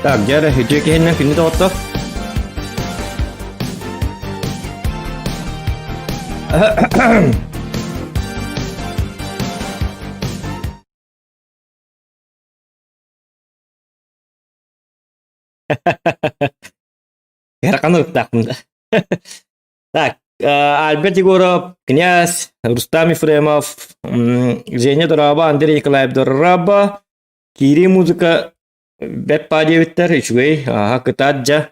Так, дьэ эрэ, үтүө киһиннэн күндү доҕоттор. Ыарахан ырыттаахпын да. Так, Альберт Егоров, князь, Рустам Ефремов, Женя Дороба, Андрей Николаев Дороба, киирии музыка бэт паа диэбиттэр, үчүгэй, аха, кытаат дьа.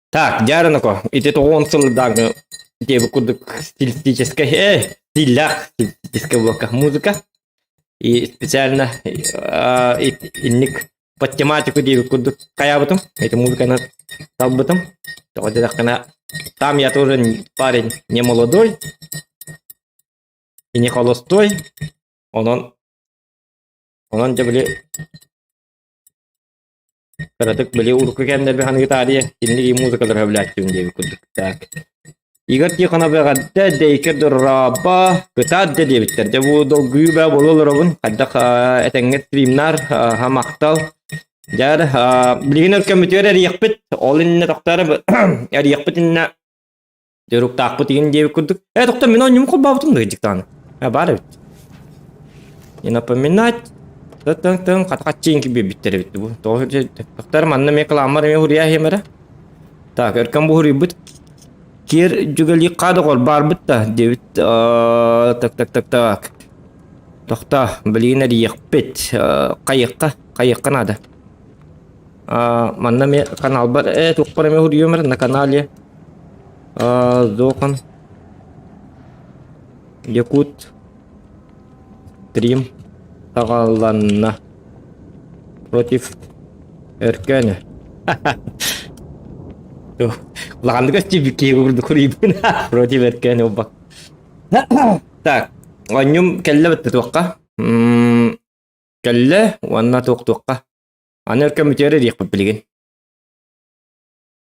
Так, дьаарынако, ити тоҕуон сылдааҥы диэбит курдук стилистическэй, стиллээх стилистическэй блокка музыка. И специально инник под тематику диэбит курдук хайаабытым, эти музыканы талбытым. Тоҕо диэтэххинэ, там я тоже парень не молодой и не холостой. Онон онон дьэ били кыратык били урукку кэмнэрбэ ханыгы таарыйа инник музыкалар сөбүлээччибин диэбит курдук. Так. Игорь Тихонов эҕэрдэ, Дейкер дорообо, кытаат да диэбиттэр. Дьэ бу долгуйуу баа буола олоробун. Хайдах этэҥҥэ стримнар, махтал. Дьэ, билигин өркөммүтүгэр эрийэхпит. Ол иннинэ тохтоор эрийэхпит иннинэ дьоруктаахпыт игин диэбит курдук. Э, тохтоо, мин оонньуум холбообутум да дьиктааны. Э, баар эбит. Не напоминать. Тын-тын хата-хаччыын кибиэбиттэр эбит бу. Тоҕо тохтоор манна эмиэ кыламмар эмиэ хуруйа иһимэрэ. Так, өркөн буһуруйбут киэр дьүгэлии доҕор баарбыт да диэбит так так так так тохтоо билигин эрийиэхпит хайыахха хайыахха наада манна эмиэ каналбар э туохпар эмиэ суруйуом эрэ на канале Зохан Якут стрим саҕаланна против Өркөнө Улаханнык өстүйбүт курдук курийбин против Өркөнө убак Так, оонньум кэллэ бытты туохха кэллэ уонна туох туохха аны Өркөн бүтүөр диэхпит билигин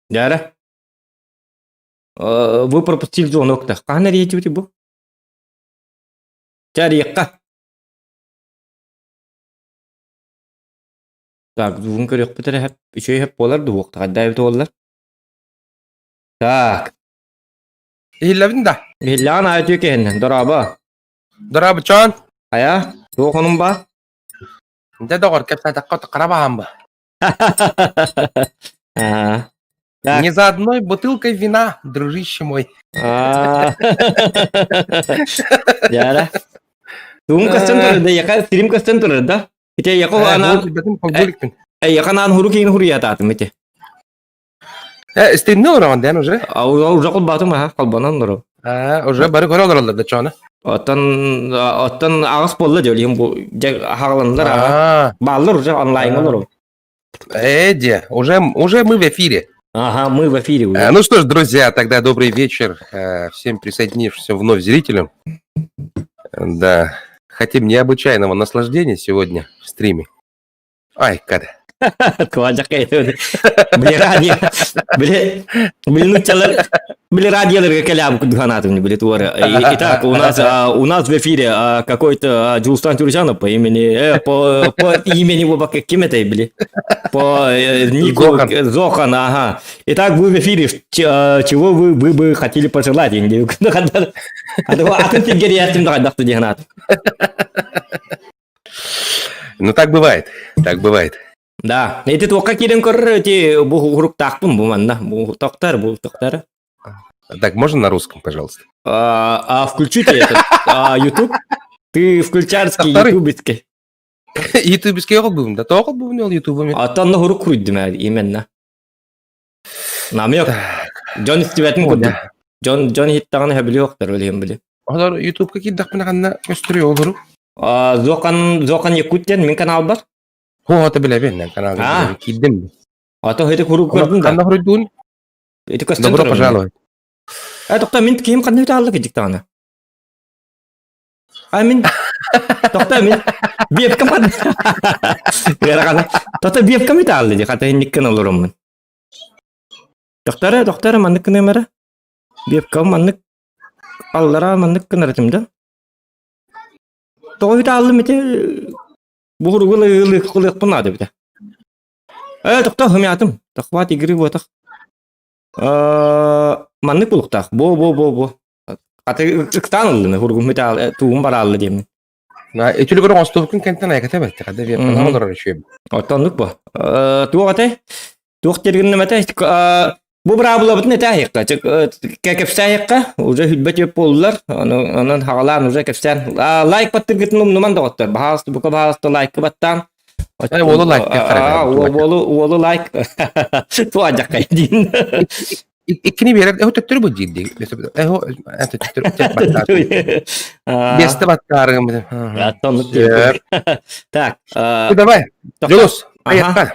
Дьара вы пропустили звонок да хаһан эрийэтибит бу Чэ эрийиэххэ Так, бүгүн көрүөхпүт эрэ үчүгэй сөп буолар дуу, хайдаа эбит буоллар. Так. Иһиллэбин да? Иһиллэҕин аайы үтүө киһиннэн. Дорообо. Дорообо, чоон. Хайа, туох онум баа? Дьэ доҕор, кэпсээтэххэ хара баһаам ба. Аа. Так. Не за одной бутылкой вина, дружище мой. Аа. Дьара. Тугун көстөн турар да, яка стрим көстөн турар да? Ити яка анаан Яка анаан хуру киин хуруйатаатым ити. Э, стримни олороҕун дэн уже? А уже холбаатым аха, холбонон олору. А, уже бары көрө олороллор да чоны. Оттон оттон аҕыс буолла дьэ бу дьэ хааланнар аха. Бааллар уже онлайн олору. Эдди, уже, уже мы в эфире. Ага, мы в эфире уже. Ну что ж, друзья, тогда добрый вечер всем присоединившимся вновь зрителям. Да, хотим необычайного наслаждения сегодня в стриме. Ай, када. Били радио, били, били нуччалар, били радиоларга кэлээбит курдук санаатым, били туора. Итак, у нас в эфире какой-то Джулстан Тюржанов по имени, по имени его кем это, били? По нику Зохан. Зохан, ага. Итак, вы в эфире, чего вы бы хотели пожелать? Атын тигерияттим да диһанат. Ну так бывает, так бывает. Да, эти туохха киирэн көрөр эти бу уруктаахпын бу манна бу тохтар бу тохтар. Так, можно на русском, пожалуйста? А включите этот YouTube. Ты включарский ютубецкий. Ютубецкий оҕол да тоҕо бувун ол ютубами. Аттан хурук куруйдум именно. Намек. Дьон истибэтин курдук. Дьон дьон иһиттэҕинэ сөбүлүөхтэр өлүһүн били. Олор ютубка киирдэхпинэ ханна көстөрүй олору? Зохан Зохан Якутян мин каналбар. Хо билэбин каналга киирдим. А то эти куру көрдүн да. Ханна хоруйдуун? Эти көстөн Добро пожаловать. Э, тохтоо мин ким ханна үтэ алла кидик А мин тохтоо мин биэпкэм ханна Тохтоо биэпкэм үтэ алла ди хата инниккен олороммун. Тохтора тохтора маннык гынамара. Биэпкэм маннык аллара маннык гынар да. Тоҕо үтэ аллым ити буһуругул ылыахпын наада битэ. Тохтоо, хымятым. Захват игры буотах. Маннык булуктаах. Бо бо бо бо. Аты ыктаан ыллыны хургум металл тугум бараалла диэммин. Үтүлүгөр оҥостубуккун кэнтэн айаката бэрт. Хада Вьетнам олорор үчүгэй. Оттоннук бу. Туох этэй? Туох тергиннем этэй? Бу быраабылабытын этээһиэххэ, кэпсээһиэххэ, уже хүлбэт үөп буоллулар, онон хаҕалаан уже кэпсээн. Лайк баттыргытын умнуман доҕоттор, баһаалыста, бука баһаалыста лайкы баттаан. Уолу лайк Уолу уолу лайк туадьаккай диин. Иккини биэрэр, эһо төттөрү бу диир дии. Эһо төттөрү Биэстэ баттаарыгым. Так. Давай, Дьулус,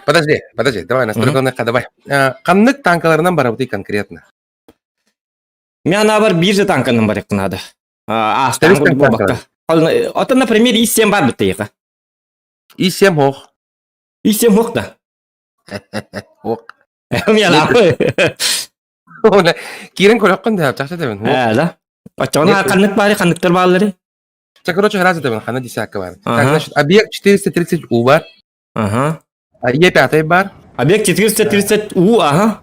подожди, подожди, давай, настройканы давай. Ханнык танкаларынан барабытый конкретно? Мен бар биир же танканан барык надо. Аастан буолбакка. Оттон, например, И-7 бар быттыйга. И-7 хох. И-7 хох да. Хох. Мен Киирэн көрөххүн да, чахчы тэбин. Ээ, да. Оччоҕуна ханнык баары, ханныктар бааллары? Ча, короче, раз это хана десятка бар. Так, значит, объект 430 У бар. Ага. Е5 бар. Объект 430 У, ага.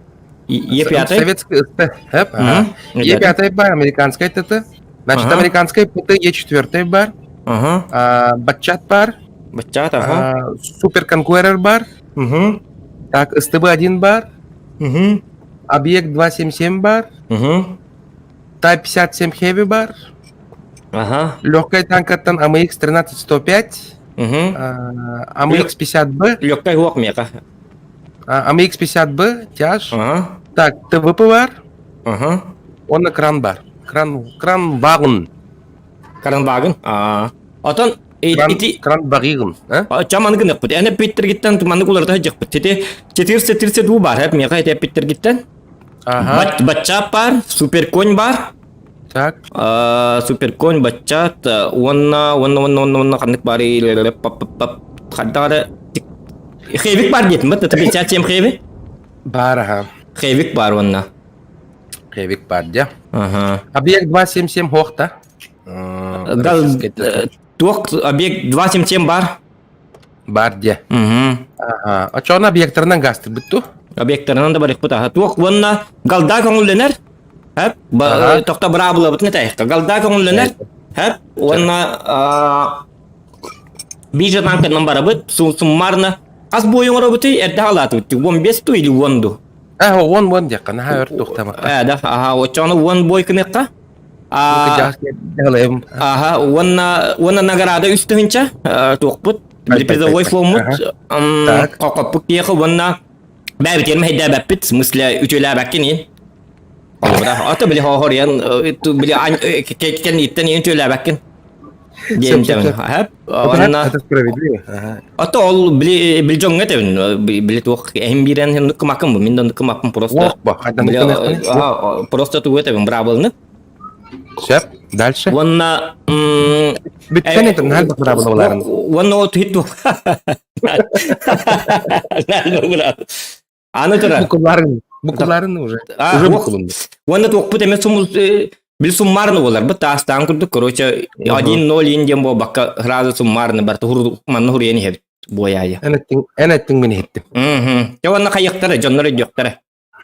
Е5. Советский СТ. Ага. Е5 бар, американская ТТ. Значит, ага. американская ПТ Е4 бар. Ага. А, Батчат бар. Батчат, ага. А, Супер Конкурер бар. Угу. Так, СТБ-1 бар. Угу. Объект 277 бар. Угу. Type 57 Heavy бар. Ага. Легкая танкаттан AMX 13105. Угу. AMX 50B. Легкая уох мека. AMX 50B, тяж. Ага. Так, ТВП бар. Ага. Он кран бар. Кран, кран вагон. Кран вагон. А. Отон ити кран багигын. Чаманы гыныкпыт. Эне питтергиттен маннык уларда жыкпыт. Тете 432 бар. Хеп мега ите питтергиттен. Ага. Бачча бар, суперконь бар. Так. Суперконь, баччат, уонна, уонна, уонна, уонна, уонна, ханнык бар, хардары Хевик бар диэтим, бат, 57 хеви? Бар, ага. Хевик бар уонна. Хевик бар, дя. Ага. Объект 277 хохта. Гал, туох объект 277 бар? Бар дя. Угу. Ага. А чоҕун объектарынан гастырбыт ту? Объектарынан да барыхпыт аха. Туох уонна галда көҥүллэнэр. Хэп, тохто быраабылабытын этээххэ. Галда көҥүллэнэр. Хэп, уонна биржа танкынан барабыт, суммарно. Хас буойуҥ оробутуй эрдэ халаатыбыт. Уон бес ту или уон ду? Аа, уон уон диэххэ, наһаа өр туохтамакка. Ээ, да, аха, оччоҕуна уон буой кыныахха. Аха, уонна уонна награда үс тыһынча туохпут призовой фоммут кокоппут киэхэ уонна бэбитиэн мэһэйдээбэппит, в смысле үтүөлээбэккин иин. Ото били хоһоруйан били кэнниттэн иин үтүөлээбэккин. Диэн тэбин. Хэп уонна Ото ол били били дьоҥҥо тэбин били туох эһим биирэн ханнык кымакын бу мин да кымаппын просто просто тугу тэбин быраабылны Сөп. Дальше. Уонна Бүттэн это наһаа быраабыла буларын. Уонна ол түһүт Аны тура. Букуларын, букуларын уже. Уже букулун. Уонна туохпут эмэ сумул бил суммарны болар. Бу таастаан курдук, короче, 1-0 диэн буолбакка сразу суммарны бар. Манна хуруйан иһэбит буойаайа. Эн эттиң, эн эттиң мин иһиттим. Мм. Уонна хайыктара, дьоннор өйдүөхтэрэ.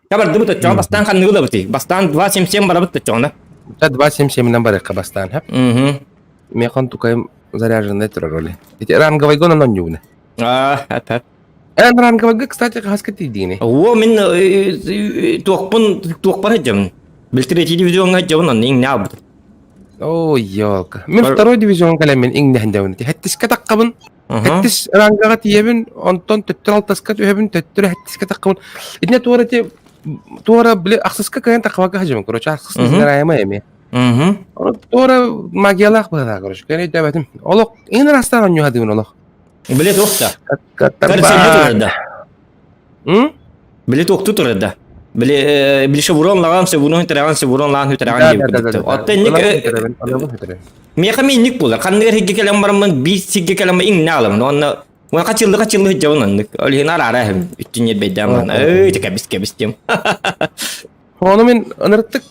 Табардыбыт оччоҕо бастаан ханныгы ылабытый? Бастаан 2.77 барабыт оччоҕуна. 2.77-нэн барыахха бастаан, хэп. Мгм. Механ тукайым заряженный турар оли. Ити ранговойга онон онньугуна. Аа, хэп хэп. Эн ранговойга, кстати, хаска тиийдиини? О, мин туохпун туохпар сылдьабын. Бил третий дивизионҥа сылдьабын, онно иҥнэ аалбытым. О, елка. Мин второй дивизион кэлэммин иҥнэһиндэбин. Хэттискэ таххабын. Хэттис рангаҕа тиийэбин, онтон төттөрү алтаска түһэбин, төттөрү хэттискэ таххабын. Итинэ туора ити туора били ахсыска кыайан таххабакка сылдьабын, короче, ахсыс несгораемый эмиэ. Туора магиялаах быһыылаах, короче, кыайан өйдөөбөтүм. Олох иҥин ырастаан онньуһадыыбын олох. Били туох да? Карцелге турар да. Били туохту турар да. Били били шеврон лаган шеврон хүтэрэгэн шеврон лаган хүтэрэгэн диэбит. Оттон инник Миэхэ минник буолар. Ханныгар сиргэ кэлэн бараммын биир сиргэ кэлэн иҥнэ аламын. Уонна уонна хачыллы хачыллы сылдьабын оннук. Ол иһин араара иһэбин. Үттүн ньирбэйдээн баран ыы кэбис кэбис диэм. Ону мин ынырыктык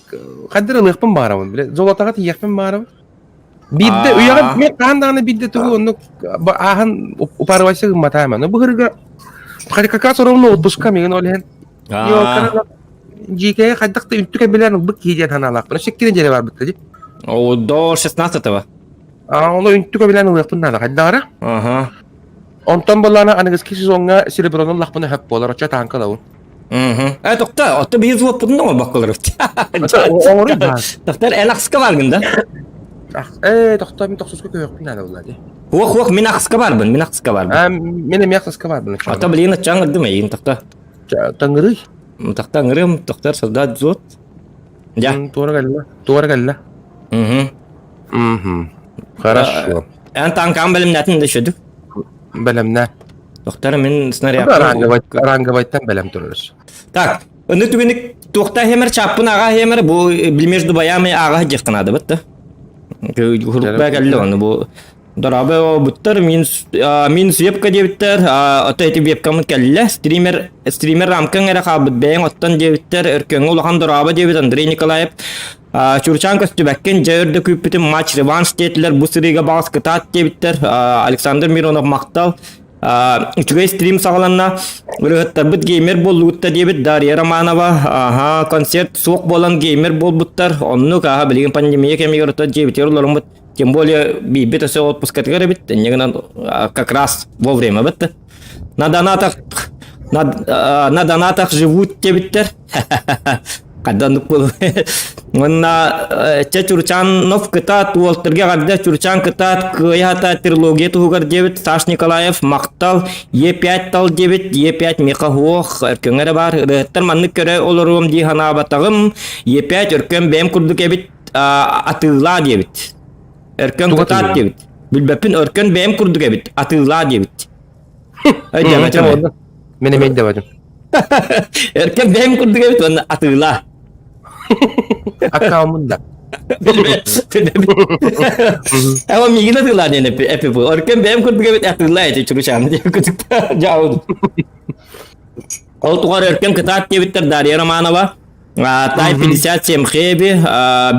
хаддыр ылыахпын баарабын. Биле золотаҕа тиийиэхпин баарабын. Биирдэ үйэҕэ мен хаһан даҕаны биирдэ тугу оннук ааһан упарывайса гымматаама. Но быһырга Хотя как раз ровно отпуска миигин ол иһин. Дьиикэйэ хайдах да үнтү кэмилээн ылбыт киһи диэн санаалаахпын. Өссө икки нэдиэлэ барбыт дии. О, до 16-го. А, ону үнтү кэмилээн ылыахпын наада хайдаҕара. Ага. Онтон былаана аныгыскы сезоҥҥа сереброну ыллахпына хөп буолар, оччо таанка ылабын. Мгм. Э, тохта, отто биһи зуоппутун оҥорбокколор. Оҥоруй баар. Тохтор эн ахска баргын да? Э, тохто, мин тохсуска көһүөхпүн наада буолла дии. Хуох, хуох, мин ахска барбын, мин ахска барбын. А, мин эмиэ ахсыска барбын. Ата блин, аччаҥ ырдым эйигин тохта. Таҥырый. Тохта ыңырым, тохтор солдат зот. Я. Туора кэллэ. Туора кэллэ. Угу. Угу. Хорошо. Эн танкаан бэлэмнэтин да шөдүк. Бэлэмнэ. Доктор мин снаряд. Ранговайтан бэлэм турарыс. Так, аны түгүнүк туохта хемер чаппын аға хемер бу между боями аға жехтанады бітті. Хурукпа кэллэ оны бу Дорабы буттар минус минус вебка диэбиттэр ото ити вебкамыт кэллэ стример стример рамкаҥ эрэ хаалбыт бэйэҥ оттон диэбиттэр өркөҥҥө улахан дорообо диэбит Андрей Николаев Чурчан көстүбэккин дьэ өрдө күүппүтүм матч реванш диэтилэр бу сырыыга баҕас кытаат диэбиттэр Александр Миронов махтал үчүгэй стрим саҕаланна ырыһыттарбыт геймер буоллугутта диэбит Дарья Романова аха концерт суох буолан геймер буолбуттар оннук аха билигин пандемия кэмигэр ото дьиэбитигэр олоруммут Тем более биирбит өсө отпускатыгар эбит, инньэ гынан как раз вовремя битті. На донатах на, на донатах живут диэбиттэр. Хадданнык буолу. Уонна чэ Чурчанов кытаат уолтарга эҕэрдэ Чурчан кытаат кыайа трилогия туһугар диэбит Саш Николаев махтал Е5 тал диэбит Е5 миэхэ суох өркөҥө эрэ баар ырыаһыттар маннык көрө олоруом дии санаабатаҕым Е5 өркөн бэйэм курдук эбит атыылаа диэбит. Өркөн кытаат диэбит. Билбэппин өркөн бэйэм курдук эбит. Атыылаа диэбит. Өйдөөбөтүм. Мин эмиэ өйдөөбөтүм. Өркөн бэйэм курдук эбит уонна атыылаа. Аккаунмун да. Эва миигин атыылаа диэн эпи бу. Өркөн бэйэм курдук эбит атыылаа эти чуручааны диэн кутукта жаабын. Ол тугар өркөн кытаат диэбиттэр Дарья Романова. Тай 57 хэби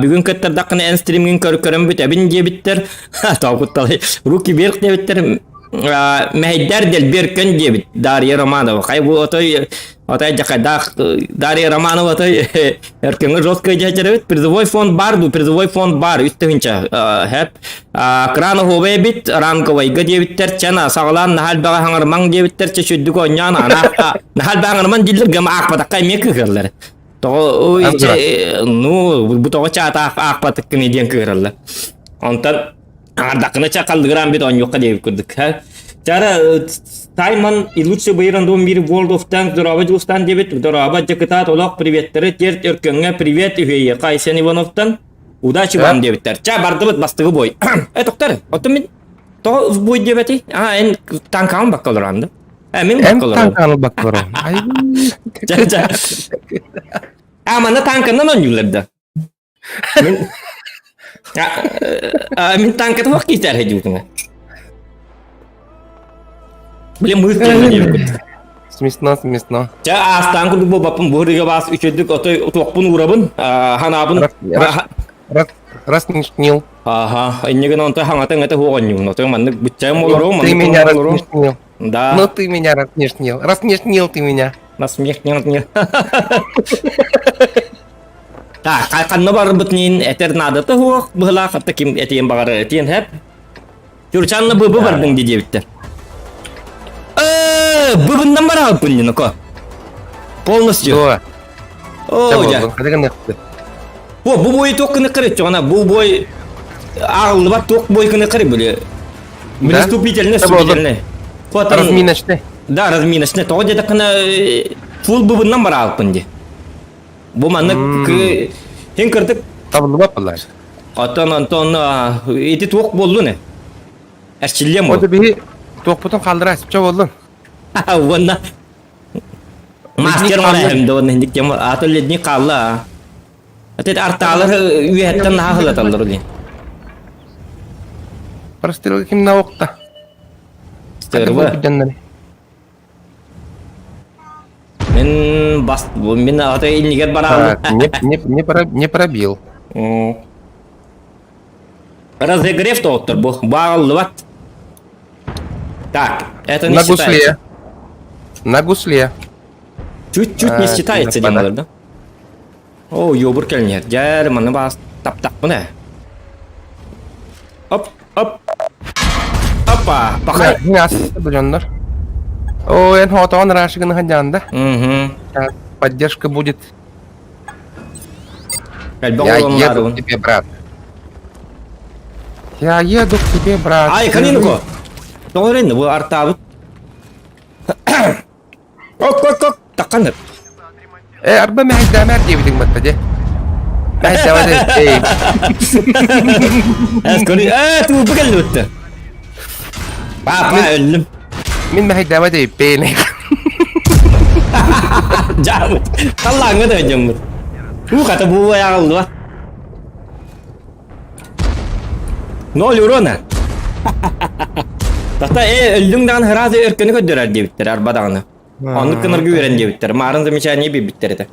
бүгүн кыттардаххына эн стримҥин көрөн бүтэбин диэбиттэр тоокутталай руки вверх диэбиттэр мэһэйдэр дэлбиэр көн диэбит Дарья Романова хай бу отой отой дьакайдаах Дарья Романова отой өркөҥө жестко дьэчэрэбит призовой фонд бар ду призовой фонд бар үс тыһынча хэп кран оһуобай эбит ранговайга диэбиттэр чан саҕалаан наһаа элбэҕи хаҥарымаҥ диэбиттэр чэ сүрдүк оонньоон ана наһаа элбэҕи хаҥарымаҥ дииллэр гама аахпатахха эмиэ кыыһыраллар тоҕо ну бу тоҕо чаата аахпатыккыный диэн кыыһыраллар онтон аҥардаххына ча халлыгыраан бит оонньуохха диэбит курдук Чара Тайман и лучший бои рандом мире World of Tanks дорообо Дьулустаан диэбит дорообо дьакытаат олох приветтеры терт өркөҥҥө привет үһүөйэхэ Айсен Ивановтан Удачи вам диэбиттэр. Ча бардыбыт бастыгы бой. Э токтор, оттон мин тоҕо бой диэбэти? А эн танкаҕын бакка олорон да? Э мин Эн бакка олорон. танканы бакка олорон. Ча ча. А манна танканан оонньуулар да. Мин а мин танката туох киитэр хэдьуутуна. Блин, мыыс диэбит. Смешно, смешно. Чэ, аастаан курдук буолбаппын, бу ырыга баас үчүгдүк отой туохпун уурабын, ханаабын. Рассмешнил. Ага, инньэ гынан онто хаҥата өҥөтө суох онньуун. Отой маннык быччайым олоруом, Ты маннык меня олоруом. рассмешнил. Да. Ну ты меня рассмешнил. Рассмешнил ты меня. Насмехнил. Так, ханна барбыт нин этер наадата суох быһылаах атта ким этиэн баҕарар этиэн хэп. Чурчанна быбы бардың ди диэбиттэр. Э, быбындан барааппын диноко. Полностью. Дуо. О, дьэ. Бу бу бой туох гына кыры чоҕона бу бой ааҕыллыбат туох бой гына кыры били. Вступительный, вступительный. Разминочный. Да, разминочный. Тоҕо диэтэххинэ фул быбыннан бараалпын ди. Бу маннык хин кырдык Табыллыбат баллар. Оттон Антон ити туох буоллун э? Эрчиллиэм Ота биһи туохпутун хааллара сипчэ буоллун. Уонна мастер оҥорон да уонна инник тема аты ледник хаалла. Аты артаалар үөһэттэн наһаа хылаталлар улин. Прострелга ким на окта? Стерва. Мин бас мин ата иннигер бараалым. Не, не, не, про, не пробил. Разогрев тоттор бу. Бааллыбат. Так, это не На считается. гусле. На гусле. Чуть-чуть не считается диэн буолар да. О, ёбур кэлин Дьэ, манна баас таптахпын ээ. Оп, оп. Опа, пахай. Дьоннор. О, эн хотоон рашигын хадьаанда. Угу. Поддержка будет. Я еду к тебе, брат. Я еду к тебе, брат. Ай, канинко. Тоҕо бу артаабыт. Ок, ок, ок, таққаныр. Э, арба мэһэйдээмээр диэбитиҥ батта дьэ. Мэһэйдээбэт эй. Эс көрү, э, туупу кэллибитте. Папа өллүм. Мин мэһэйдээбэт эйппиэн. Дьаабыт. Таллааҥҥа да дьоммут. Уу хата бу айаҕаллыба. Ноль урона. Тата э өллүҥ даҕаны сразу өркөнү көрдөрөр диэбиттэр арба даҕаны. Оннук гынарга үөрэн диэбиттэр. Маарын замечание биэрбиттэр этэ.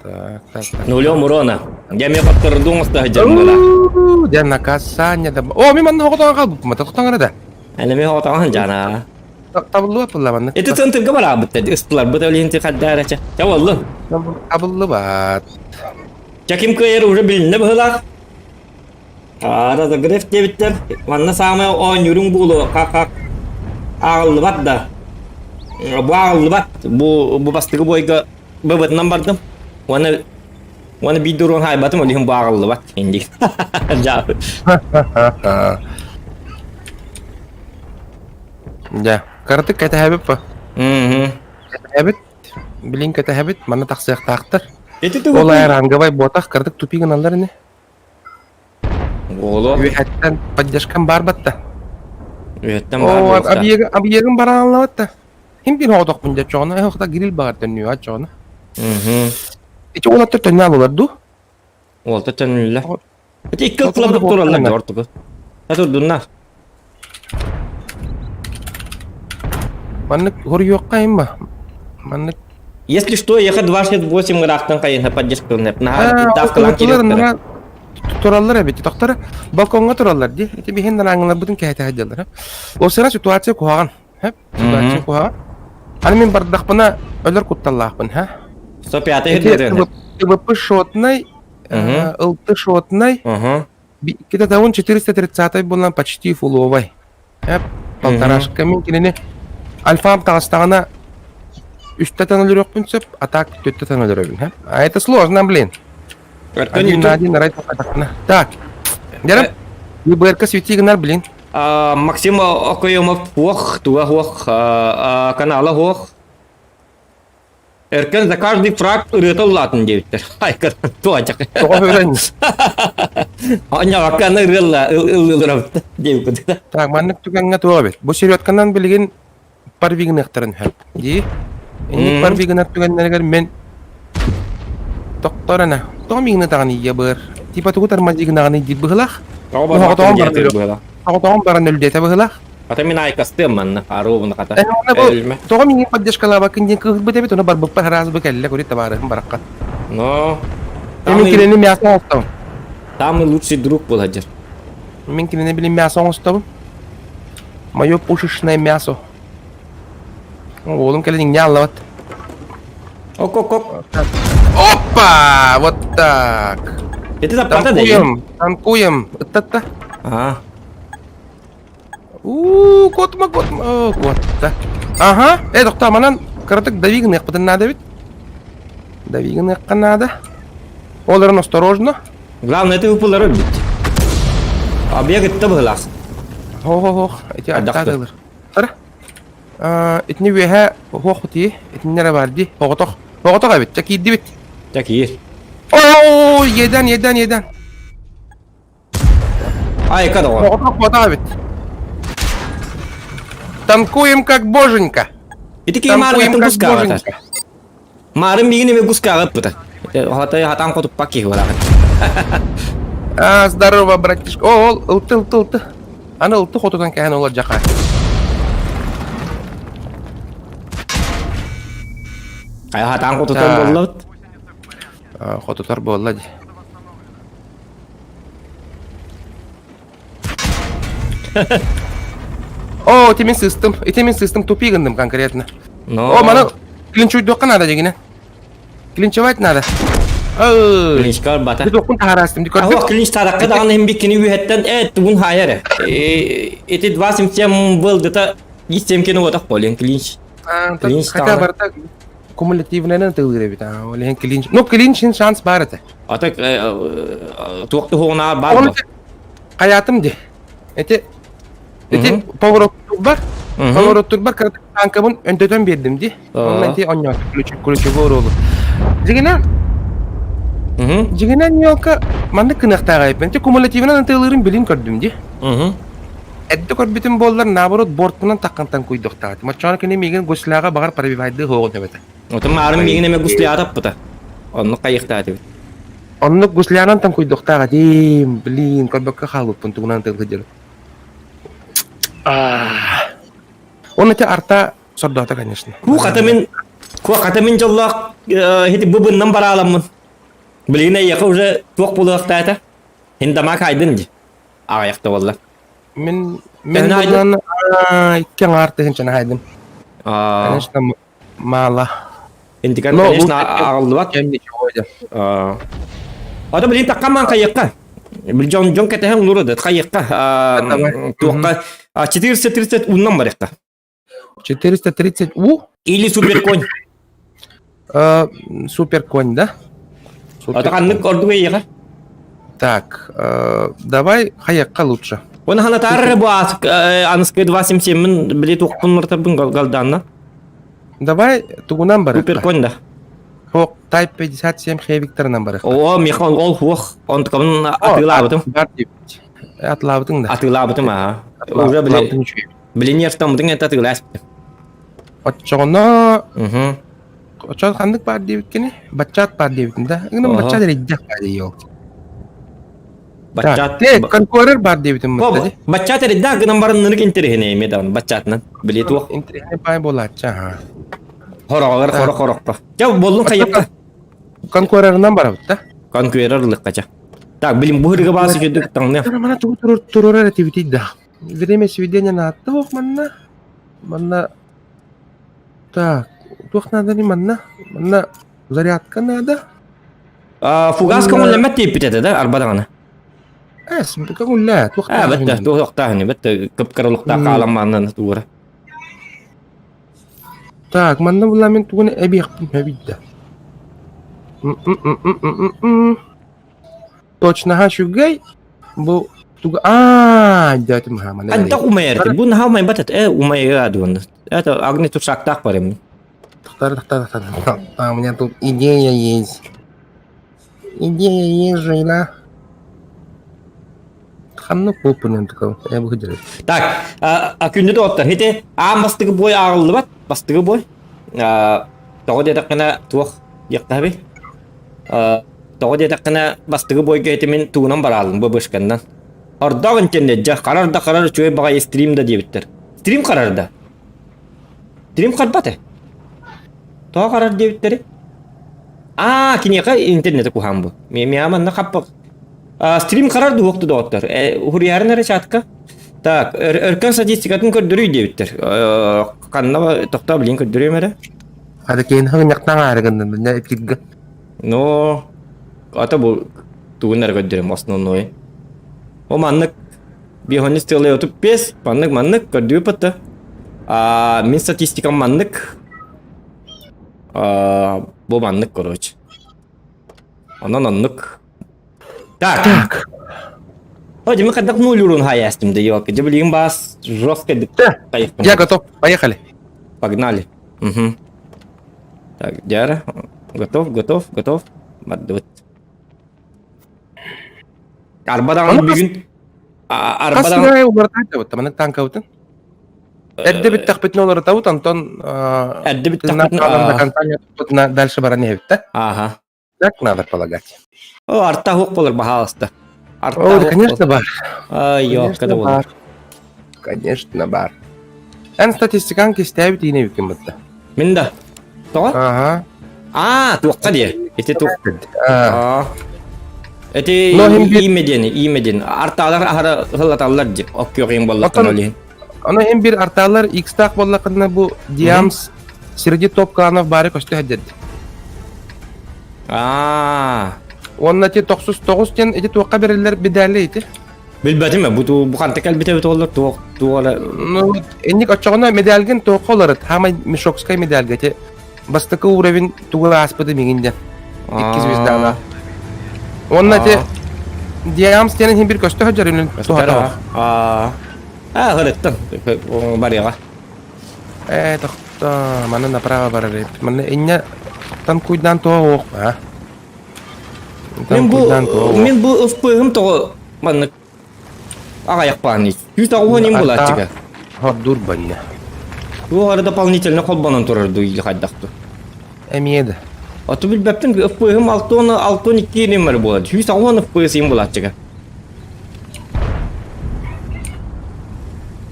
Так, так, так. Нулем урона. Дьэ мен хоттордуҥ оста сылдьарым буолаа. Дьэ наказание да. О, мен манна хоҕотоҕон хаалбыппын, тохтоҥ эрэ да. Аны мен хоҕотоҕон жана. Табыллыбат буолла манна. Ити центрга бараабыт ыстыларбыт олиһин хаддаара чэ. Чэ боллун. Табыллыбат. Чэ ким кыайар уже билиннэ быһыылаах. Разогрев диэбиттэр. Манна саамай оонньууруҥ буолуо хах-хах ааҕыллыбат да. Бу ааҕыллыбат. Бу бу бастакы бойга быбытынан бардым. Уонна уонна биир дуруон хаайбатым, ол иһин бу ааҕыллыбат. Инди. Дьаабы. Дьэ, кыратык кэтэһэбит па. Мгм. Кэтэһэбит. Билин кэтэһэбит, манна тахсыахтаахтар. Ити тугу? Ол ранговай буотах кыратык тупик гыналлар ини. Оҕолор. Үөһэттэн поддержкам баар батта. Үөһэттэн баар Оо, буолуохтаах. объегым объегым барааллабат да. Ким бир оҕотохпун дьэ чоҕуна, эхохта гриль баҕар төннүө чоҕуна. Мгм. Ити уолаттар төннө алылар дуу? Уолта төннүллэ. Ити икки ылтылар тураллар дьэ ортугу. Турдуннар. Маннык хоруйуохха имма. Маннык Если что, ехать 28 ыраахтан хайыһа поддержка наһаа давкалаан кириэхтэрэ. Тураллар эбит. Тохтор балкоҥҥа тураллар дии. Ити биһин нараҥҥаларбытын кэһэтэ сылдьаллар. Ол сыра ситуация куһаҕан. Ситуация куһаҕан. Аны мин бардахпына өлөр кутталлаахпын, ха? 105 хирдиэтэ. ТВП шотнай, ылты шотнай. Где-то 430 буолан почти фуловай. Эп, полторашка мин кинини альфам таҕыстаҕына үстэтэн өлөрүөхпүн сөп, а так түттэтэн өлөрөбүн. Һэ? А это сложно, блин. Один на один рай Так. Дәрем, БРК свети гынар, блин. Максим Окоемов хуох, туга хуох, канала хуох. Эркен за каждый фраг ырыата улаатын диэбиттэр. Айкар туачак. Тоҕо өрөн. Анньаҕакка аны ырыалла ыллыырабыт диэбит. Так, маннык түгэҥҥэ туох эбит? Бу середканан билигин парвигыныахтарын сөп. Дии. Инник парвигынар түгэннэригэр мен тохторана. Тоҕо миигин ытаҕын ийэ быр. Типа тугу тормозигынаҕыный диир быһылах. Тоҕо баран Тоҕо баран өлдүөтэ быһылах. Хата мин айкастыам манна, аруубуна хата. Өлмө. Тоҕо миигин поддержкалаабаккын диэн кыыһырбыт эбит, ону барбыппар араас бу кэллэ, курит табаарыһым барахха. Но... Мин кинини мясо оҥостобун. Самый лучший друг был сылдьар. Мин кинини билин мясо оҥостобун. Мое пушечное мясо. Уолум кэлэн иҥнэ аллабат. Ок-ок-ок. Опа! Вот так. Это запата да? Танкуем, танкуем. Ыттатта. Ага. Уу, котма, котма, о, куотта. Ага, э, тохтоо, манан кыратык дави гыныахпытын наада эбит. Дави гыныахха наада. Ол эрэн осторожно. Главное, это выпылар өлбүт. Объект ытта быһылаах. Хо-хо-хо, ити аттаатылар. Тара. Итини үөһэ хуох ити, итиннэрэ бар ди. Оҕотох. Оҕотох эбит, чэ киирдибит. Чэ киир. Оо, иэдэн, иэдэн, иэдэн. Айка доҕор. Оҕотох эбит. Танкуем как боженька. Ити киһи Танкуем маарыгатын как кускаҕа боженька. Маарын миигин эмиэ кускаҕа ыппыта. Хатай хатаан хотуппак киһи буолаҕын. А, здорово, братишка. О, ол, ылты, ылты, ылты. Аны ылты хотутан кэһэн олор жаха. Хайа хатаан хотутан буоллабыт. Хотутар буолла ди. О, ити мин сыстым. Ити мин сыстым, тупи гынным конкретно. Но... О, маны клинчуйдуохха надо дегине. Клинчевать надо. Ой. Клинчка бата. Бит таһараастым ди Ахуа клинч таракка даҕаны иһин биккини үһэттэн э тугун хаайар. Ити 2.77 был где-то 7 уотах болен клинч. Клинч Хотя барыта кумулятивнайынан тылыр эбит. Ол клинч. Ну, клинчин шанс бар это. А так туох туһугунаа бар. Хаятым ди. Эти Ити повороттурбар, повороттурбар танкабын өндөтөн биэрдим ди. Онно ити онньоот ключевой оруолу. Дьигинэн Дьигинэн елка маннык кыныахтааҕа эппин. Ити кумулятивынан ытыалыырын билин көрдүм ди. Эдде көрбүтүм буоллар, наоборот, бортунан таххантан куйдуохтаах. Моччоон кини миигин гусляга бағар пробивайды хоҕун эбэтэ. Отон маарым миигин эмэ гусляга таппыта. Оннук хайыхтаатыбыт. Оннук гуслянан там куйдуохтаах этим. Блин, көрбөккө хаалбыппын тугунан тылгы Он эти арта сордоото, конечно. Ку хата мин ку хата мин дьоллоох хити бубуннан барааламмын. Билигин эйиэхэ уже туох буолуохтаата? Хиндамаак айдын ди. Аҕыйахта буолла. Мин мин булан икки аҥаар тыһынчаны хайдым. Конечно, мало. Интигар, конечно, аҕаллыбат. Ата билин таккаман хайыкка. Дьон дьон кэтэһэн улура хайыкка. Туохка 430 уннан барыхта. 430 у? Или суперконь. Суперконь, да? Ата ханнык ордук эйиэхэ? Так, давай хайакка лучше. Оны ханатар бу аныскы 277 мин били туохпун мыртабын галданна. Давай тугунан барыхха. Суперконь да. Хуох, Type 57 Хевиктерынан барыхха. О, михан ол хуох, онтукабын атыылаабытым. Бар диэбит. Атылаабытыҥ да. Атыылаабытым аа. Уже били билинерстаммытыҥ это атыылааспытым. Оччоҕуна Оччоҕо ханнык баар диэбиккини? Баччаат баар диэбитин да. Ыгынан баччаат эрэйдэх баар диэйок. Баччаат. Конкурер баар диэбитим мытта Баччаат эрэйдэх гынан баран интэриэһинэй эмиэ даҕаны баччаатынан. Били туох. Интэриэһинэй баай буолааччы аха. Хороҕор хоро хорохто. Чэ боллун хайыкка. Конкурерынан барабыт да. Конкурер лыккача. Так, билим бу хырыга баасы күдүк таҥны. Мана тугу турар этибитий да. Время сведения наатта ох манна. Манна Так, туох надо манна? Манна зарядка надо. Фугас көҥүллэммэт тиийбит этэ да арба даҕаны. Эс, көҥүллээ, туох Аа, бэтте, туохтааһыны, бэтте кып-кыралыктаах хаалан мааннан туура. Так, манна була мин тугун эбиэхпин эбийдэ. Точно ха үчүгэй. Бу тугу аа дэтим ха мана. Антах умайар. Бу наһаа умайбат этэ. Э умайыа дуон. Это огни тушактаах барым. Тахтар тахтар тахтар. А у меня тут идея есть. Идея есть, жена. Ханна попунен такой. Я бы хотел. Так, а күндү доҕоттор, ити аан бастыгы бой ааҕыллыбат, бастыгы бой. Тоҕо диэтэххинэ туох диэхтэһэбий? Тоҕо диэтэххинэ, бастакы бойга ити мин тугунан бараалым ББшканнан. Ордоох интернет дьэ, харар да харар үчүгэй баҕайы стрим да диэбиттэр. Стрим харар да? Стрим харбат ээ. Тоҕо харар диэбиттэри? Аа, киниэхэ интернети куһаан бу. Миэхэ манна хаппах. Стрим харар дуһуохту доҕоттор. Уһуруйаарын эрэ чатка. Так, өркөн статистикатын көрдөрүй диэбиттэр. Ханна тохтоо билин көрдөрүөм эрэ. Хата киин хагынньахтаан аары гыннын, эпиргэ. Но ата бу тугун эрэ көрдөрөм основной. О маннык биохонис тылы отуп пес, маннык маннык көрдүү патта. А мин статистикам маннык. А бу маннык короче. Онон оннук. Так. Так. О, мы когда нуль урун хаястым да ёлка. Дьэ билигин баас жестко Я готов. Поехали. Погнали. Угу. Так, Дяра, готов, готов, готов. Бардыбыт. Арбадаҕан бүгүн арбадаҕан уларытаат маннык танкабытын. Эрдэ бүттэхпитинэ уларытабыт, онтон эрдэ бүттэхпитинэ дальше баран иһэбит да. Ага. Так надо полагать. О, арта хук болар, пожалуйста. Арта О, конечно, бар. Ай, Конечно, бар. Конечно, бар. Эн статистикаң кистээбит иine бүккен бытта. Мин да. Тоҕо? Ага. Аа, туохха диэ. Ити туох. Аа. Эти имэ диэн, имэ диэн. Артаалар аһара хылаталлар дип. Оккуоҕын боллохтон олиһин. Ону эн бир артаалар X-таах буоллаххына бу Диамс среди топ кланов баары көстө сылдьар. Аа. Уонна ити 99 диэн ити туохха бериллэр медали ити? Билбэтим бу бу ханта кэлбитэ эбит оллар туох туох эрэ Ну, инник оччоҕуна медальгын туохха уларыт? Хаамай мешокскай медальга ити бастакы уровень тугу ааспыты миҥин диэн. Икки звездалаах. Уонна ити Диамс диэн иһин бир көстө сылдьар үнүн туһата. Аа. Аа, хырыттан барыаҕа. Ээ, тохто, манна направо барар эбит. Манна инньэ тан куйдаан туох уох а? Мин бу мин бу ФП-ым тоҕо маннык аҕайах баан 190 им булааччыга. Хордуур банна. Туох эрэ дополнительно холбонон турар дуу или хайдах дуу. Эмиэ да. Ото билбэппин ФП-ым 6 62 им буолар. 190 ФП им булааччыга.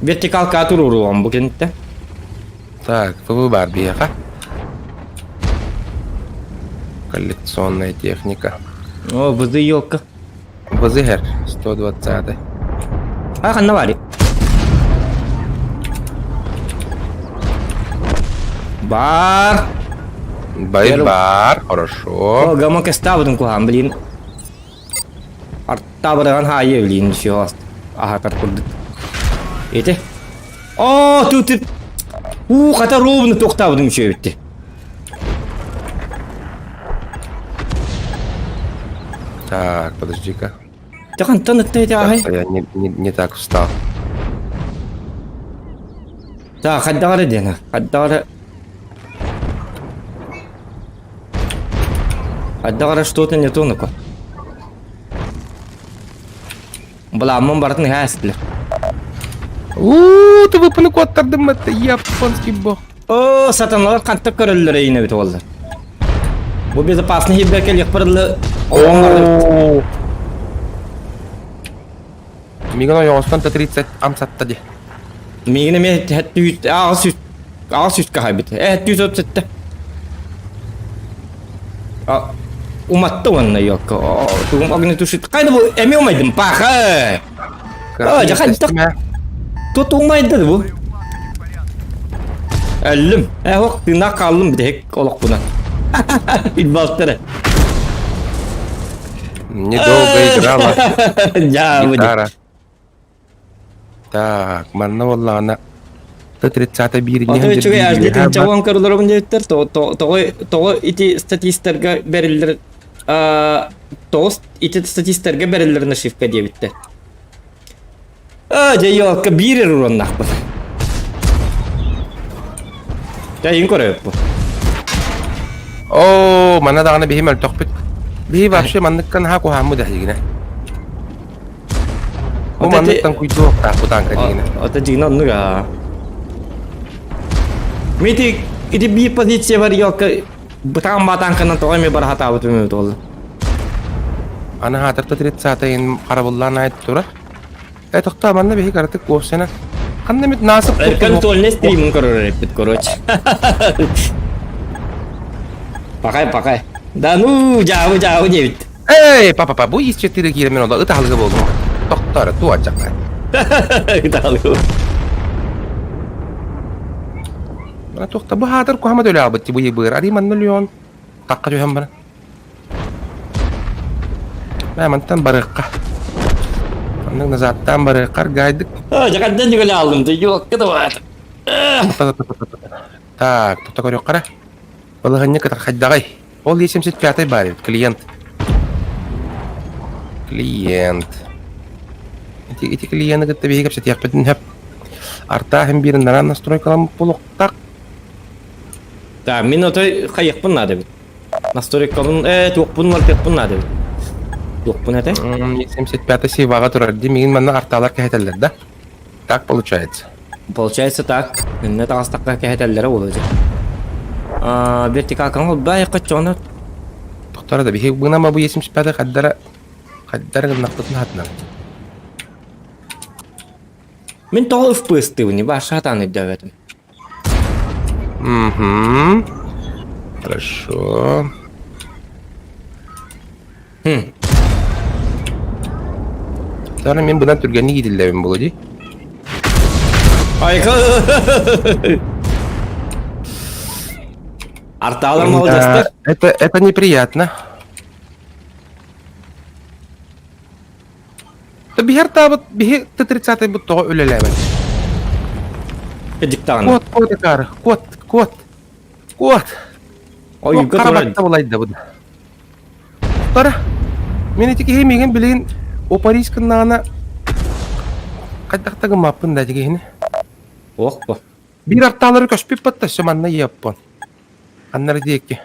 Вертикалка туруоруом бу кэнниттэн. Так, ФВ бар биһиэхэ. Коллекционная техника. О, ВЗ елка. ВЗ 120. А, ханна бари? Бар. Бай бар, хорошо. О, гамак ставдым куһаан, блин. Артабырыган хаайы блин все аһатар курдук. Ити. О, тут уу хата ровно тохтаабытым үчүгэйбитти. Так, подожди-ка. Тахантан ытта ити аһай. Я не, не, не так встал. Так, хаддагара диэн, хаддагара Хайдах эрэ что-то не то ну-ка. Былааммын барытын иһэ эстилэр. Уу, ты выпаны куоттардым это японский бог. О, сатаналар хантак көрөллөр эйин эбит оллар. Бу безопасный хиббер кэлиэх барылы. О. Миган ойоҕостон Т-30 амсатта ди. Миигин эмиэ хэттүүт аҕыс үс аҕыс үскэ хаайбыт. Э 737. А уматта уонна ёлка. Тугум огнетушит. Хайда бу эмиэ умайдым паха. А, жахан Тут умайды бу. Өллүм. Э ох тыыннаах хааллым бүтэһик олохпунан. Илбалтара. Недолго играла гитара. Так, манна буоллаҕына Т-30 бииринньэ Ото үчүгэй HD тыһыынча көрөлөрөбүн диэбиттэр тоҕо тоҕо ити статистарга бэриллэр тоҕус ити статистарга бэриллэр нашивка диэбиттэр. Аа дьэ елка биир эрэ уроннаахпын. Дьэ иин көрөбүт Оо, манна даҕаны биһи мөлтөхпүт. Биһи вообще манныкка наһаа куһааммыт эһигинэ. Бу манныктан куйдуохтаах бутанка дигинэ. Ата дигинэ оннук аа. Мити ити биир позиция бар елка бытаан батаанканан тоҕо эмиэ барахатаабыт үмүт буолла. Аны хаатырта 30-ын харабыллаан айт тура. Э тохтоо манна биһи каратык куопсана. Ханна эмит наасып Контрольный стримин көрөр эппит короче. Пакай пакай. Да ну жаабы жаабы диэбит. Эй, папа, папа, бу 104 киирэмин ола ытаһалыга буолуҥ. Тохтоор, туочакка. Ытаһалыга. Мана туохта бу хаатыр куһама төлөабыт бу быыр. Ари манна леон. Таққа түһэн баран. Мэ мантан барыахха. Маннык назадтаан барыахха аргайдык. А, жакандан жүгөлө алдым. Жок, кытыбат. Так, тута көрүөххэ. Балаһынньа кытар хайдаҕай? Ол 75 баар эбит, клиент. Клиент. Ити, ити клиены кытта биһиги кэпсэтиэхпитин сөп. Артааһын биирин наран настройкаламмыт буолуохтаах. Так, мин отой хайыахпын наада эбит. Настройкабын, э, туохпун мартыахпын наада эбит. Туохпун этэ? 75 сиваҕа турар дии. Миигин манна артаалар кэһэтэллэр да? Так получается. Получается так. Иннэ таҕыстахха кэһэтэллэрэ буолуо дьэ. Аа, вертикалкаҥ холбаа айахха Тохтор да биһиги бына бу 75 хаддара хаддара гыннахпытын хатынан. Мин тоҕо ыфпыыстыыбын, баша сатаан өйдөөбөтүм. Угу. Хорошо. Хм. Sonra мен бынан түргэнник иитиллэбин буолуо дии. Айка. Арталар молодецтар. Это, это неприятно. Да биһэр таабыт биһи Т-30 бут тоҕо үлэлээбэт. Диктаҕын. Кот, кот акары, кот, кот, кот. Ойуга турар. Харабатта булайда бу. Тара. Мен ити киһи миигин билигин о Париж гыннаҕына хайдах да гыммаппын да ити киһини. Ох бу. Биир артаалары көспүт батта өссө манна иэппон. Аннары диэки.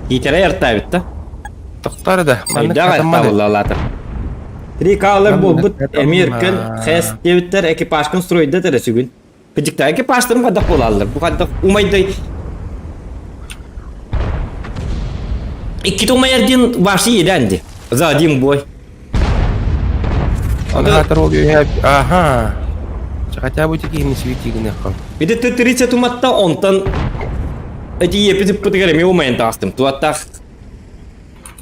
Киитэрэй артаабыт да. Тохтор да. Маннык Өйдөөх хатаммады. артаабыллаалаатар. Три каалар буолбут эмир күн хэс диэбиттэр экипажкын стройда тэрэ сүгүн. Кыдьыктаа экипажтарын хайдах буолаллар? Бу хайдах умайдай Иккит умайар диэн ваши иэдээн ди. За один бой. Анаатар ол үөһэ аха. Хотя бы киһини свети гыныаххын. Ити Т-30 уматта онтон эти иэпи тыппытыгар эмиэ умайан таҕыстым. Туаттаах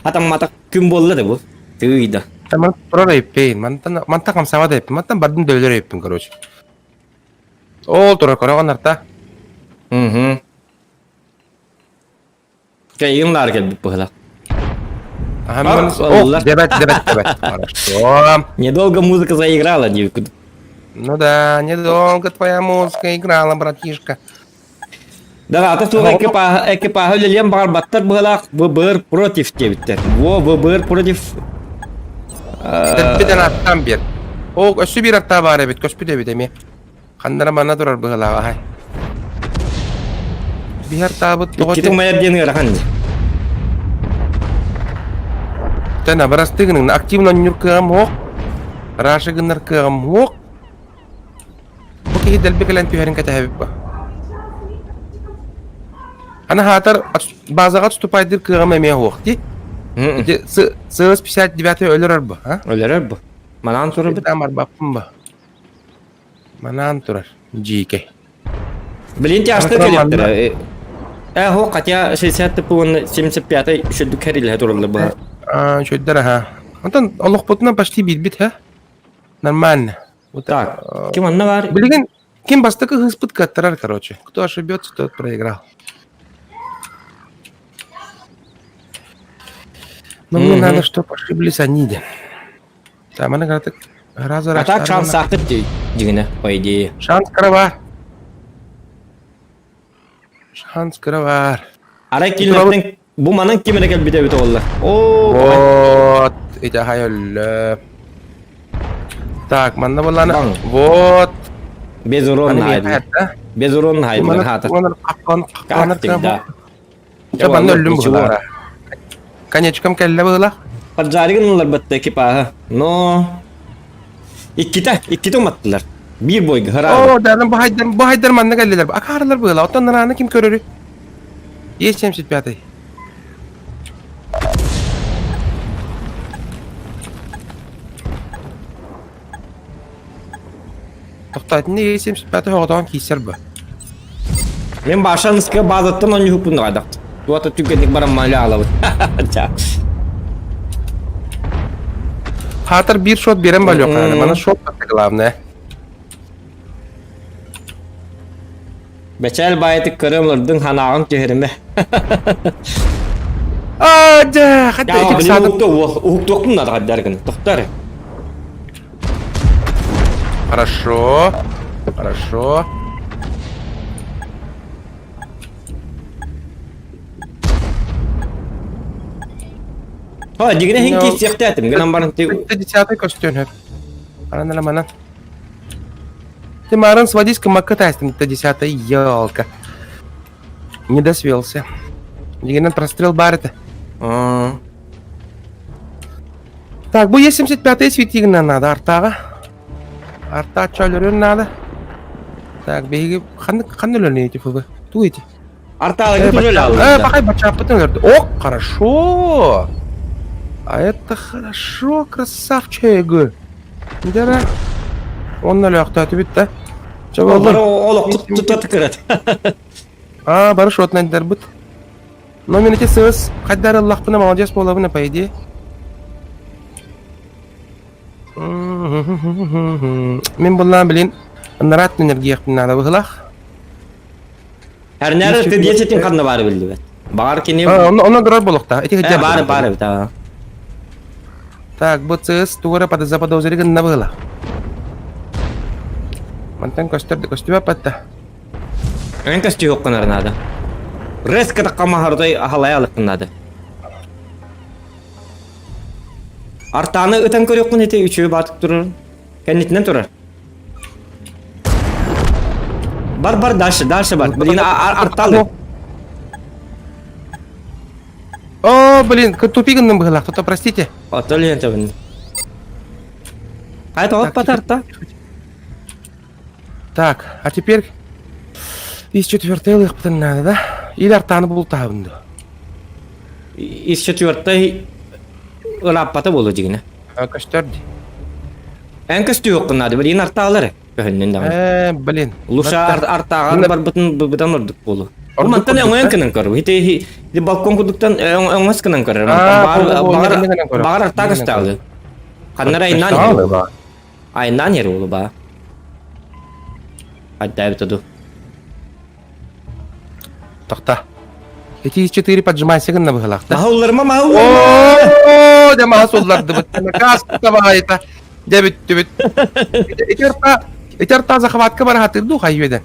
хатамматах күн буолла да бу. Тыыйда. Ман турар эппейин. Мантан мантан хамсаабат эппин. Мантан бардым дөөлөр эппин, короче. Ол турар көрөҕөн арта. Угу. Кэйиҥ лаар кэлбит быһылах. О, дебет, дебет, дебет. Хорошо. Недолго музыка заиграла, девку. Ну да, недолго твоя музыка играла, братишка. Да, ата туох экипажа үлэлиэн баҕарбаттар быһылаах ВБР против диэбиттэр. Во, ВБР против... Битен аттан бер. О, өссө биир атта баар эбит, көспүт эбит эмиэ. Ханнара манна турар быһылаах аһай. Биһэр таабыт тоҕо Иккитин майар диэн ыарахан дии. Тэн абарасты гының активно онньур кыаҕым суох. Раша гыннар кыаҕым суох. Бу киһи дэлби кэлэн түһэрин кэтэһэбит ба. Аны хаатар базаҕа отступайдыр кыаҕым эмиэ суох дии. Ити СС 59 өлөрөр бу, а? Өлөрөр бу. Манаан турар Там барбаппын ба. Манаан турар, дьиикэй. Блин, тяжко кэлиэхтэрэ. Э, хо, хотя 60 уонна 75 үчүрдүк кэрилэһэ тураллар быһа. Аа, үчүгдэр аха. Онтон олохпутунан почти билбит, ха? Нормально. Вот так. Ким анна бар? Билигин ким бастакы ыһыспыт кыаттарар, короче. Кто ошибется, тот проиграл. Но мне надо, чтобы ошиблись они, да. Там она говорит, раза А так шанс сахыт дигине, по идее. Шанс кыра Шанс кыра Арай кинилэртэн бу манан ким эрэ кэлбитэ эбит олла. О, Вот, ити ахай өллө. Так, манна буллана. Вот. Без урон хайдылар. Без урон хайдылар хата. Как всегда. Манна өллүм быһылаара. Конечкам кэллэ быһылах. Поджаригын ылар бытта экипаһа. Но иккитэ, иккитэ уматтылар. Биир бойга хара. О, да, бу хайдар, бу хайдар манна кэллилэр. Акаарылар быһыла. Оттон нарааны ким көрөрү? Есть 75-й. Тохтоотуна Е75 оҕотоон киирсэр бу. Мен башанска базаттан онньуһуппун даҕайдах. Туата түгэнник баран маля алабыт. Хаатар биир шот биэрэн балыаххана. Мана шот главное. Бэчээл баайытык көрө олордуҥ ханаҕын түһэримэ. Аа, дьэ, хатта ити саатым. Уһуктуохпун наада хаддар гына. Тохтор. Хорошо. Хорошо. Ха, дигине хин киссиэхтээтим. Гынан баран ти... Десятый көстүөн хөп. Анан манан. Ты Маран сводись к маккатастым, это десятая елка. Не досвелся. Дигинен прострел бар это. Так, бу Е75 светигна надо, артаға. Арта чөлөрүн надо. Так, биһиги ханнык ханны өлөрнө эти фб? Ту эти. Артаҕа түжөл Э, пахай бачаппытын өлөрдү. О, хорошо. А это хорошо, красавчик. Дара. Онно өлөөхтөөтүбүт да. Чэ боллун. Олох тута тыкырат. А, бары шотнайдарбыт. Но мен эти сыс хайдар ыллахпына молодец буолабына по идее. Мин буллаан билин нараат энергиякпын наада быһылаах. Эрнер ты ханна баары биллибэт. Баар кини... Онно дурар болуқта. Ити Э, баар баар эбит аа. Так, бу цыс тугара заподозрили гынна быһыла. Мантан көстөр көстүбэ патта. Эн көстү наада. Резко таккамахардай ахалай алыккын наада. Артааны ытан көрүөххүн ити үчүгэй баатык турар. Кэннитинэн турар. Бар бар дальше, дальше бар. Блин, арталы. О, блин, тупик гынным быһылаах, то простите. Отол ен Хайта от патарта. Так, а теперь из четвертой ылыахпытын надо, да? Или артааны бултаабын да? Из четвертой ылааппата буолу дигинэ. Көстөр ди. Эн көстүөххүн наада, блин, артаалар көһүннүн даҕаны. Э, блин. Луша артааҕар барбытын быдан ордук буолу. Бу мантан өҥөйөн кынан көр. Ити балкон курдуктан өҥөс кынан көрөр. Мантан баар артаа көстөҕү. Ханнара айнан Айнан ер уолу ба. Айдаабыта ду. Тохта. Эти четыре поджимайся гынна быһылаахта. Маһылларма маһылларма. О, дьэ маһа суллардыбыт. Накаас табаайта. Дьэ бүттүбүт. Ити арта ити арта захватка барахатыр ду хайведен.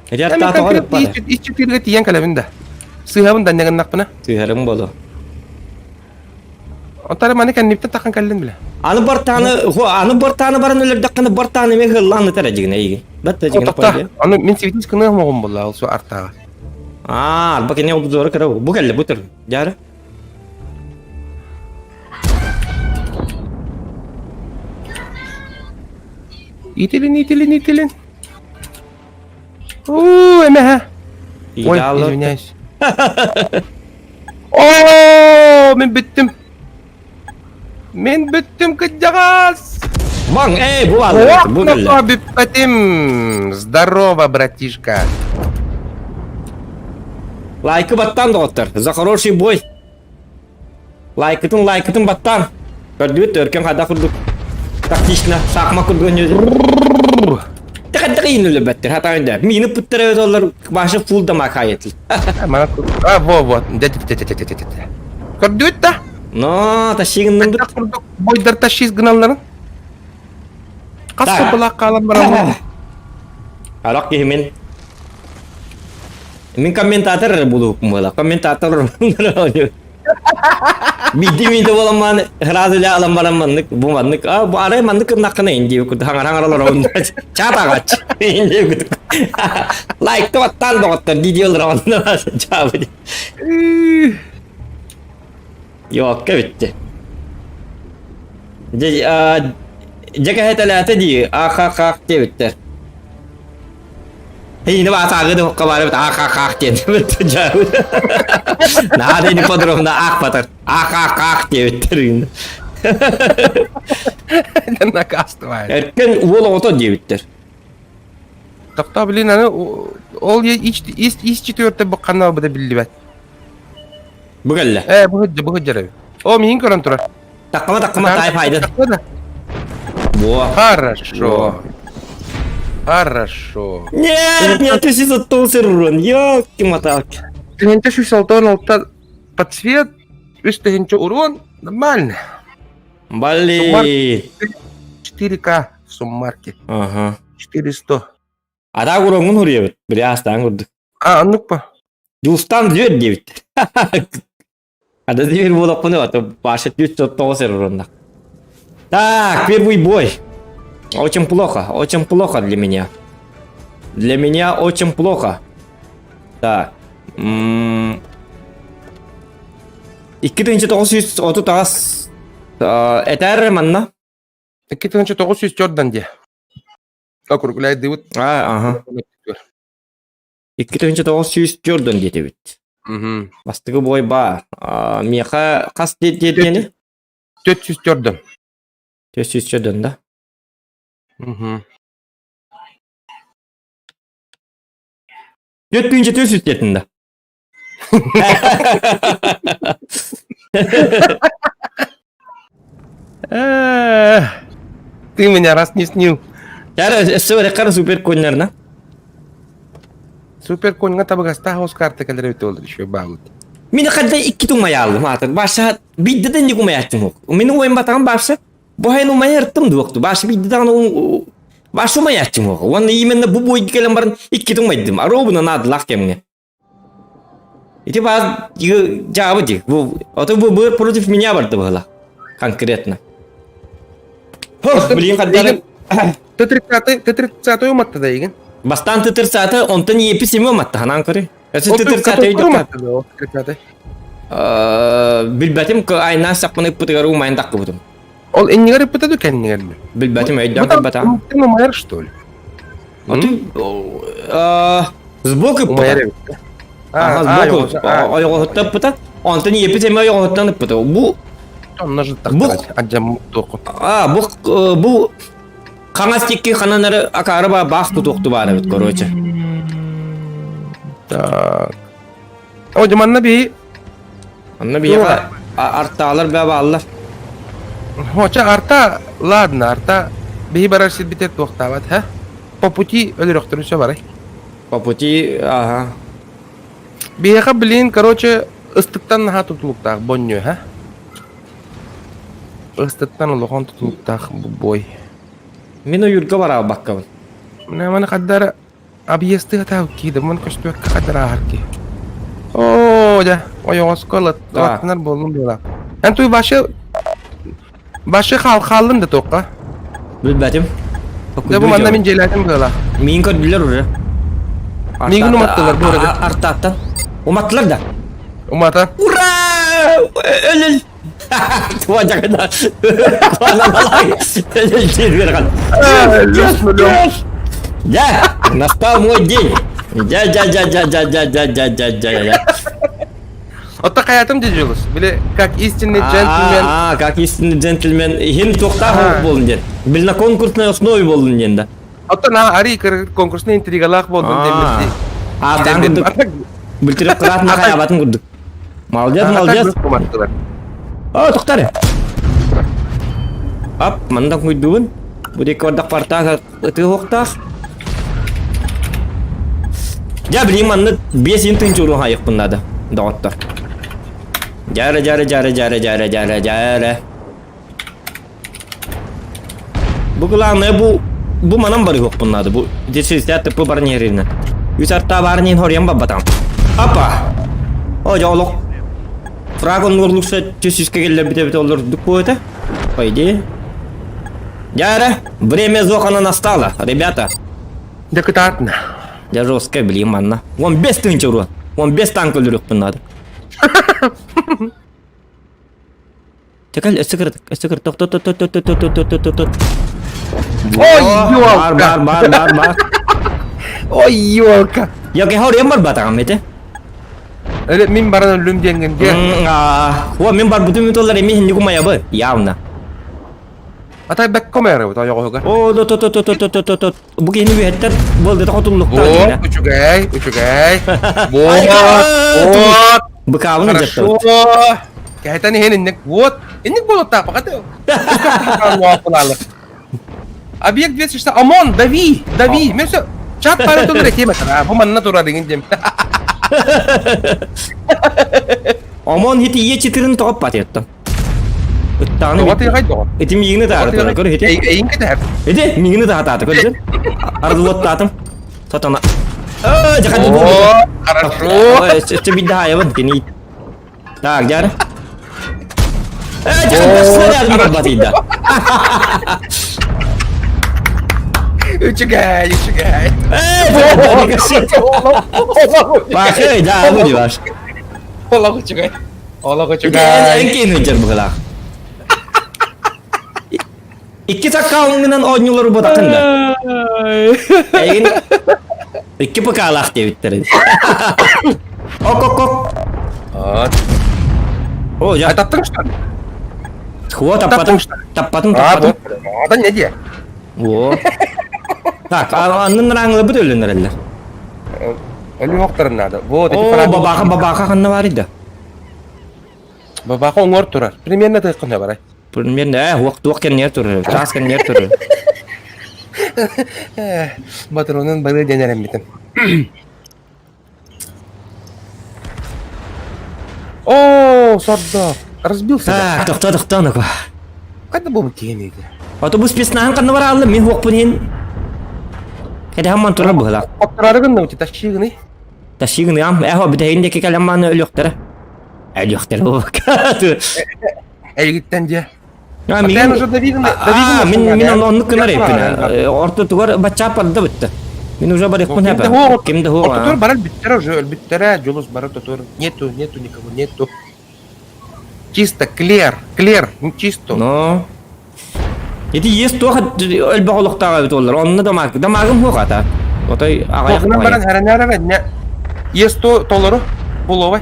Ити арта тоҕо ыппата. Ис четырга тиийэн кэлэбин да. Сыһабын да ньагыннахпына. Сыһарым болу. Онтон маны кэнниптэн тахан кэллин билэ. Аны бартааны, аны бартааны баран өлөрдөххүнэ бартааны мен хыллаан ытар дьигинэ эйигин. Бат да дьигинэ Тохто. Аны мин сибитис кыныах моҕум буолла ол су артааҕа. Аа, арба кини обзора кыра бу кэллэ бу тур. Дьары. Итилин, итилин, итилин. Уу, эмэһэ. Ой, извиняюсь. Оо, мин бүттүм. Мин бүттүм кыдьаҕас. Маң, эй, бу баалар. Бу кэллэ. Бүппэтим. Здорово, братишка. Лайкы баттан доҕоттор. За хороший бой. Лайкытын, лайкытын баттан. Көрдүбүт, өркөн хайдах курдук. Тактично, саахма курдук өнүөдү. Тэхэ иин үлэбэттэр, хатаан да. Миини пыттара өтөллөр, башы фул да макаетл. А, во, вот. Көрдүбүт да? Но, тащигыннын бит. Курдук бойдар тащиз гыналларын. Хас сыллаах хаалан бараммын. Арак киһи мин Мин комментатор эрэ буолуохпун буола. Комментатор Бидди миде боламман сразу эле алан баран маннык бу маннык а бу арай маннык гыннаххына инди курдук хаҥар-хаҥар олоробун чаатаҕач инди курдук лайк тоттан доҕоттор дии олоробун чаабы Йоокка бүтте. Дьэ дьэ кэһэтэлээтэ дии аах-аах-аах диэбиттэр. Эйини баатааҕы да хокка баар эбит аах-аах-аах диэн Наада ини подробно аахпатар. Аах-аах-аах диэбиттэр. Накастывает. Эркен уол оҕото диэбиттэр. Тохтоо, блин, аны ол ис четвертой букканна быда биллибэт. Бу кэллэ. Э, бу хыджа, бу хыджа О, миин көрөн турар. Таккама таккама тай файда. Во. Хорошо. Хорошо. Нет, нет, ты сейчас урон. Ёлки-моталки. Тыһынча сүүс алтан алта подсвет, үс тыһынча урон, нормально. Блин. 4К в суммарке. Ага. 400. Ата уроҥҥун уруйабыт. Били астаан курдук. А, оннук па. Дьулустаан дүөр диэбит. Ада дверь буолахпына, а то Паша түс тоҕус эрэ урунна. Так, первый бой. Очень плохо для меня. Для меня очень плохо. Так. 2938 этэр манна. 2904 дии. Округляйдыбыт. А, ага. 2904 диэтибит. Мгм. Бастакы бой баар. Миэхэ хас диэтиэни? 404 404 да? Мгм. 4400 диэтин да? Ты меня раз не снил. Яра, өссө барыххара супер коннарна. Супер коньга табыгастаах ос карта кэлэр эбит ол еще баалыт. Мин хадда икки тумайаалым аатыр. Баша бидде да не умаяттым ок. Мин уйын батаган баша бу хайын умайырттым дуокту. Баша бидде даҕаны баша умаяттым ок. Уонна именно бу бойга кэлэн баран икки тумайдым. Аробуна наадылаах кэмҥэ. Ити баар дьаабы дии. Бу ото бу быр против меня барды быһыла. Конкретно. Блин, хаддары. Т-30 уматты да игин. Бастан Т-30, онтон епи семи уматты, ханан көрі. Өсө Т-30 өйдөккө. Билбэтим айна саппын ыппытыгар умайын таккыбытым. Ол иннигэр ыппыта ду кэннигэр Билбэтим өйдөөн көрбөтөм. Умайар что ли? Сбоку ыппыта. Ага, сбоку. Ойоҕоһуттан ыппыта. Онтон епи семи ойоҕоһуттан ыппыта. Бу Бу А, бу бу хаҥас тикки ханан акаары баах тутуохту баар эбит, короче. Так. О, манна би Онно биһиэхэ артаалар бээ бааллар. Хоча арта, ладно, арта биһи барар сирбитэ туохтаабат, ха? По пути өлөрөхтөрүн сөп арай. По пути, ага. Биһиэхэ, блин, короче, ыстыктан наһаа тутулуктаах бонньу, ха? Ыстыктан улахан тутулуктаах бой. Мин ойуурга бараабаккабын. Маны хаддара Объезды атаабыт киирдим, мун көстүбэккэ хадырааһар киһи. Оо, дьэ, ойоҕоско ылаттанар буоллум буолаа. Эн туй башы башы хаал хааллым да туохха. Билбэтим. Дьэ бу манна мин дьиэлээтим быһыылаах. Миин көрдүлэр уже. Миигин уматтылар бу арада. Артааттан. Уматтылар да. Умата. Ура! Өлөл! Туа жакында. Да, настал мой день. Дя дя дя дя дя дя дя дя дя дя дя. Отто хаятым дежурус. Били как истинный джентльмен. А, как истинный джентльмен. Хин туохтаах болун ден. Бил на конкурсной основе болун ден да. Отто на ари конкурсный интригалаах болдун деммити. А, таң курдук. Бүлтүрөк кыраат нахаябатын курдук. Молодец, молодец. О, тоқтар. Ап, манна куйдубун. Бу диэки бардах партаах ытыы уохтаах. Дьэ, билигин манна биэс тыынча уруон хайыахпын наада, доҕоттор. Дьээрэ, дьээрэ, дьээрэ, дьээрэ, дьээрэ, дьээрэ, дьээрэ. Бу главное бу бу манан барыһыахпын наада. Бу 60 тыппы баран иһэринэн. Үс артаа баар иһин хоруйан барбатаҕым. Апа! О, дьэ олох. Фраг оннугар түс-түскэ кэллэрбит эбит олордук буо этэ. По идее. Дьэ время Зохана настало, ребята. Дьэ кытаатна. Дьэ жесткая блин манна. 15 тыһыынча уруон. 15 танк өлөрүөхпүн наада. Чекал, өссө кыратык, өссө кыратык, тот, тот, тот, тот, тот, тот, тот, тот, тот. Ой, Бар, бар, бар, бар, бар. Ой, елка. Я кehor барбатаҕым ити. Эле мин баран өллүм диэнгин дьэ. О, мин барбытым үтоллар эми хинни кумаябы, явно. Атай бэкком эрэ тойоҕоһуга. О, то то то то то то то то. Бу киһини үһэттэр буолдата хотуллуктаах Вот, үчүгэй, үчүгэй. Вот, вот. Быкаабын Хорошо. Кэһэтэн иһин инник. Вот. Инник буолуохтаах баҕа. Объект 260. ОМОН, дави, дави. Мен все. Чат пары турар этиэм этэ. Бу манна турар дигин дем. ОМОН хити ие читирин тоҕоппат еттом. Ыттааны Тоҕо тыаҕай доҕор. Ити миигини таары турар, көр ити. Эйин кэтэһэр. Ити миигини таһатаата, көрдүн? Арыллаттаатым. Сатана. Э, жахан О, хорошо. Өссө бидде хаайабын кини. Так, жар. Э, жахан снаряд барбатыйда. Үчүгэй, үчүгэй. Э, Бахы, да, бу диваш. Олох үчүгэй. Олох Эн үчүгэй. кейин быһылаах. Икки аккаунтынан оонньуулар убатахын да. Эйин икки ПК-лаах диэбиттэр. Ок, ок, ок. О, я Таптың что ли? Хво, таппатым. Таппатым, таппатым. А, не де. О. Так, аннын раңылы бит өлөнөр Өлү надо. Вот, О, бабаха, бабаха ханна бар иди. Бабаха оҥор турар. Примерно тыйкын барай. Примерно, э, туох кэннигэр турар, чаас кэннигэр турар. Батронун бары диэн эрэммитим. О, сордо. Разбился. Так, тохто, тохто, ну-ка. Когда был киһини? Автобус спецнаһын ханна барааллым, мин хуохпун иһин. Кэдэһэн турар быһылаах. Оттарарыгын да тащигыны. Тащигыныам, эхо бүтэһин диэки кэлэн мааны өлүөхтэрэ. Өлүөхтэрэ буолбакка. Эйигиттэн дьэ. А, Мин уже Давидын, А, мин мин оннук гынар эппин. Ортотугар баччаап барда бытта. Мин уже барыахпын хэпэ. Ким да хуох. Ортотугар барар бүттэрэ уже өлбүттэрэ, Дьулус бары тотур. Нету, нету никого, нету. Чисто, клер, клер, ну чисто. Но. Ити есть туох өлбөх олохтааҕа эбит оллар. Онно дамаг, дамагым хуох ата. Отой аҕайах Туохунан баран хэрэнээрэ не. Есть то толору, буловай.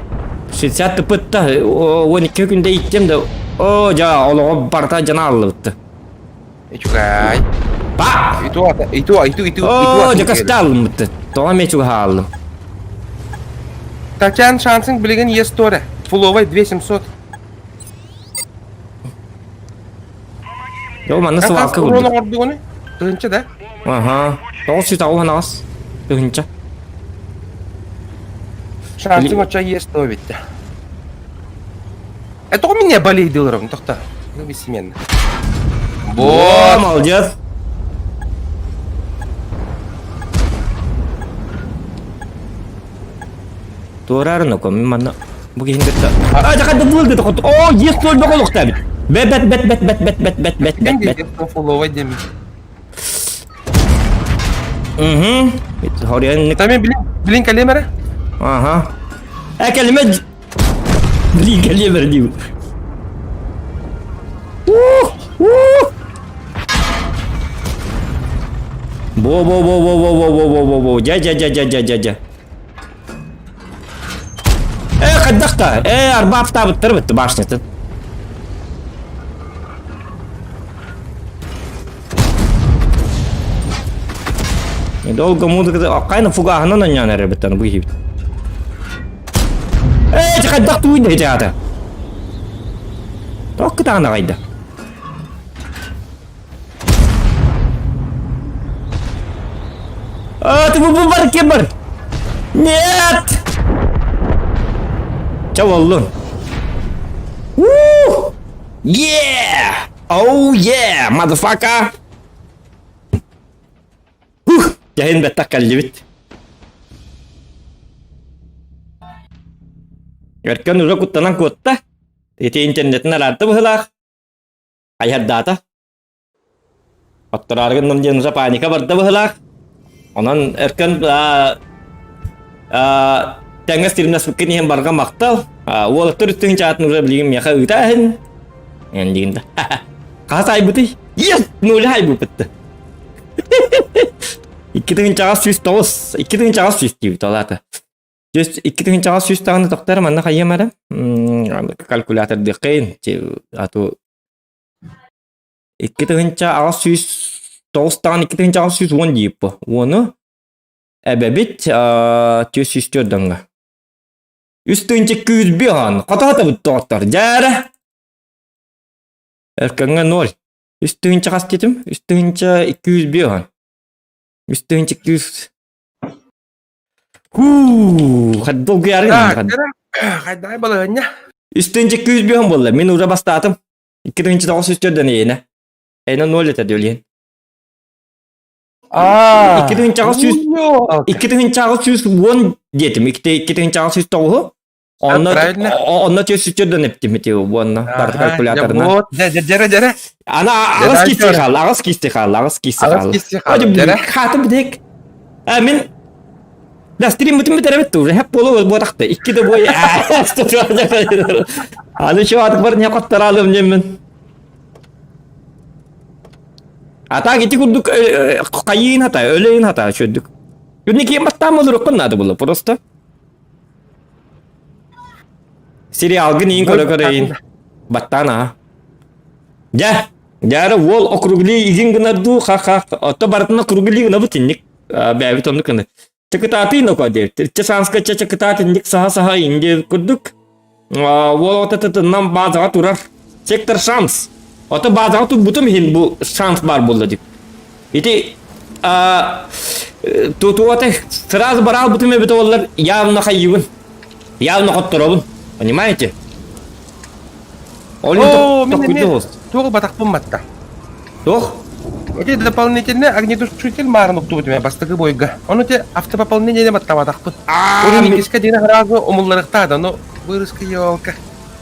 60 тыпытта, 12 күндэ иттем да, о, жа, олоҕо барта жана аллыбытты. Үчүгэй. Па! Иту иту иту иту О, дьакаста аллыммытты. Тоҕо эмиэ чугаһа аллым. Татьян шансың билигин ес торе. Фуловай 2700. Йо, манна свалка курдук. Оҥордугуну? Тыһынча да? Аха. 998 тыһынча. Шансың оча ес то битте. Это у меня болей дылырым, тоқта. Ну, бессеменно. Вот. Молодец. Туораар ноко мин манна бу киһин кытта А жакада буолды тохот. О, есть толбо колохта бит. Бет бет бет бет бет бет бет бет бет бет бет. Угу. Хориан Там блин, блин калемера. Ага. Э, калеме Блин, калемер деймін. Бо бо бо бо бо бо бо бо бо бо дя дя дя дя дя дя дя. Э, хайдахта? Э, арбаптаабыттар бытты башнятын. Долго музыка кайна фугаһынан анньаан эрэ быттан бу киһибит. Ээ, хайдах туйда ити Тоқ кытаана кайда. А, ты бу бар кем бар? Нет! Ча боллун. Woo! Yeah! Oh yeah, motherfucker! Ух! Дьэһин бэттэх кэллибит. Өркөн уже куттанан куотта. Ити интернетин араарда быһылаах. Айардаата. Оттораары гынным диэн уже паника барда быһылаах. Онон Өркөн тэҥҥэ стримнаспыккын иһин барҕа махтал. Уолаттар үстүн чаатын уже билигин миэхэ ыытааһын. Эн диигин да. Хас айбытый? Yes! Нуля айбыппытты. 2009, 2009 диэбит ол аата. Жүз 2009 даҕаны тохтор манна хайыам эрэ калькулятордыаххайын а то 2008 даҕаны 200810 диэбит бу. Уону эбэбит 404 донга. Үс тыһыынча күүс биһан хотоотабыт доҕоттор дьээрэ. Өркөҥҥө ноль. Үс тыһыынча хас диэтим? Үс тыһыынча 205 Үс тыһыынча 200 Хуу, долгуйарыҥ. Хайдай балаһынньа. Үс тыһыынча 205 буолла. Мин уже бастаатым. 2009 эйэнэ. Эйэнэ ноль этэ диөлиэн. Аа. 2009 2010 диэтим. 2009 Онно онно түөсүччөрдөн эптим ити уонна барыта калькуляторна. Вот, дьэрэ дьэрэ. Ана аҕыс кисти хаалла, аҕыс кисти хаалла, аҕыс кисти хаалла. Аҕыс кисти хаалла. Дьэрэ. Хаатым битек. А мин Да стрим бүтүн бүтэребит уже хеп болу буотахта. Икки да бой. Аны чё атык бар не коттаралым неммин. А так ити курдук хайыын хата, өлөйүн хата чөдүк. Күнү киэн баттаан болуруқпын надо было просто. Сериалгын иин көрө-көрөйүн. Баттаан аа. Дьэ, дьэ уол округли игин гынар дуу, ха-ха. Отто барытын округли гынабыт инник. Бэйэбит оннук гына. Чакытаатый ноко диэбит. Часанска чакытаат инник саха-саха инди курдук. Уол отатытынан баазаҕа турар. Сектор шанс. Ото базаҕа турбутум иһин бу шанс баар буолла дип. Ити тутуота сразу бараалбытым эбитэ буоллар явно хайыыбын. Явно хотторобун. Понимаете? Ол Оо, мин эмиэ туох батахпын матта. Туох? Эти дополнительный огнетушитель маарын уктубут мен бастакы бойга. Ону те автопополнение баттабатахпын. Урун иккискэ диэн сразу умулларыктаада, но вырыска елка.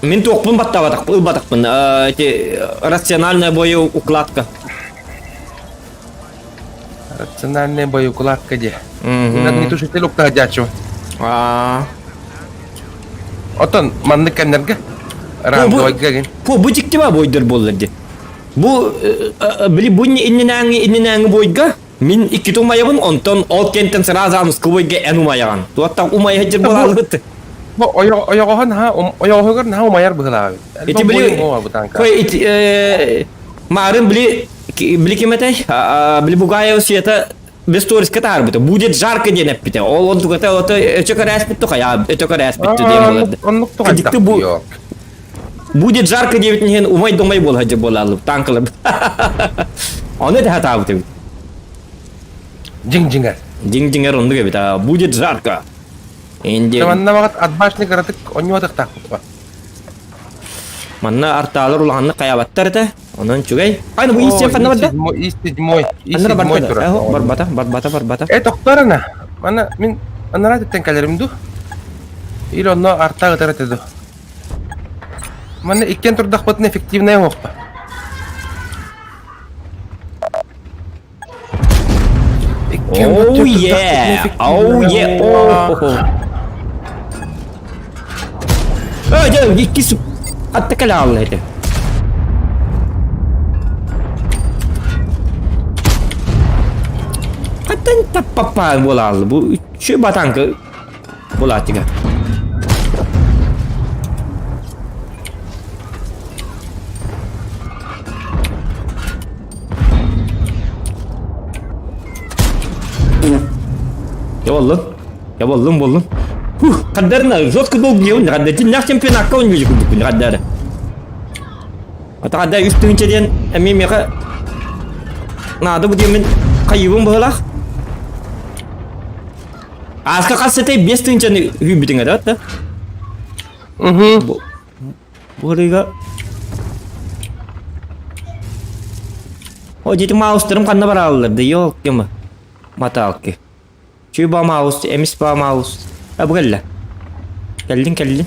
Мин туохпун баттабатахпын, ылбатахпын. Эти рациональная боеукладка. Рациональная боеукладка де. Огнетушитель уктаһадьааччы. Аа. Отон маннык кэмнэргэ ранговайга ген. Бу бу дьиктиба бойдор буоллар ди. Бу били бу иннинээҥи иннинээҥи бойга мин иккитэ умайабын, онтон ол кэнтэн сразу аныскы бойга эн умайаҕын. Туоттан умайа сылдьар буолаалыбыт. Бу ойоҕоһон наһаа ойоҕоһугар наһаа умайар быһылааҕа. Ити били кой ити марын били били ким этэй? Били Бугаева Света без ториска таарбыта. Будет жарко диэн эппитэ. Ол онтугата ото өтө көрөөспүт тухая, өтө көрөөспүт диэн буолар. Оннук тугайдах. Бу Будет жарко диэбитин иһин умай-думай буола сылдьар буолааллыбыт танкалар. Ону этэ сатаабыт эбит. Дьиҥ-дьиҥэр. Дьиҥ-дьиҥэр оннук эбит. Будет жарко. Инди. Манна ваҕат отбашник ыратык онньуотахтаахпыт. Манна артаалар улаханнык хайаабаттар этэ. Онон үчүгэй. Айна бу истиэн ханна барда? И седьмой, и седьмой турар. Барбата, барбата, барбата. Э, тохторана. Мана мин анараа теттен кэлэрим ду. Или онно артаа ытар этэ ду. Манна иккиэн турдахпытына эффективная оһохпа. Oh yeah! Oh yeah! Oh! Эй, дьэ, иккис атта кэлэ хаалла этэ. Хаттан таппаппаан буолааллы бу үчү батанка буолааччыга. Я боллун. Я боллун, боллун. Хух, хаддарына жестко долгий хаддар. Дьиннээх чемпионакка ойнуур курдукпун хаддары. Ата хаддар үс тыһыынча диэн эмиэ миэхэ наада бу диэммин хайыыбын быһылаах. Ааска хас сытай 5 тыһыынчаны үүйбүтүҥ этэ да? Угу. Бу ырыыга О, дети маустарым ханна барааллар да, ёлки маталки. Чуйба маус, эмис ба маус. А бу кэллэ. Кэллин, кэллин.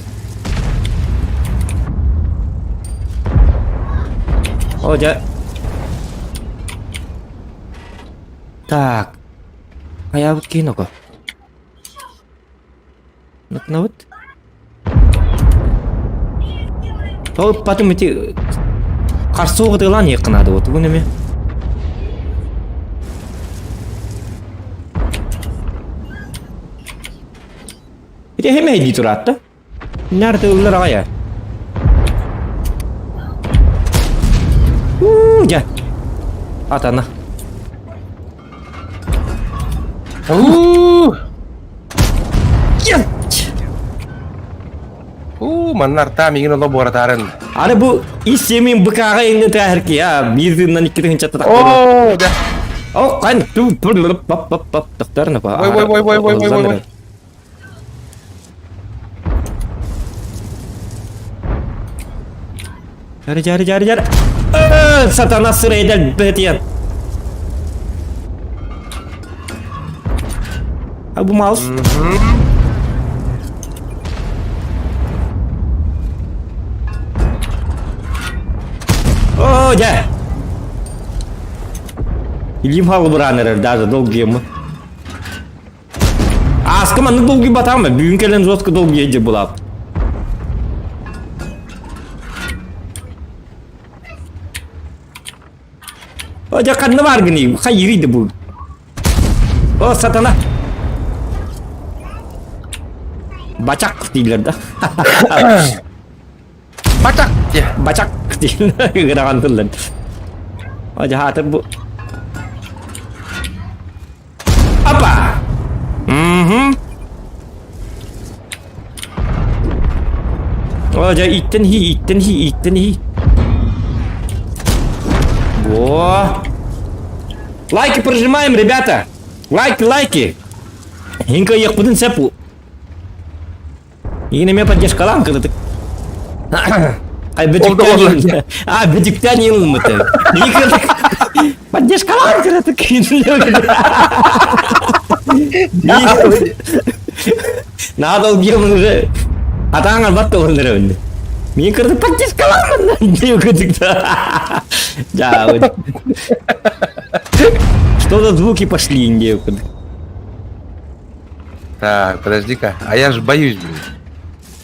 О, дьэ. Так. Хайаабыт киин ого. Ныкнабыт. Ол потом ити харсуға тыылаан иэххэ вот тугун эми. Ити хэмэ дии тураатта. Наар тыыллар аҕай Уу, дьэ. Атана. Уу! Уу, манна артаа миигин оло буоратаарын. Аны бу ис семин быкааҕа иҥнэ тааһырки а биир тыыннан икки тыһынчатта Оо, да. О, кан ту пап пап пап тахтарна па. Ой, ой, ой, ой, ой, ой, ой. Жары, жары, жары, жары. Сатана сырайдал бэтиэн. А бу маус. О, дьэ. Илиим халыбыраан эрэр даже долгуйаммын. Ааска маннык долгуйбатаҕым ээ, бүгүн кэлэн жестко долгуйа дьэ булаап. О, дьэ ханна бааргыный? Хайыырый да бу? О, сатана! Бачак дииллэр да. Бачак диэ. Бачак диэн ыарахан тыллар. О, дьэ хаатыр бу. Опа! Угу. О, дьэ иттэн хи, иттэн хи, иттэн хи. Во! Лайки прожимаем, ребята! Лайки, лайки! Инка ехпытын сеп. Игин эмиэ поддержкалаан кырытык. Ай бөтүктэн А, бөтүктэн йылмыты. Поддержкалаан кырытык. Надо убьем уже. Атаң албат толындырабын. Мин кырды поддержкалаан Да, вот. Что за звуки пошли, индейку? Так, подожди-ка. А я же боюсь, блин.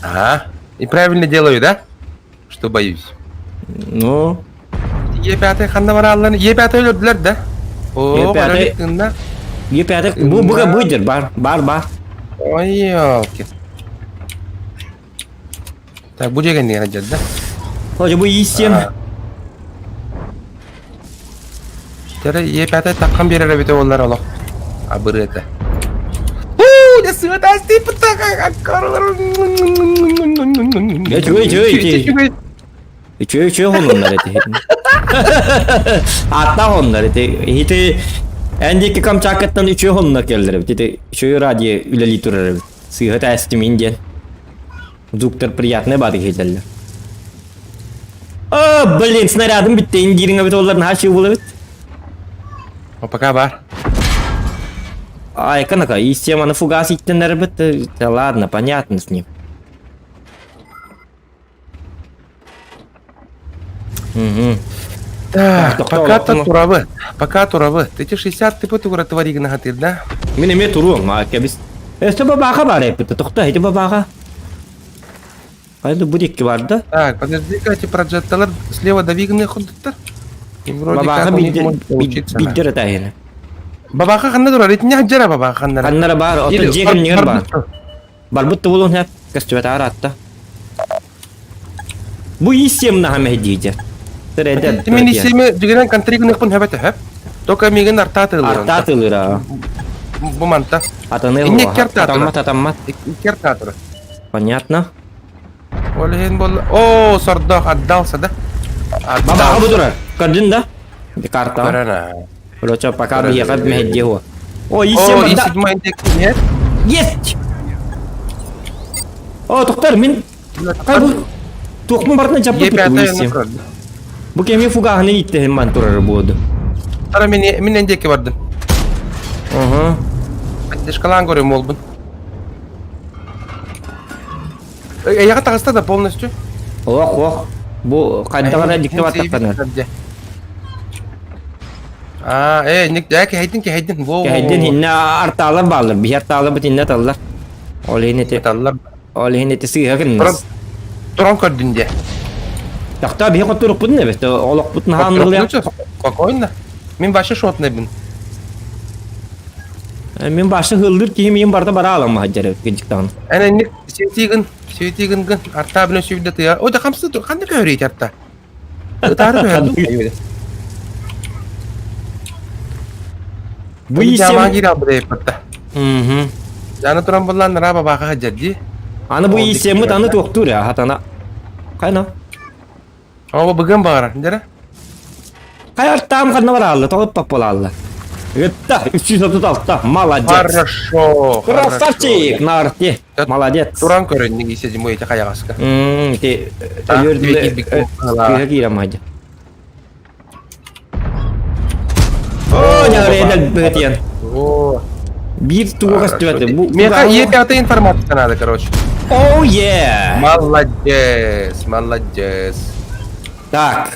Ага. И правильно делаю, да? Что боюсь. Ну? Е5 ханна бараллар. Е5 өлөрдүлэр да? О, Е5 Е5 бу буга быдыр бар, бар, бар. Ой, елки. Так, бу дегенне хадьар да? Ходжа бу иссем. Тере Е5 таххан биэрэр эбитэ буоллар олох абыры этэ. Уу, дьэ сыата Үчүгэй, үчүгэй, үчүгэй, үчүгэй хонуннар эти. Атта хоннар эти. Ити эн диэки Камчаткаттан үчүгэй хонуннар келлер эбит. Ити үчүгэй радио үлэлии турар эбит. Сыыһа тээстимин диэн. Звуктар приятный баады киһилэллэр. О, блин, снарядым бүттэ индириҥ эбит оллар наһаа чыы буолабыт. О, пока бар. Ай, канака, и система на фугас иттеннер Да ладно, понятно с ним. Угу. Так, пока-то турабы. Пока турабы. Ты эти 60 ты потугра тваригна хатыр, да? Мин эмиэ туруом, а кэбис. Өстө бабаха бар эппит, тохто ити бабаха. Хайда бу дикки бар да? Так, подожди-ка, эти проджекталар слева давигны ходуттар. И вроде Бабаха как у них может получиться. биддер этаһына. Бабаха ханна турар, итинне хаджара бабаха ханнара. Ханнара бар, оттон дьиэ кэннигэр бар. Барбыт да буолуон сөп, көстүбэтэ аратта. Бу исем наһа мэһдиидэ. Мин исеми дигенен контригыныхпын хөбөтө хөп. Только мигин арта тылыр. Арта тылыра. Бу манта. Атаны Инне керта Атаммат, атаммат. Керта турар. Понятно. Ол иһин бол О, сордох отдался да? Баба бу турар. Көрдүн да? Карта. Көрөн. Короче, пока биһиэхэ мэһэйдиэ уо. О, О, исем и да. седьмой индекс нет. Есть! О, тоқтар, мин Хай бу туохмун барытына Е дьаппыт бу пятая исем. Бу кэми фугаһыны иттеһин ман турар буоду. Тара мен мен индекке бардым. Ага. Поддержкалаан көрөм уолбун. Эйэҕэ таҕыста да полностью? Ох, ох. Бу хайдах эрэ дьикти баттахтанар. Аа, э, ник даа кэһэйдин кэһэйдин. Во, Кэһэйдин иннэ артаалар бааллар. Биһи артааларбыт иннэ аталлар. Ол иһин ити Аталлар. ол иһин ити сыыһа Туран гыннас. туран көрдүн дии. Тахта биһи хотторукпутун эбит. Олохпутун хаанныгылыах. Спокойно. Мин вообще шотный Мин башы хыллыр киһи миин барда бара аламма хаджар кыдьыктаҕын. Эн инник светигин, светигин гын, арта билен сүүрдэ тыа. О да хамсы ханна көһөрүйт арта. Ытаары көһөрдүм. Бу Жамаан исем... киирэ албыта Мгм. Жаны туран буллаан нараба бабааха хаджар дии. Аны бу Ол исеммит аны дикки туохтуур я хатана. Хайна. Оба быгын баҕарар, дьэрэ. Хай артаам ханна бараалла, тоҕо паппалаалла. Ытта, 336, молодец. Хорошо, Красавчик, на арте. Молодец. Туран көрөн ниги седьмой эти хайаҕаска. Мм, ти өлөр киирэ мадя. О, няры бэтиэн. О, Биир тугу көстүбэт. Бу Меха Е5 информация надо, короче. О, е. Молодец, молодец. Так.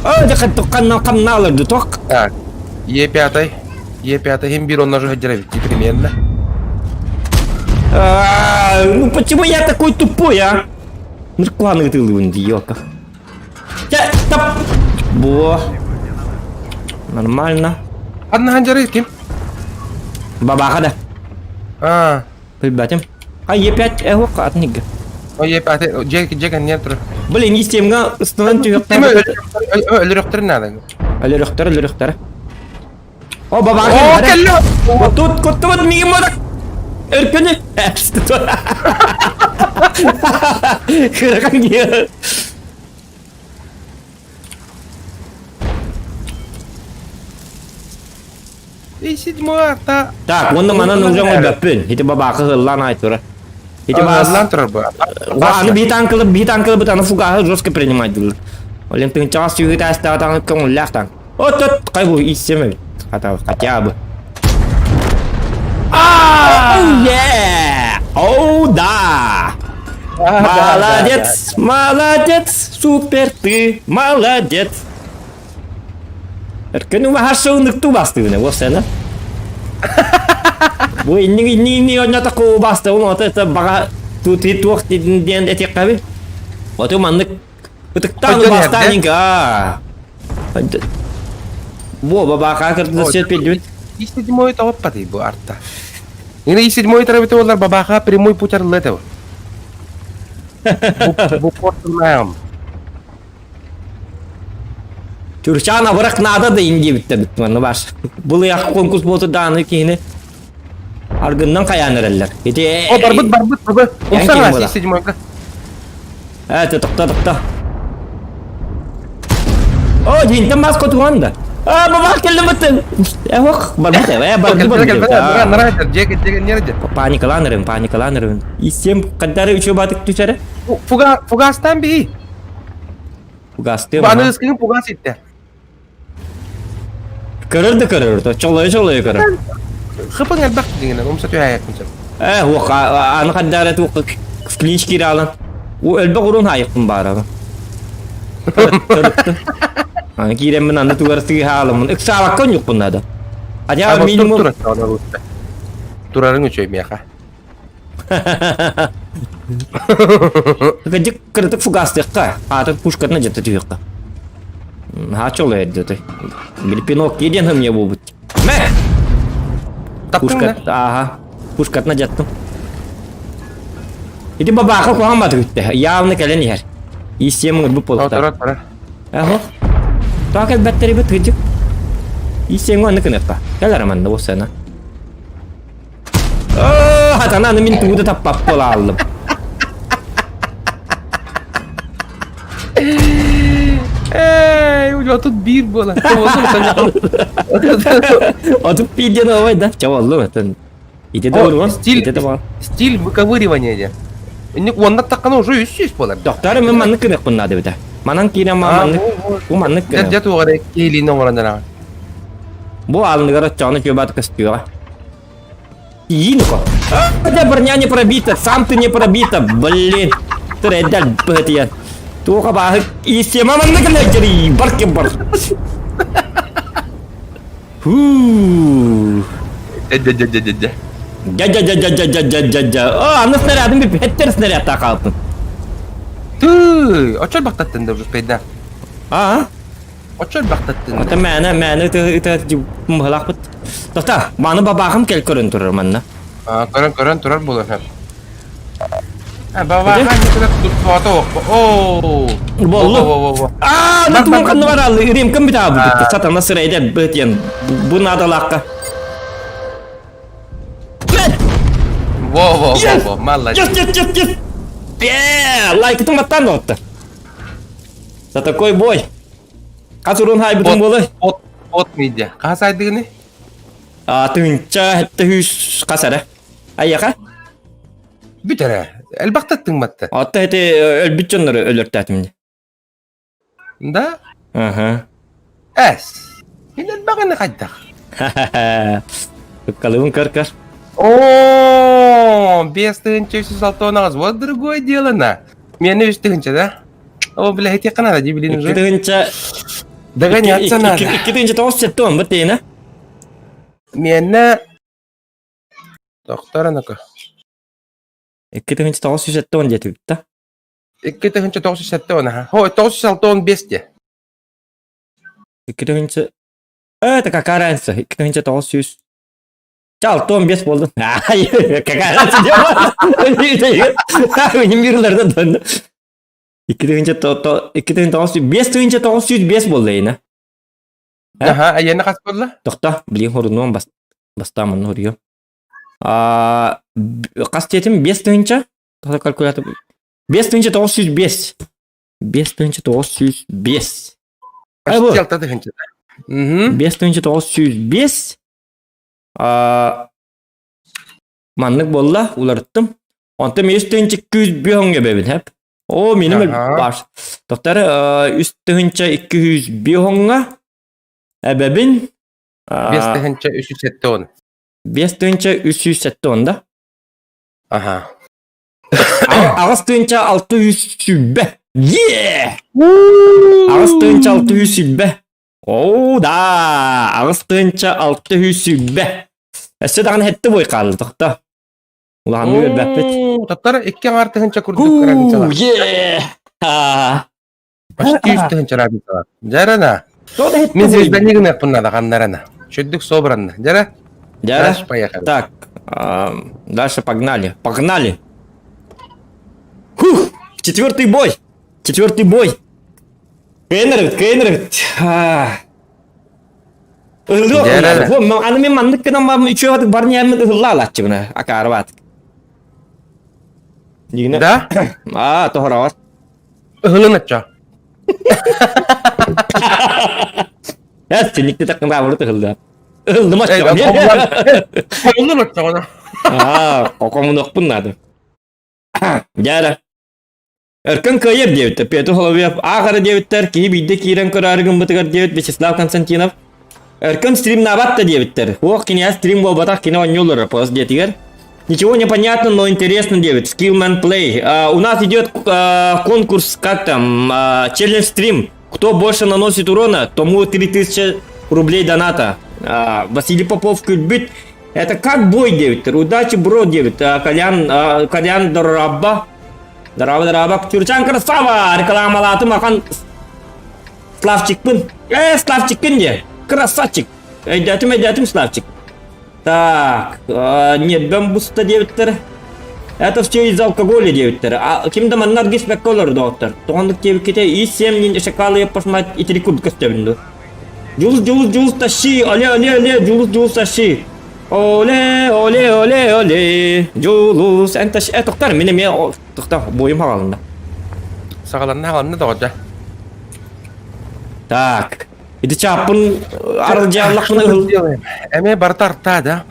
О, дьэ ханна хамнаалар ток. Так, Е5, Е5, хим бир онножу хадьарабит примерно. Ну почему я такой тупой, а? Ну куаны ты лын, ёлка. Топ. Бо. Нормально. Ханна ханжары ким? Бабаха да. А, Билбэтим. А Е5 эхо атнига. о Е5, жек жек нет. Блин, истемга ыстынан Тиме түйөктөр. өлөрөхтөр надо. Өлөрөхтөр, өлөрөхтөр. О, О, бабаха. кэллэ. Тут куттубут миигин модак. Өркөнү. Кыракан киһи. И седьмой арта. Так, уонна манан уже оҥорбөппүн. Ити бабаакы ыллаан аай турар. Ити баас... Ыллаан турар бу. Аны бии танкылы, бии танкылы быт аны фугаһы жестко принимать дылы. Олен тыынчаҕас сүүһү таастаҕа таҥы көҥүллээх таҥ. От от хай бу иссем эбит. Хата хотя бы. Oh yeah! Oh да! Молодец! Молодец! Супер ты! Молодец! Эркин убаһар бастыгына уоссана. Бу инник инник инник онньото куубастыбын ото это баҕа тути туох диэн этиэххэбин. Ото маннык ытыктаан убастаан инка. Бу бабака кырды сет педүн. И седьмой тоҕоппатый бу арта. Ина и седьмой тарабыты олар бабаха прямой путь арыллы Бу портунаам. Түрчаан абырах наада да ин диэбиттэр манна баар. Былыйах конкурс буолта дааны киһини аргыннан хайаан эрэллэр. Ити О, барбыт, барбыт, барбыт. Умсаҥа, седьмойга. Э, тохто, тохто. О, дьиинтэн бас хотуган да. А, бабах келдим быттын. Э, ох, барбыт э, барды барбыт. Паникаланырым, паникаланырым. Исем каддары үчү батык түшәрі. Фуга, фугастан бии. Пугастыам. Бу аны ыскыгын пугас иттэ. Көрөр да көрөр, то чолойо чолойо көрөр. Хыпың элбэх дигинен умса түһээйэкпин сөп. Э, уоха аны хаддара туох клинч киирэ алан. У элбэх урун хаайыкпын баарабын. Аны киирэммин аны тугар сыыһаалыммын. Ыксаабакка онньукпун наада. Хотя минимум... Турарың үчүгэй миэхэ. Кырдьык кырытык фугастыахха, аатын пушкатына дьэ түһүөххэ. Хаачол эрдэ Били пинок диэн мне буолбут. Мэ! Пушка, ага. Пушкатына дьаттым. Ити бабаха куһаҕан баты бүттэ. Явно кэлэн иһэр. Иссиэм ырбыт буолуохтаах. Аһо. Тоҕо кэлбэттэр эбит кырдьык. Иссиэҥ онно кыныахха. Кэл манна буолсана. Хатана аны мин тугу да таппаппын ааллым. Эй, 31 буолан. 31 диэн оой да, чаваллым этен. Ити да урган, стиль, ити да бар. Стиль выковыривания де. Инник уонна таққана уже үс буолар. Доктор мен маннык кыныахпын наада бita. Манан киирэн маннык, бу маннык кыныах. Дьэ туоҕа киһилиин оҥорон араҕын. Бу алыныгар оччоҕуна күөбаат көстүөҕэ. Иинко. Хотя броня не пробита, сам ты не пробита, блин. Трэддэл бытыйан. Туоха бааһы истема манна кэлэджери, барки бар. Фу. Дэ-дэ-дэ-дэ-дэ. Дя-дя-дя-дя-дя-дя-дя. О, аны снарядын bir хеттер снаряд қалыппын. Ты, очол бақтаттын деп жүспейді. А? Очо элбэхтэттин. Ата мээнэ мээнэ ыта ыта мыһылаахпыт. Тота, маны бабаахым кэл көрөн турар манна. Көрөн көрөн турар буолар. Бабааха никуда туттуата Оо. Боллу. Аа, ну тугун ханна бараллы, ремкам бит аабыт. Сатана сырайда бытен. Бу надалаакка. Во во во во, молодец. Yes, yes, yes, yes. Yeah, лайкытын баттан отты. За такой бой. Хас урун хайбытын болой? От, от мидя. Хас айдыгыны? А, тыынча, хэтте хүс хас эрэ. Айяха? Бүт эрэ. Элбэхтэ тыҥматты. Отто эти өлбүт дьоннору өлөртөөтүм Да? Ага. Эс. Мин элбэҕини хайдах? Ыккалыбын көр-көр. О, 5368. Вот другое дело на. Миэнэ 3 тыһыынча да? О, бля, этиэххэ наада дии билин уже. 2 тыһыынча... Догоняться надо. 2 тыһыынча 970 бу тиэнэ. Миэнэ... Доктор анака. 2970 диэтибит да? 2970 аха. Хо, 965 де. 2 тыһыынча... Это какая разница? 2900... 65 буоллун. Какая разница? Минем мирлерден дönдü. 2 тыһыынча 2900 5905 буолла ина. Аха, айана хас буолла? Тохто, блин, хорунуон бас бастаамын хоруйу. А хас диэтим 5 тыһыынча? Тоҕо калькулятор 5905. 5905. Ай бу. 6 тыһыынча. Мгм. 5905. Маннык буолла, уларыттым. Онтон үс тыһыынча 200 өҥҥө эбэбин, хэп. Оо, миним баар. Доктор, 3205 өҥҥө эбэбин. 5370. 5370 да? Ага. 8620. Е! 8620. Оо, да! 8620. Өссө даҕаны һэтте бой хаалла тохто. Улаханнык үөрбэппит. Таптар икки аҥаар тыһыынча курдук разницалар. Почти үс тыһыынча разницалар. Дьарана. Мин звезданы гыныахпын надо ханнарана. Чүрдүк собранно. Дьара. Дьара. Поехали. Так, дальше погнали. Погнали. Фух, четвертый бой. Четвертый бой. Кыайан кыайан Ыһыллыа Аны мен маннык гынан барым үчүө барньааммыт ыһылла алааччыбына акаарыбаат. Дигинэ. Да? Аа, тоһороват. Ыһылын ачча. Эс, синникти таккын баабыры ыһылла. Ыһыллым ачча. Хомунун аччаҕына. Аа, хомунуохпун наада. Дьара. Өркөн кыайар диэбиттэр. Петр Соловьев ааҕара диэбиттэр. Киһи биирдэ киирэн көрөөрү гыммытыгар диэбит Вячеслав Константинов. Өркөн стримнаабат да диэбиттэр. Уох кинээс стрим буолбатах кини оонньууллар пост диэтигэр. Ничего не понятно, но интересно диэбит. Skillman Play. А, у нас идет конкурс, как там, челлендж стрим. Кто больше наносит урона, тому 3000 рублей доната. Василий Попов күлбүт. Это как бой диэбиттэр. Удачи, бро диэбит. Колян, Колян Дорабба. Дороба, дороба, Чурчан красава! Рекламалаатым ахан Славчикпын. Э, Славчикпын де. Красавчик. Өйдөөтүм, өйдөөтүм, Славчик. Так, нербем буста диэбиттэр. Это все из-за алкоголя диэбиттэр. А ким да манна аргиспекке олор доҕоттор. Тоҕоннук диэбикките и семь нин шакалы пошмать итiri курдук көстөбүн ду. Дьулус, дьулус, дьулус тащи! Оле, оле, оле, дьулус, дьулус тащи! Оле, оле, оле, оле, Дьулус, эн тащи... Э, тоқтар, мин эмиэ... Тоқтар, бойум хаҕаланна. Саҕаланна, хаҕаланна доҕордо. Так, ити чааппын арылдьааллахпын ыһыл... Эмиэ барыта артаа да.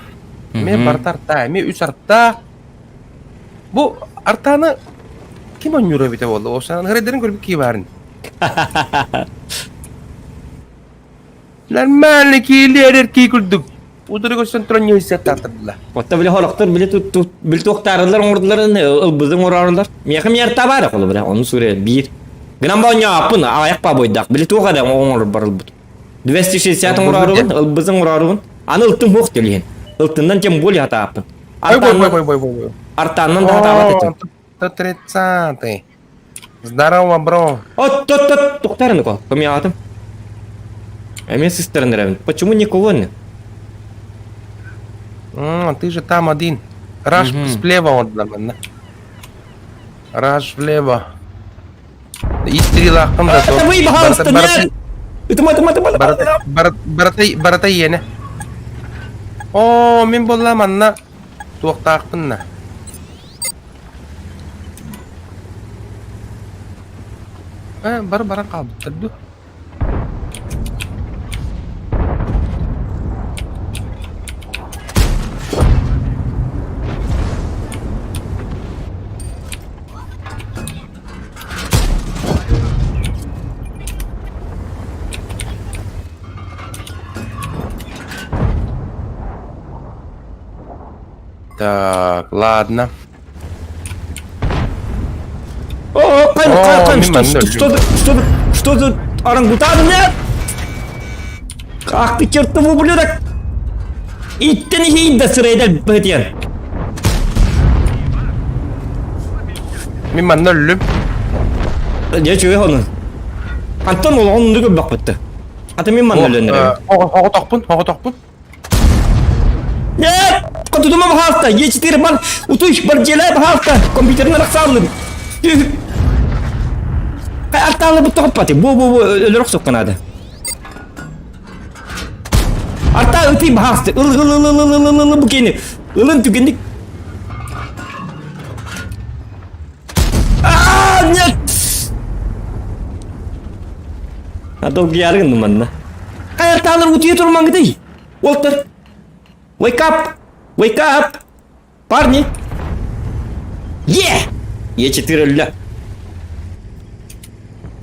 Эмиэ барыта артаа, эмиэ үс артаа. Бу артааны ким оонньуура эбитэ буолла? Ол хырайдарын көрбүт киһи баарын. Нормально киилиэрэр кии курдук. Утары көрсөн туран ньыһыссаттаатырдылар. Отто били хорохтор били били туохтаарылар оҥордуларын ылбызын оҥорорулар. Миэхэ миэрта баар холу бile ону суре биир. Гынан ба оñоаппын аяк па бойдах били туох эрэ оҥорор барылбыт. 260 оҥорорубун ылбызын оҥорорубун. Аны ылтым хуох төлүһүн. Ылтыннан тем более хатааппын. Артаннан да хатаабат этим. 130-й. Здорово, бро. От, от, от, тухтарыныко, помиятым. Эмиэ сыстаран эрэбин. Почему не колонны? Ты же там один. Раш слева он нормально. Раш влево. И стрела да. Это вы, пожалуйста, нет! Это мой, это мой, это мой, Барата, барата иэнэ. Оо, мин буолла манна туохтаахпын на. Э, бары баран хаалбыттар дуу? Так, ладно. О, кай, кай, кай, что, что, что, что, что за орангутан, нет? Ах ты чертов ублюдок! Иттен иһийдэ сырайдар бытыан. Мин манна өллүм. Дьэ үчүгэй онун. Антон ол оннук өлбөхпүттэ. Ата мин манна өлөн эрэ. Оҕотохпун, оҕотохпун. Нет! Тутума пожалуйста! Е4 бар! Утуй, бар дьиэлээ, пожалуйста! Компьютерин арахсааллым. Артаалы бу тоҕоппаты. Бу бу бу өлөр охсукка наада. Арта ытый пожалуйста. Ыл ыл ыл ыл ыл ыл ыл бу кени. Ылын түгенник. А, нет! А долгиярын манна. Кай артаалар утуйа турмаңгытай. Уолтар. Wake up! Wake up! Парни! Е! Е4 өллө.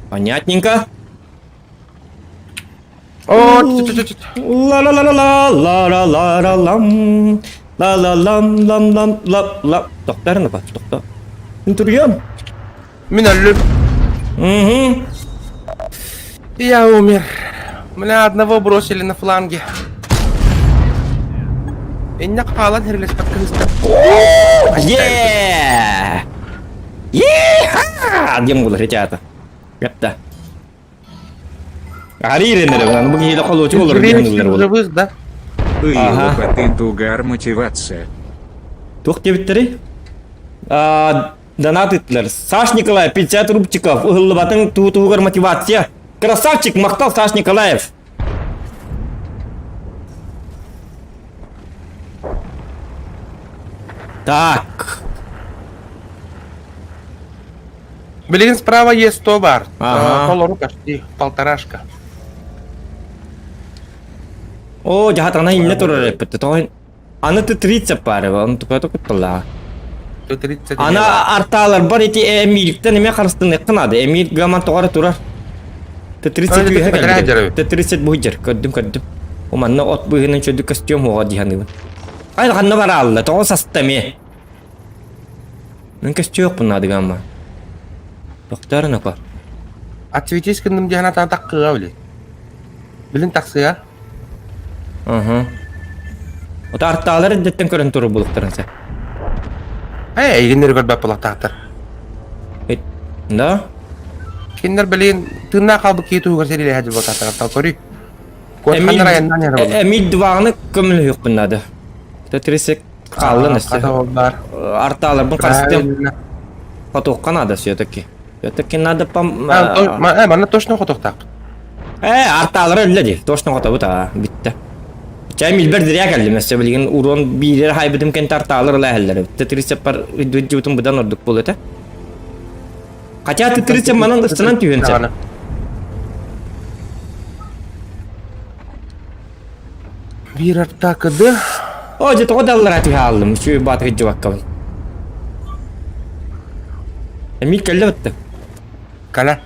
Понятненько. О, Ла-ла-ла-ла-ла-ла-ла-ла-лам. Ла-ла-лам-лам-лам-ла-ла. Тохтар на тохта. Интерьем. Мин өллүм. Угу. Я умер. Меня одного бросили на фланге. Иннек хаалан хэрилэспэт кыһыста. Е! Е-ха! Диэн буолар ребята. Ребята. Ариренere бу киһи холуочук олорор диэн буолар. Живых, да? Ага. Ты дугар мотивация. Туох диэбиттэрий? Донат ыттылар. Саш Николаев, 50 рубчиков, ыһыллыбатын туу-туугар мотивация. Красавчик, махтал Саш Николаев. Так. Билигин справа есть 100 бар. Ага. Толору почти полторашка. О, дьаһатана инне турар эппит. Тоҕо Аны ты 30 пары, он такой кутталлаҕа. 30 Ана артаалар бар ити Эмиликтен эмиэ харыстыныахха наада. Эмил гаман тоҕо эрэ турар. Ты 30 үөһэ кэлбитим. Ты 30 буһуйдьар. Көрдүм, көрдүм. О манна от быыһынан чөдү костюм уоҕа дии саныыбын. Ай ханна бараалла, тоҕо саста эмиэ. Мен көстүөхпүн наада гамма. Тохтоор нако. Отцветись гынным диэн атаан таккыга били. Билин тахсыа. Аха. Ото артаалар эрдэттэн көрөн турар булуктарын сэ. Э, эйигиннери көрбөт булактаахтар. Да? Кинилэр билин тыыннаах хаалбыт киһи туһугар сэриилэһэ дьылбатаахтар тал көрүй. Куотханнар айаннаан иһэр буолла. Эмил дваҕаны көмөлөһүөхпүн наада. Тетрисек хааллан өссө. Артааларбын харыстыам. Хотуохха наада все-таки. Все-таки надо пом... Манна точно хотуохтаахпыт. Э, артаалара өллө дии. Точно хотобут аа, бүттэ. Чай милбер диря кэллим өссө билигин урон биирер хайбытым кэнтэ артаалар ыла иһэллэр. Тетрисеппар үйдүбүтүн быдан ордук буолуо этэ. Хотя ты 30 манан ыстынан түһүөн сөп. Биир артаакыды. О, дьэ тоҕо даллара түһэ ааллым. Үчүгэй баатыгы дьыбаккабын. Эмиэ кэллэ бытты. Кэлэ.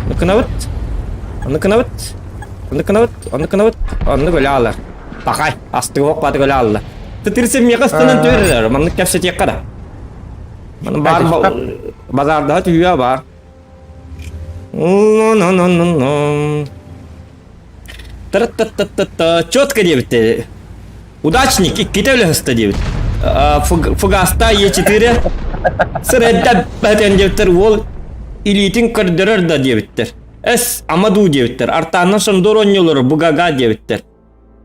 Оннукунабыт. Оннукунабыт. Оннукунабыт. Оннукунабыт. Оннук өлө аалар. Пахай, астыгы ох баатыгы өлө аалла. Тытырсы миэхэ ыстынан түһэрэр. Маннык кэпсэтиэххэ да. Маны баар базардаһа түһүө баар. Ну-ну-ну-ну-ну. Тра-та-та-та-та. Четко диэбит. Удачник иккитэ үлэһиста диэбит. Фугаста Е4 сырэдда бэтэн диэбиттэр уол илиитин көрдөрөр да диэбиттэр. Эс Амаду диэбиттэр. Артааннан Шандор оонньуулары Бугага диэбиттэр.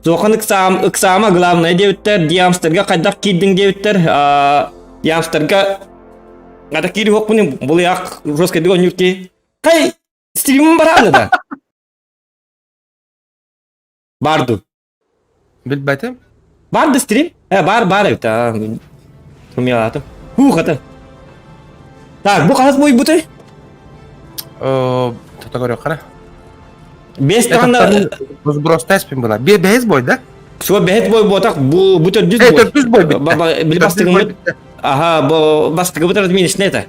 Суохан ыксаам, ыксаама главное диэбиттэр, Диамстерга хайдах киирдиҥ диэбиттэр, Диамстерга ата киири хуохпун булуйаах жесткайдык оонньуур киһи. Хай, стримим барааны да. Бар ду. Билбэтим. Бар да стрим? Э, бар, бар эбит. Сумиалаатым. Хух, ата. Так, бу хас буйбутай? Тота көрүөххэ. Бес даҕаны Сброста эспин была. Бэһис бой, да? Суо бэһис бой буотах бу бу төрдүс бой. Төрдүс бой бүттэ. Били бастыгымыт. Аха, бу бастыгыбыт разминочный это.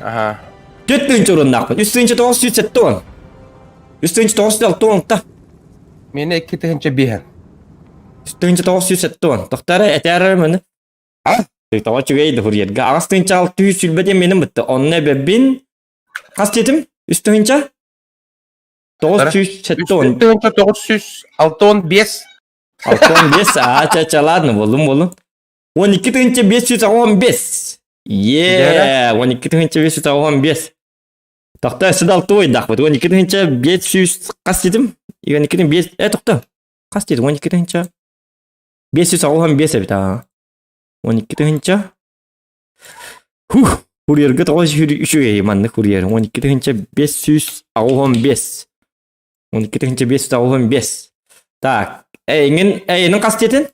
Аха. Төрт тыынча уруннаахпын. Үс тыынча тоҕус сүүс сэттэ уон. Үс тыынча тоҕус сүүс алта уонта. Мені икки тыһынча биһэн. Үс тыынча тоҕус сүүс сэттэ уон. Тохтара этээр маны. А? Тоҕо үчүгэй да хурьерга. Аҕыс тыынча алта сүүс сүүрбэ диэн менин бытты. Онно эбэбин Хас диэтим? Үс тыһыынча? 970. Тыһыынча 965. 65, а, ча, ча, ладно, боллум, боллум. 12 тыһыынча 585. Е, 12 тыһыынча 585. Тохто, өссө да алты ойдахпыт. 12 тыһыынча 500 хас диэтим? 12 тыһыынча 5, э, тохто. Хас диэтим? 12 тыһыынча 585 эбит, аа. 12 тыһыынча Хух, курьерга тоҕо үчүгэй маннык курьер. 12 585. 12 585. Так, эйигин, эйигин хас диэтин?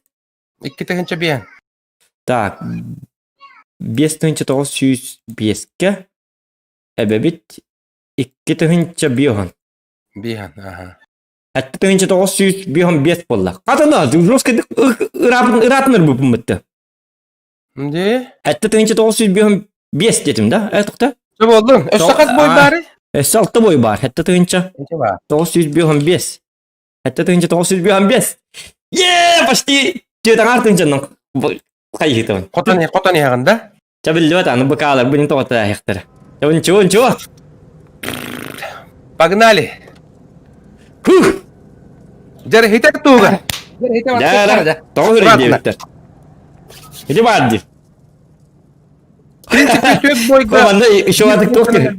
Икки тыһынча биэн. Так, 5905-кэ эбэбит 25 Биэн, аха. 7955 буолла. Хатана, жесткий ыраатынар буппуммутта. Дии. 7955 дедим да? Э, Сөп болдун. Өссө хас бой баары? Өссө алты бой бар. 7955. 7955. Е, почти четаңар тынчаннан хайытыбын. Хотон хотон иһэҕин да? Чабиллибат аны быкаалар бу тоҕото ахтар. Чабын чего чего? Погнали! Фух! Дьэр хитер туга. Дьэ, тоҕо үрэн диэбиттэр. Ити баар дии. 34 бойга. Манна еще атык туох киһи.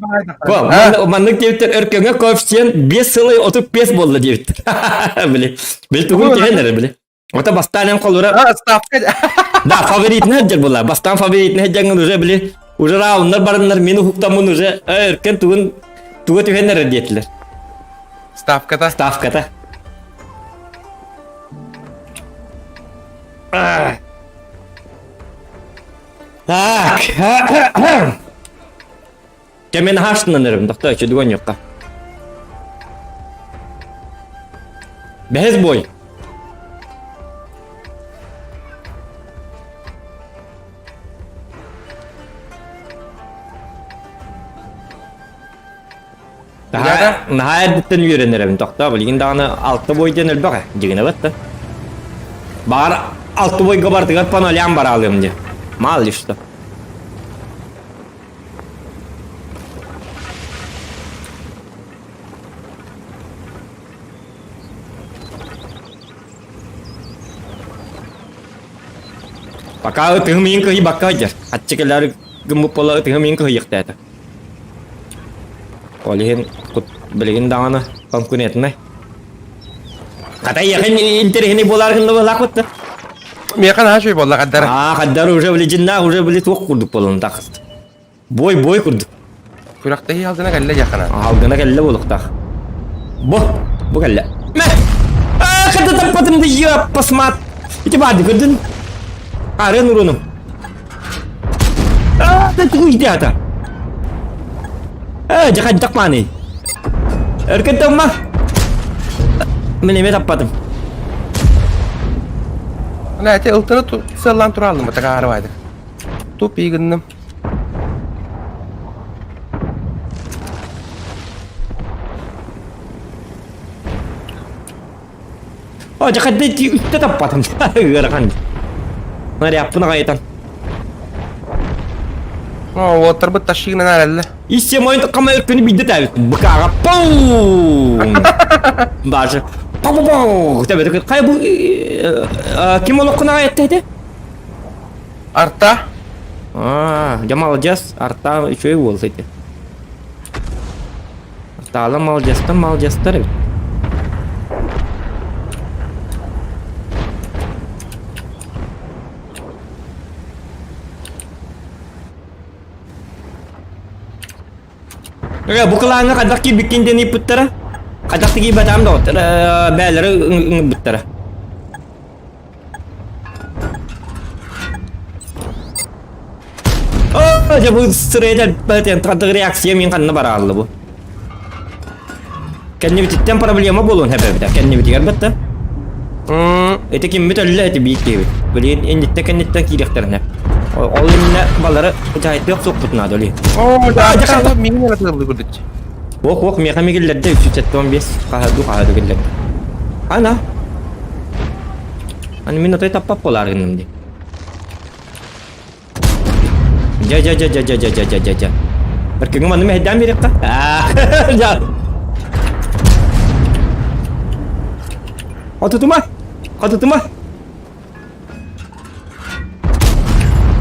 Маннык диэбиттэр өркөҥө коэффициент 5 сылай 35 буолла диэбиттэр. Били. Били тугун киһи эрэ били. Ота бастаан эн холура. Ставка. Да, фаворитын хәджер була. Бастаан фаворитын хәджәңгін уже били. Уже рауннар барыннар мени хуктамын уже өркөн тугун туга түһэннэр диэтилер. Ставката. Ставката. Так. Кемен хаштынан эрим, тохто чөдүгөн юкка. Бэһис бой. Наһаа эрдэттэн үөрэнэрэбин тохтоо билигин даҕаны алта бой диэн элбэх ээ дьигинэ батта. Баҕар алта бойга бартыгар панолям бараалыам диye. Мало ли что. Пока ытыһым иин кыһыйбакка сылдьар. Аччык элээр гыммыт буола ытыһым иин кыһыйыахтаата. Ол иһин билигин даҕаны конкурентнай. Хата эйиэхэ интэриэһинэй буолаар гынна буолаах бытта. Миэхэ наһаа үчүгэй буолла хаддара. Аа, хаддара уже билигиннээх уже били туох курдук буолан тахыст. Бой бой курдук. Күрэхтэһии алдына кэллэ дьахана. Алдына кэллэ буолуохтаах. Бу, бу кэллэ. Мэ! Аа, хата таппатым да йаппасмат. Ити баарды көрдүн. Арын урунум. Аа, да тугу ата. Ээ, дьэ хайдах мааны. Өркөн тымма. Мин эмиэ таппатым. Ана эти ылтыны сыаллаан тураллым такаарыбайдык. Туп гынным. О, дьэ хайда ити үттэ таппатым. Ыарахан. Наряппын аҕайытан. О, уоттарбыт ташыгынан аралла. Иссе мойын тұққама өркені бидді тәбіт. Быкаға пау! Даже пау-пау! Тәбіт, қай бұл ким олоққын ағай этті Арта. А, дьэ молодец, Арта үчүгэй уол ити. Артаала молодецтан молодецтар эбит. Э, бу кылааҥҥа хайдах киирбиккин диэн ыйыппыттара. Хайдах да киирбэтэҕим доҕоттор, бээлэри ыҥырбыттара. О, дьэ бу сырыйда бэтэн реакция мин ханна бараалла бу. Кэннибититтэн проблема буолуон хэбэбитэ. Кэннибитигэр бытта. Ити киммит өллө эти биир киһибит. Билигин инниттэн кэнниттэн киириэхтэринэ. Ол иннинэ балары дьаһайтыах суохпут наада оли. О, да, миҥин эрэ тыаллыы көрдүч. Ох, ох, миэхэ мигиллэрдэ 375 хаһаду хаһаду киллэрдэ. Ана. Аны мин отой таппап буолаар гынным дии. Дьэ, дьэ, дьэ, дьэ, дьэ, дьэ, дьэ, дьэ, дьэ, дьэ. Өркүҥҥэ манны мэһэйдээн биэриэххэ. Аа, Хотутума! Хотутума!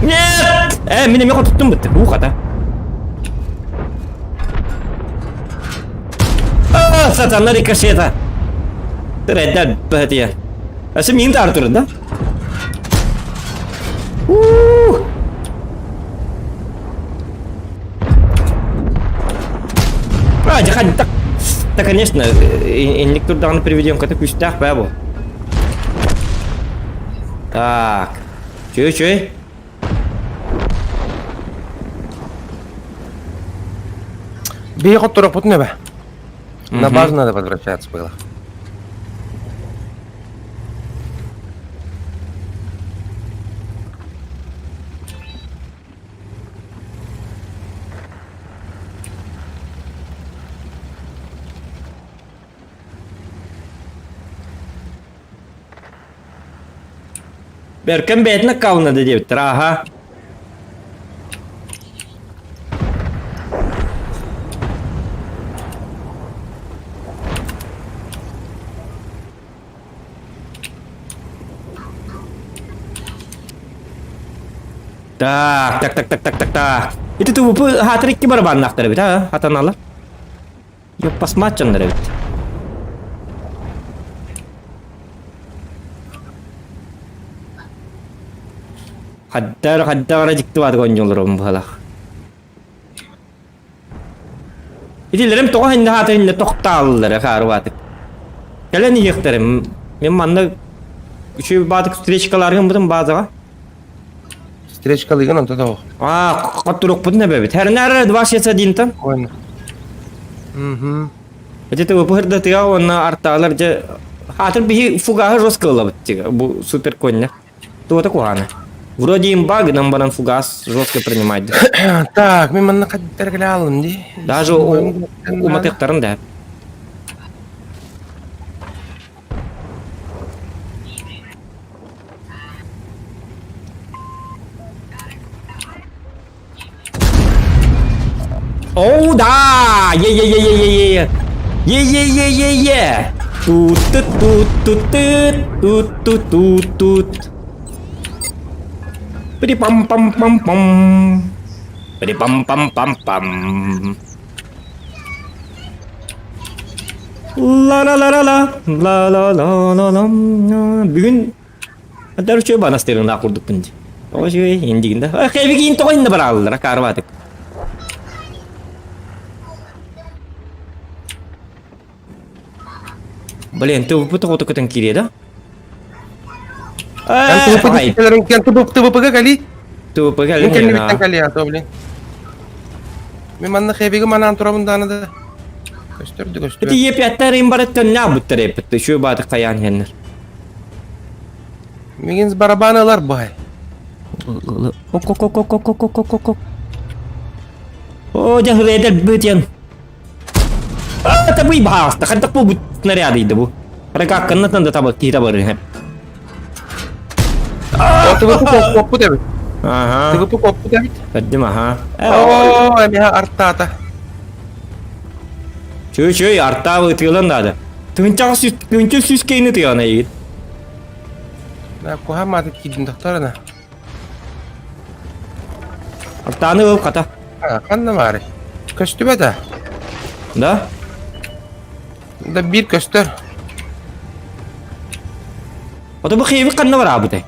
Нет! Э, мин эмиэ хотуттум бытты. Уу хата. А, сатана рикошета. Тырайда бәтия. Әсі мин тар туры, да? У! А, дьэ, так, да, конечно, инник турдаҕына приведем ката күүстээх баа бу. Так. Чөй, чөй. Биһи хотторохпутун эбэ. На базу надо возвращаться было. Бэркэн бэйэтин аккаунна да диэбиттэр, ааха. Так, так, так, так, так, так, так. Ити ТВП хаатыр икки барабаннаахтар эбит, а? Хатаналар. Йоппасмаат дьоннор эбит. Хаддар, хаддар дьикти баатык оонньууллар быһалаах. Итилэрим тоҕо иннэ хаата иннэ тохтааллара хаарыбаатык. Кэлэн иһиэхтэрим. Мен манна үчүгэй баатык встречкаларгын бутун базаҕа. Встречкалыгын онто тоҕо. Аа, хотурукпутун эбэбит. Хэрнээр 261 тан. Ой. Мгм. Эти ТВП тыга уонна артаалар дьэ хаатыр биһи фугаһы жестко ылабыт тига бу супер коння. Туота куһаана. Вроде имба гынан баран фугас жестко принимать. Так, мен манна хаддар кэлэ алым ди. Даже уматыктарын да. О, да! Е-е-е-е-е-е! Е-е-е-е-е! Тут-тут-тут-тут-тут-тут-тут-тут. При-пам-пам-пам-пам. При-пам-пам-пам-пам. Ла-ла-ла-ла-ла, ла-ла-ла-ла-ла. Бүгүн Адар үчүгэй банастырыҥнаах курдукпун дии. Тоҕо үчүгэй индигин да. Хэбигиин тоҕо иннэ барааллара каарбаатык. Блин, ты ТВП тоҕо көтөн киириэ да? ТВП кали. ТВП кали. Кэллибиттэн кали а блин. Мен манна хэбиги манаан турабын дааны да. Көстөрдү көстөр. Ити епяттар им барыттан наа буттар эппитте. Şu баатык хайаан хеннер. Мигин барабан ылар бай. Ок-ок-ок-ок-ок-ок-ок-ок. О, дьэ хырыйдар бытен. А, табый баҕаста, хантак бу снаряды иди бу. Ракакканнатан да таба киһи табары. ТВП коппут эбит. Ага. ТВП коппут эбит. Көрдүм, аха. О, эмиэ артаата. Чүй-чүй, артаабы ытыылан даады. Тыһынчаҕа сүс, тыһынча сүс кейни тыйаҕына эйигин. Куһаан мааты киирдим докторына. Артааны ыл хата. Ханна баарый? Көстүбэт а? Да? Да биир көстөр. Ото бу хиэбит ханна бараабытай?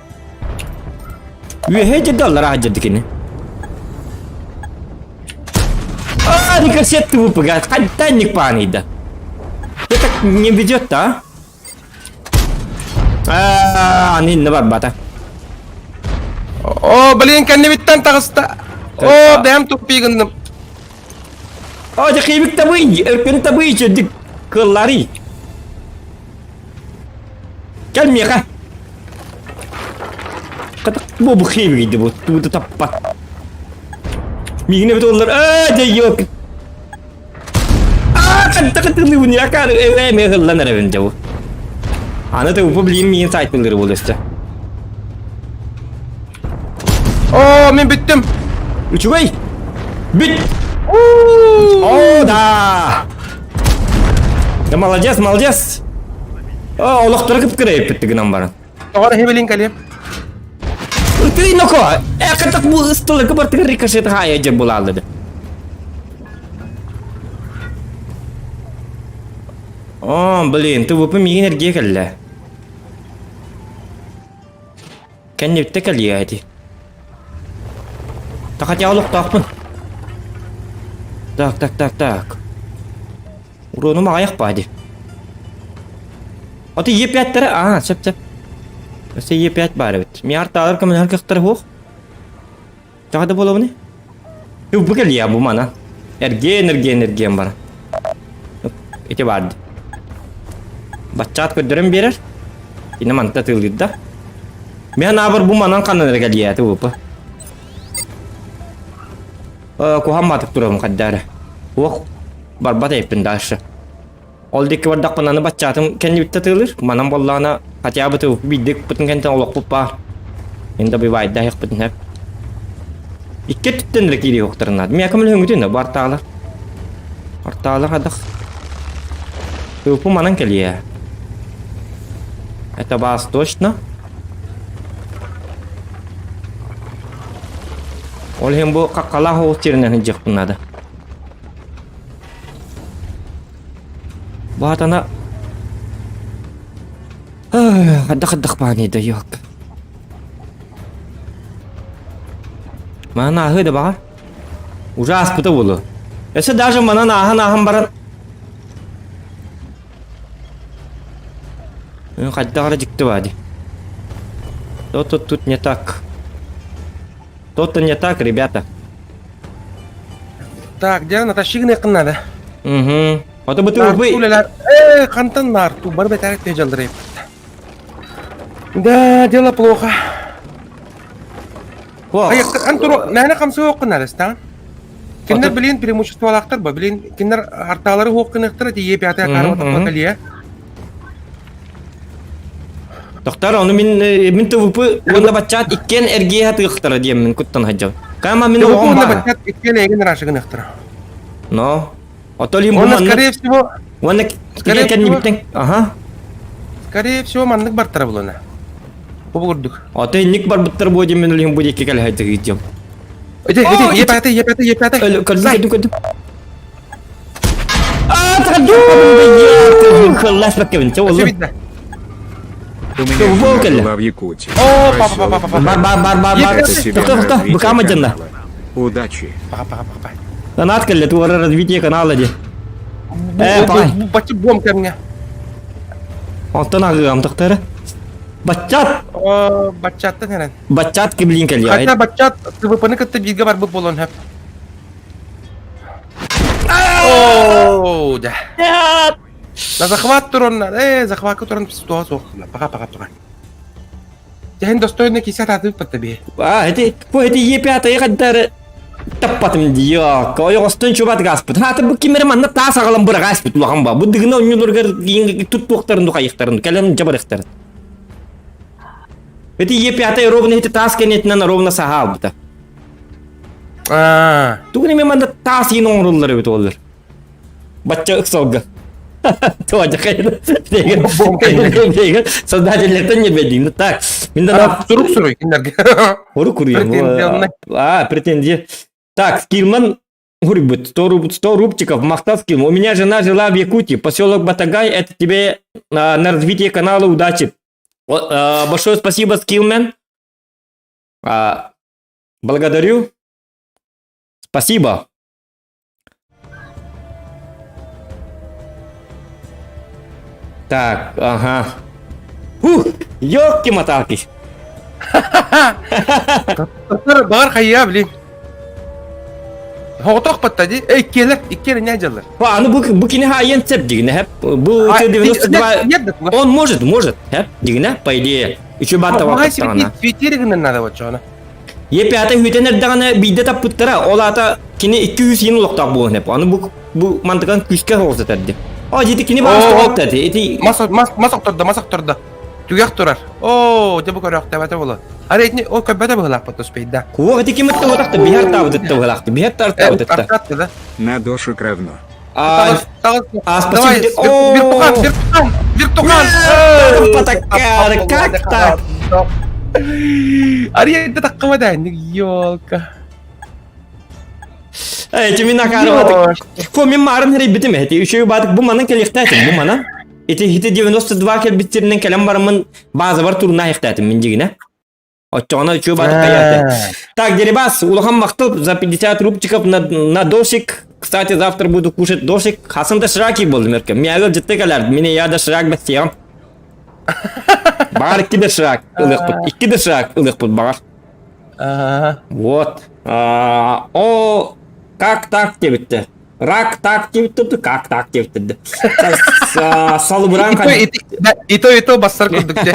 Үөһэ дьэрдэ аллараа дьэрдэ кини. А, рикошет ты выпугает. Хантанник паныйда. Это не ведет, а? А, аны инне барбата. О, блин, кэннибиттэн таҕыста. О, бэйэм туппигынным. О, дьэ хиэбит табый, өркөн табый, чөдүк кылларый. Кэл миэхэ. Хата бу бу хиэбигийди бу тууда таппат. Миигин эбит оллар аа дьэ ёк. Аа ханта кытылыбын якар эвэ эме хыллан эрэбин дьэ бу. Аны ты бу блин миигин сайтылыр бул өстө. О, мен бүттүм. Үчүгэй. Бүт. О, да. Да молодец, молодец. О, олохторо кып-кыра эппит гынан баран. Тоҕо хебелин кэлиэм. Ты ноко, э, бу ыстылыгы бартыгар рикошет хаайа дьэ булааллады. О, блин, ты ВП миигин эргиэ кэллэ. Кэннибиттэ кэлиэ ити. Тахатя олохтоохпун. Так, так, так, так. Уруонум аҕыйах баа дии. Аты Е5-тары, аа, сөп сөп. Өссө Е5 баар эбит. Миартаалар көмөлөһөр кыахтара суох. Тоҕо да буолабыный? Бу кэлиэ бу мана. Эргиэн, эргиэн, эргиэн бара. Ити баар дии. Баччаат көрдөрөн биэрэр. Кини манта тыылыырда. Мен аабар бу манан ханан эрэ кэлиэ ТВП. Куһаан маатык турабын хайда эрэ. Уох барбат эбиппин дальше. Ол диэки бардахпына аны баччаатым кэннибиттэ тыылыр. Манан буоллаҕына хотя бы тыл биирдик бытын кэнтэн олохпут баар. Ин добивайдаһыахпытын сөп. Икки өттүттэн эрэ киириэхтэрин наада. Миэхэ көмөлөһүҥҥүтүн да бу артаалар. Артаалар хадах. Тылпы манан кэлиэ. Это вас точно? Ол иһин бу хаххалаах оҕус сиринэн сылдьыахпын наада. Бу хатана Хайдах-хайдах бааный да ёлка. Манан ааһыы да баҕа. Уже ааспыта буолуо. Өссө даже манан ааһан-ааһан баран хайдах эрэ дьикти баа дии. То-то тут не так. То-то не так, ребята. Так, дьэ, Наташи гыныаххын наада. Угу. Ото бу тылбый. Үлэлэр, э, хантан наарту, бары бэтэрик тежалдырайып. Да, дело плохо. Ан туру, мээнэ хамсыы хуоххун наада, Кинилэр билин преимуществолаахтар ба, билин кинилэр артаалары хуохкыныахтара тиийэ пятая карма таппаталия. Доктор, ону мин мин ТВП уонна баччаат иккиэн эргиэ хатыахтара диэммин куттан сылдьабын. Кама мин оҕом уонна баччаат иккиэн эйигин рашыгыныахтара. Но. Ото лим Уонна скорее всего Уонна скорее кэннибиттэн аха. Скорее всего маннык бартара булана. Бу курдук. Ото инник барбыттар бу диэммин олиһин бу диэки кэлэ сылдьыгытым. Ити, ити, епаты, епаты, епаты. Көрдүм, көрдүм, көрдүм. У меня жена была в Якутии. О, папа, папа, папа. Бар, бар, бар, бар, бар. Тоқта, тоқта, быкама дьанна. Удачи. Паха, паха, паха. Донат кэллэ, туора развитие канала ди. Э, пай. Баччы бом кэмҥэ. Онтон аҕыам тохтары. Баччат! О, баччаттан эрэн. Баччат киблин кэлиэ. Хотя баччат ТВП-ны кытта бииргэ барбыт буолуон сөп. Оо, да. На захват туран, захватка туран туха суох. Пока, пока, пока. Дьэһин достойно кисе татып патта би. А, эти, бу эти Е5 хаддары таппатым дии. Ойоҕостон чубат гаспыт. Хаата бу кимере манна таас аҕалан быраҕаспыт улахан ба. Бу дыгына онньуларгар туттуохтарын духайыхтарын, кэлэн дьабарыхтарын. Эти Е5 ровно эти таас кэнниттэн ровно саха албыта. Аа. Тугун эме манна таас иин оҥоруллар эбит олар. Бачча ыксалга. Создательлертен не бедин. Так, мен да Сурук суруй кинилерге. Орук куруйум. А, претензия. Так, Скилман Гурбут, 100, руб, 100 рубчиков, Махта скинул. У меня жена жила в Якутии, поселок Батагай, это тебе на развитие канала удачи. Большое спасибо, Скилмен. Благодарю. Спасибо. Так, ага. Ух, ёлки-моталки. Баҕар хайа, блин. Хоҕотох батта дии. Эй, иккиэлэр, иккиэлэр не дьаллар. А, ну бу, бу кини хайын цеп дигинэ, бу 92... Он может, может, дигинэ, по идее. Үчү баатта вакыттаҕына. Светили гынан надо вот чоҕына. Е5 хүтэн эрдэҕинэ биирдэ таппыттара, ол аата кини 200 иин олохтоох буолуон сөп. Аны бу бу мантыкан күүскэ соҕус этэрди. О, дьити кини баас тоҕотто эти. Ити Мас мас мас охтордо, мас охтордо. Түгэх турар. Оо, дьэ бу көрөөхтөөбөтө буолуо. Ары итини ол көрбөтө быһыылаахпыт успейда. Куох ити ким ытта утахта биһэр таабытытта быһыылаахты. Биһэр тартаабытытта. Артаатты да. На дошик равно. А, а, Давай, спасибо. Виртухан, Виртухан, Виртухан! Потакар, как так? Ария таккама да, ёлка. Эти мин акарыбатык. Фо мин марын хэрийбитим эти үчүгэй баатык бу манан кэлиэхтээтим бу манан. Ити хити 92 кэлбиттеринэн кэлэн бараммын баазабар турна айахтаатым мин дьигинэ. Оччоҕуна үчүгэй баатык хайаата. Так, Дерибас, улахан махтал за 50 рубчиков на дошик. Кстати, завтра буду кушать дошик. Хасан дошираки болдум эрке. Миагыл жытты кэлэр. Мини я доширак бэстиэҕим. Баҕар икки доширак ылыахпыт. Икки доширак ылыахпыт баҕар. Вот. О, как так диэбиттэр. Рак так диэбиттэр, как так диэбиттэр. Салыбыраан И то, и то бассар курдук дьэ.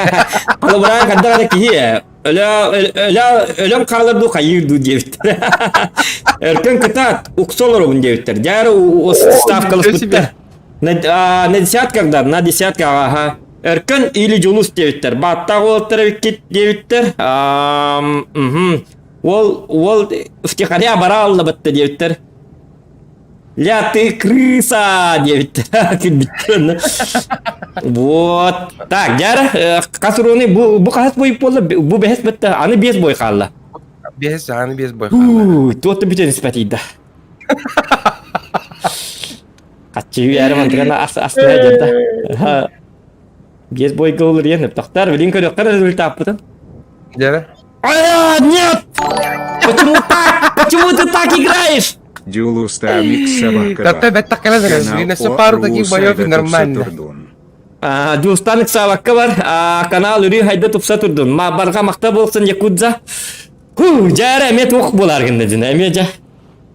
Салыбыраан ханна эрэ киһи өлөм хаалар дуу хайыыр дуу диэбиттэр. Өркөн кытаат, укса олоробун диэбиттэр. Дьэ ставкаласпыттар. На десятках да, на десятках, ага. Өркөн или Дьулус диэбиттэр. Бааттаах уолаттар эбиккит диэбиттэр. Уол, уол втихаря бара аллабытта диэбиттэр. Ля ты крыса диэбиттэр. Кирбиттэр. Вот. Так, дьара, хас уруоны бу бу хас бой буолла? Бу бэһэс бытта. Аны биэс бой хаалла. Биэс, аны биэс бой хаалла. Туотта бүтэн испэтийда. Хаччы үйәре мантыгана ас астына дьарда. Биэс бойга olur диэн ыптахтар, билин көрүөххэ результаппытын. Дьэрэ. А, нет! Почему так? Почему ты так играешь? Дюлустамик собака. Татта бэттэх кэлэн эрэ. Пару таких боев и нормально. Дюлустанык саабакка бар, канал үрүү хайда тупса турдун. Ма барга макта болсын Якудза. Ху, жара эмиэ туох буолар гынна дин, эмиэ жа.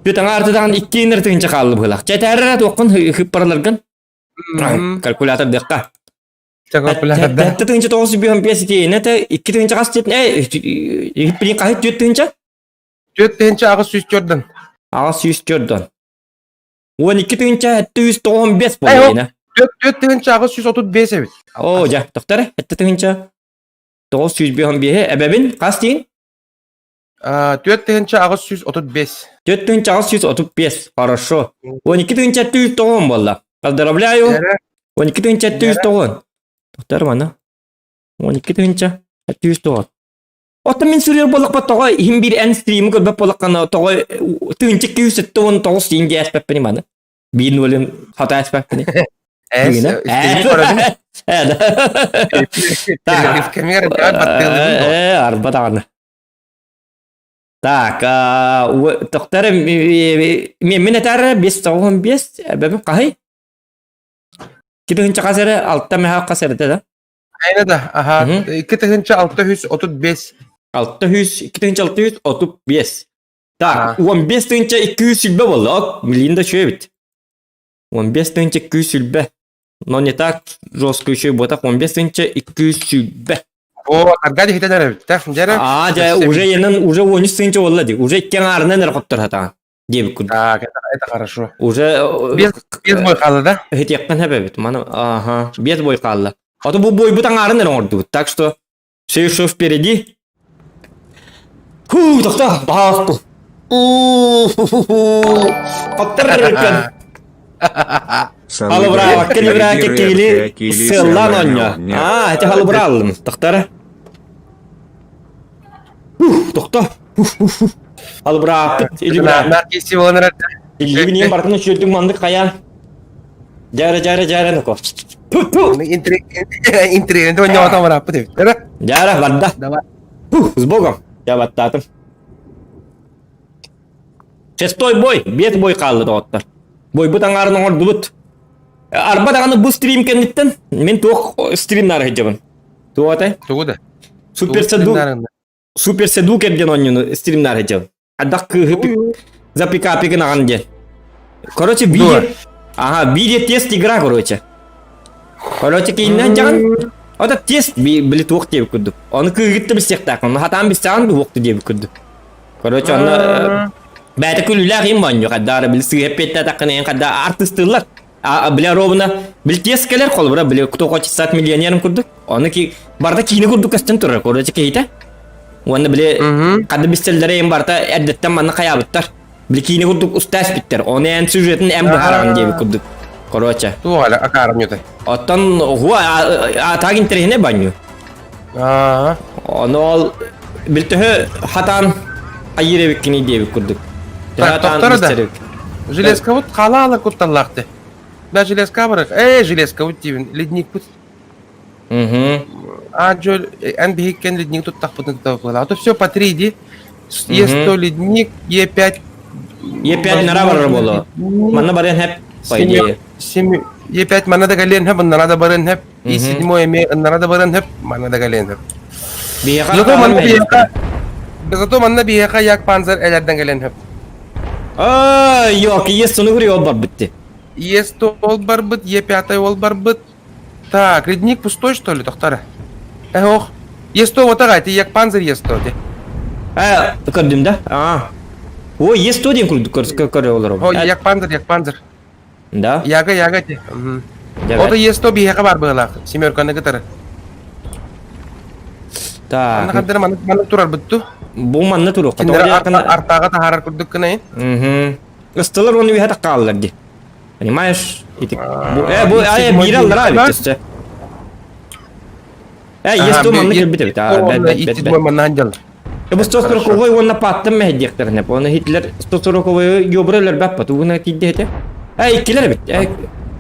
Бүт аҥаартыдаҕын икки иннэр тыһыынча хаалла быһыылаах. Чэ этээрэрэ туоххун хыппараларгын? Калькулятор диэххэ. Калькулятор да. Сэттэ тыһыынча 905 итиэнэ тэ 2 тыһыынча хас диэтин ээ иһиппинин хаһыт 4 тыһыынча? 4 804-дөн. 804-дөн. 12 795 буолла. 4 835 эбит. Оо, дьэ, тохтор, 7 905 эбэбин хас диин? 4 835. 4 835. Хорошо. 12 790 буолла. Поздравляю. 12 790. Тохтор мана. 12 790. Оттон мин суруйар буоллахпа тоҕо иһин биир эн стримы көрбөт буоллаххына тоҕо тыһыынча 279 диин дьээспэппини маны. Биир нолин хата ээспэппини. Арба даҕаны. Так, тохтор мен этэр бес тоҕуһун бес эбэбин хаһый? Китыһынча хас эрэ алта мэһэ хас эрэ да? Айна да, аха, 2635. 600, 2635. Так, 15 220 буолла. Ок, блин да үчүгэй эбит. 15 220. Но не так жестко еще буотах 15 220. О, Аркадий хитен эбит. Дьэрэ. А, дьэ, уже енен уже 13 тыһыынча буолла дии. Уже икки аҥаарынан эрэ хоттор хатаан. Диэбит курдук. Так, это хорошо. Уже Без бой хаалла, да? Хитиэххин сөп эбит. Маны, ага, без бой хаалла. А то бу бойбут аҥаарын эрэ оҥордубут. Так что все еще впереди. Ху, тохто, баҕаспын. Хоттор Халыбыраабакка либраакка киили сыаллаан оонньоо. Аа, ити халыбырааллым. Тохтора. Тохто. Халыбырааппыт илибыраап. Илибиниэн бартын үчүөрдүк маннык хайа. Дьара дьара дьара ноко. Интрига оонньоотон барааппыт эбит. Дьара барда. Давай. С Богом. Я баттаатым. Шестой бой, биэс бой хаалла доҕоттор. Бойбут аҥаарын оҥордубут. Арба даҕаны бу стрим кэнниттэн мин туох стримнары сылдьабын. Туох этэй? Тугу да? Супер Седу Супер Седукер диэн оонньууну стримнары сылдьабын. Ардах кыыһы за пикапигын аҕан диэн. Короче, видео... Ага, видео тест игра, короче. Короче, кейиннэн дьаҕан Ото тест били туох диэбит курдук. Ону кыыгытта билсиэхтээх. Ону хатаан билсэҕин дуох диэбит курдук. Короче, онно бэйэтэ күлүүлээх им моонньу хаддаара били сыыһа эппиэттэтэххинэ эн хадда артыстыыллар. Били ровно били тиэс кэлэр холобура били кто хочет стать миллионером курдук. Ону ки барда киинэ курдук көстөн турар короче киһитэ. Уонна били хадда бистэллэрэ им барта эрдэттэн манна хайаабыттар. Били киинэ курдук устаас биттер. Ону эн сюжетын эн быһааран диэбит курдук. Короче. Туох әлі акаарым ютай. Оттон хуа атаак интэриэһинэй банню. Ону ол билтөһө хатаан айыыр эбиккиний диэбит курдук. Төһө хатаан Тоқтар да. билсэр Железка вот халаала кутталлаахты. Да железка барых. Э, железка вот диибин. Ледник пут. Угу. А жол эн биһиккен ледник туттахпытын туттахпытын. А то все по 3 иди. Е100 ледник, Е5 Е5 нара барар буолуо. Манна барыан хэп, по идее. 7 Е5 манна да гален хэп, манна да барыан хэп. И седьмой эме манна да барыан хэп, манна да гален хэп. Биһиэхэ Зато манна биһиэхэ Зато манна биһиэхэ як панзер элэрден гален хэп. А, ёк, Е100 говори ол барбытты. Е100 ол барбыт, Е5 ол барбыт. Так, ледник пустой, что ли, тохтара? Эх, ох. Е100 вот ага, як панзер Е100 ти. А, көрдүм да? А. Ой, Е100 диэн курдук көрө олорор. О, як панзер, як панзер. Да? Яга, яга ти. Ото есто биһиэхэ бар быһалаах. Семерканы кытары. Так. Манна хардары маннык маннык турарбыт ту. Бу манна туруохха. Кинилэри артааҕа таһаарар курдук гынайын. Угу. Ыстылар оны үһэ таккааллар ди. Понимаешь? Ити бу э бу ай биир аллара бит. Э есто манна кэлбит эбит. А бэт бэт бэт. Манна ханжал. Бу 140 уонна паттан мэһэйдиэхтэринэ, оны Гитлер 140 ёбра өлөрбөппөт, угуна тиийдэ этэ. Э, иккилэр эбит. Э,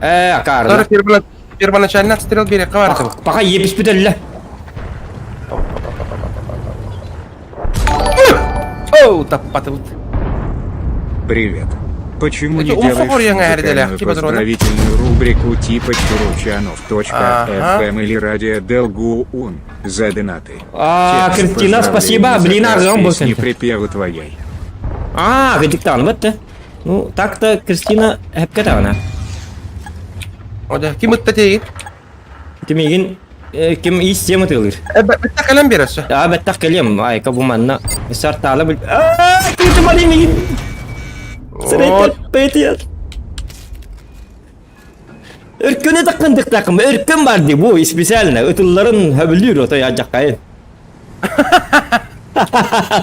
э, акаарына. Первоначально отстрел берекке барды. Пока еписпит өллө. Оу, таппатыбыт. Привет. Почему не делаешь музыкальную поздравительную рубрику типа Чуручанов.фм или Радио Делгуун за донаты? А, Кристина, спасибо, блин, арзан был. Не припевы твоей. А, диктант, вот Ну, так-то Кристина эпкетавна. Ода, ким ытта тегин? Тимигин ким ис тема тылыр. Бэттэх кэлэн биэрэр Аа, бэттэх кэлиэм. Айка бу манна сартаала бил. Аа, күүтүм мигин. Сырайтар петият. Өркөнө таккындыктакым, өркөн бар ди бу специально ытылларын хөбүлүүр отой ажаккайын.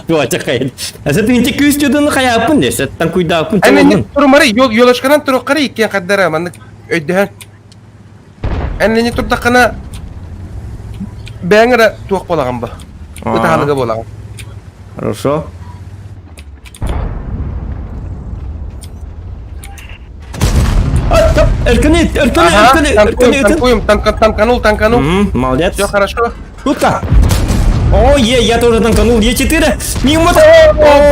Бу ажаккайын. Әсә тинче күүс жудун хаяппын десе, тан куйдааппын. Әне турумары йол йолашканан туруккары иккен каддара маннык өйдөһөн. Эн турдаххына бэйэҥ эрэ туох буолаҕын бу? Ытаһалыга буолаҕын. Хорошо. Өркөнү, өркөнү, өркөнү, өркөнү, Танкуем, танканул, танканул. Молодец. Все хорошо. Утка. О, е, я тоже танканул. Е4. Мимо.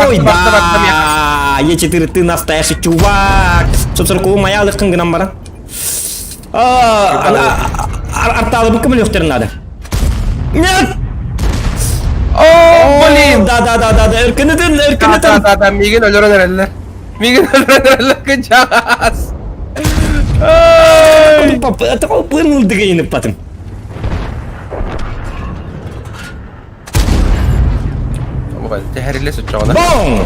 Ой, да. Е4, ты настоящий чувак. 140 моя лыкын гынан баран. Арталы бüküm надо. Нет! О, блин! Да, да, да, да, да, өркөнүтүн, өркөнүтүн. Да, да, да, мигин өлөрөн эрэллэр. Мигин өлөрөн эрэллэр кынчаас. Это пырнул дыгайны потом. Тэһэриллэ сыччаҕына. Бом!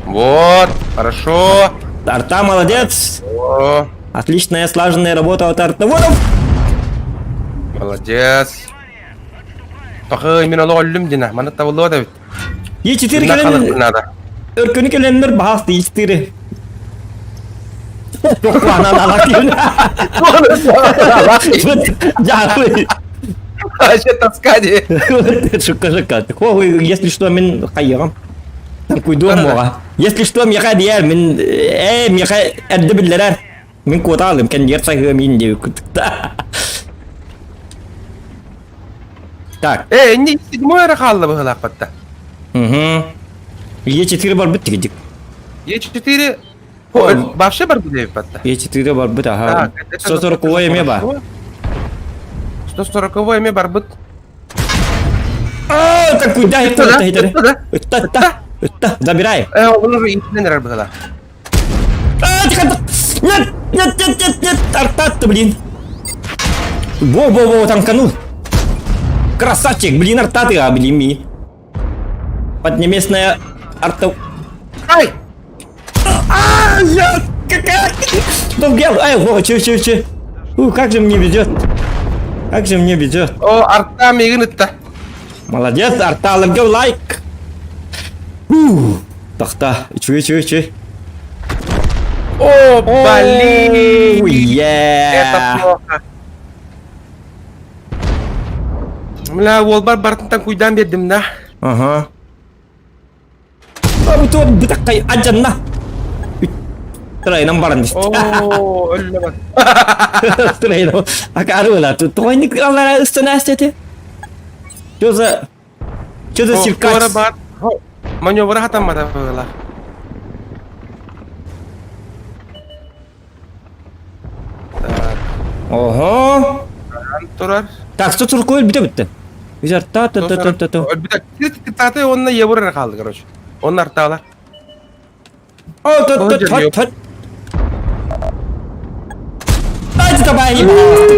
Вот, хорошо. Арта молодец. О. Отличная слаженная работа от артоводов. Молодец. Тахы мин олох өллүм дина. Маны табыллыа да бит. Е4 кэлэн надо. Өркөнү кэлэннэр баһаасты Е4. Вообще тоска ди. Шутка, шутка. Если что, мин хайыгам. Куйдуом моға. Если что, меха диэр, мин э меха эрдэ биллэрэр. Мин куотаалым, кэнниэр сайгыам иин диэбит Так. Э, не седьмой эрэ хаалла быһыылаахпатта. Угу. Е4 барбыт тигидик. Е4 вообще барбыт диэбиппатта. Е4 барбыт, ага. 140 эме бар. 140 эме барбыт. А, так куда это? Это, это, это, забирай. Э, он уже итинэн эрэр быһыылаах. А, тихо, нет, нет, нет, нет, нет, артат блин. Во-во-во, танканул. Красавчик, блин, артаты, а, блин, ми. Поднебесная арта... Ай! А, я... Какая... Долгел, ай, во, че, че, че. У, как же мне везет. Как же мне везет. О, арта миигин ытта. Молодец, арта, go лайк. Фу, тахта, үчүгэй, үчүгэй, үчүгэй. О, блин! Это плохо. Бля, уолбар бартынтан куйдаан биэрдим да. Ага. А бу бытаккай адьанна. Трайнан баран дисти. Оо, өллө бар. Трайнан. Акары Тоҕойник аллара ыстана эстети. Что за... Что за циркач? бар. Маневра хатаммата быһыылаах. Так. Ого. Турар. Так, что туркуй бүтэ бүтте. Үзер та та та та та та. Бүтэ. Онна евро эрэ хаалды, короче. Онна артаалар. О, та та та та. Ай, давай,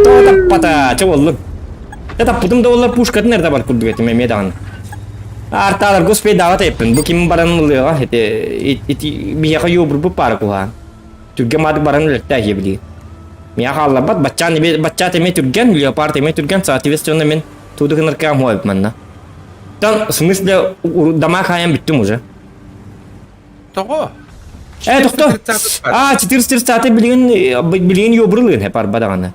то пата, че болду? Это путум да олар пушкатын эрде бар курдук этим эме даҕаны. Артаалар господи даҕат эппин. Бу ким баран ылыаҕа эти ити биһиэхэ юбурбу пара куһаан. Түргэ маадык баран үлэтте били. Миэхэ хаалларбат, баччаан баччаат эмиэ түргэн, леопард эмиэ түргэн, соответственно мин тууду гынаркаам хуайбыт манна. Тон, в смысле, дома хаайан бүттүм уже. Тоҕо? Э, тохто. А, 430 билигин билигин ёбрылыын хеп арба даҕаны.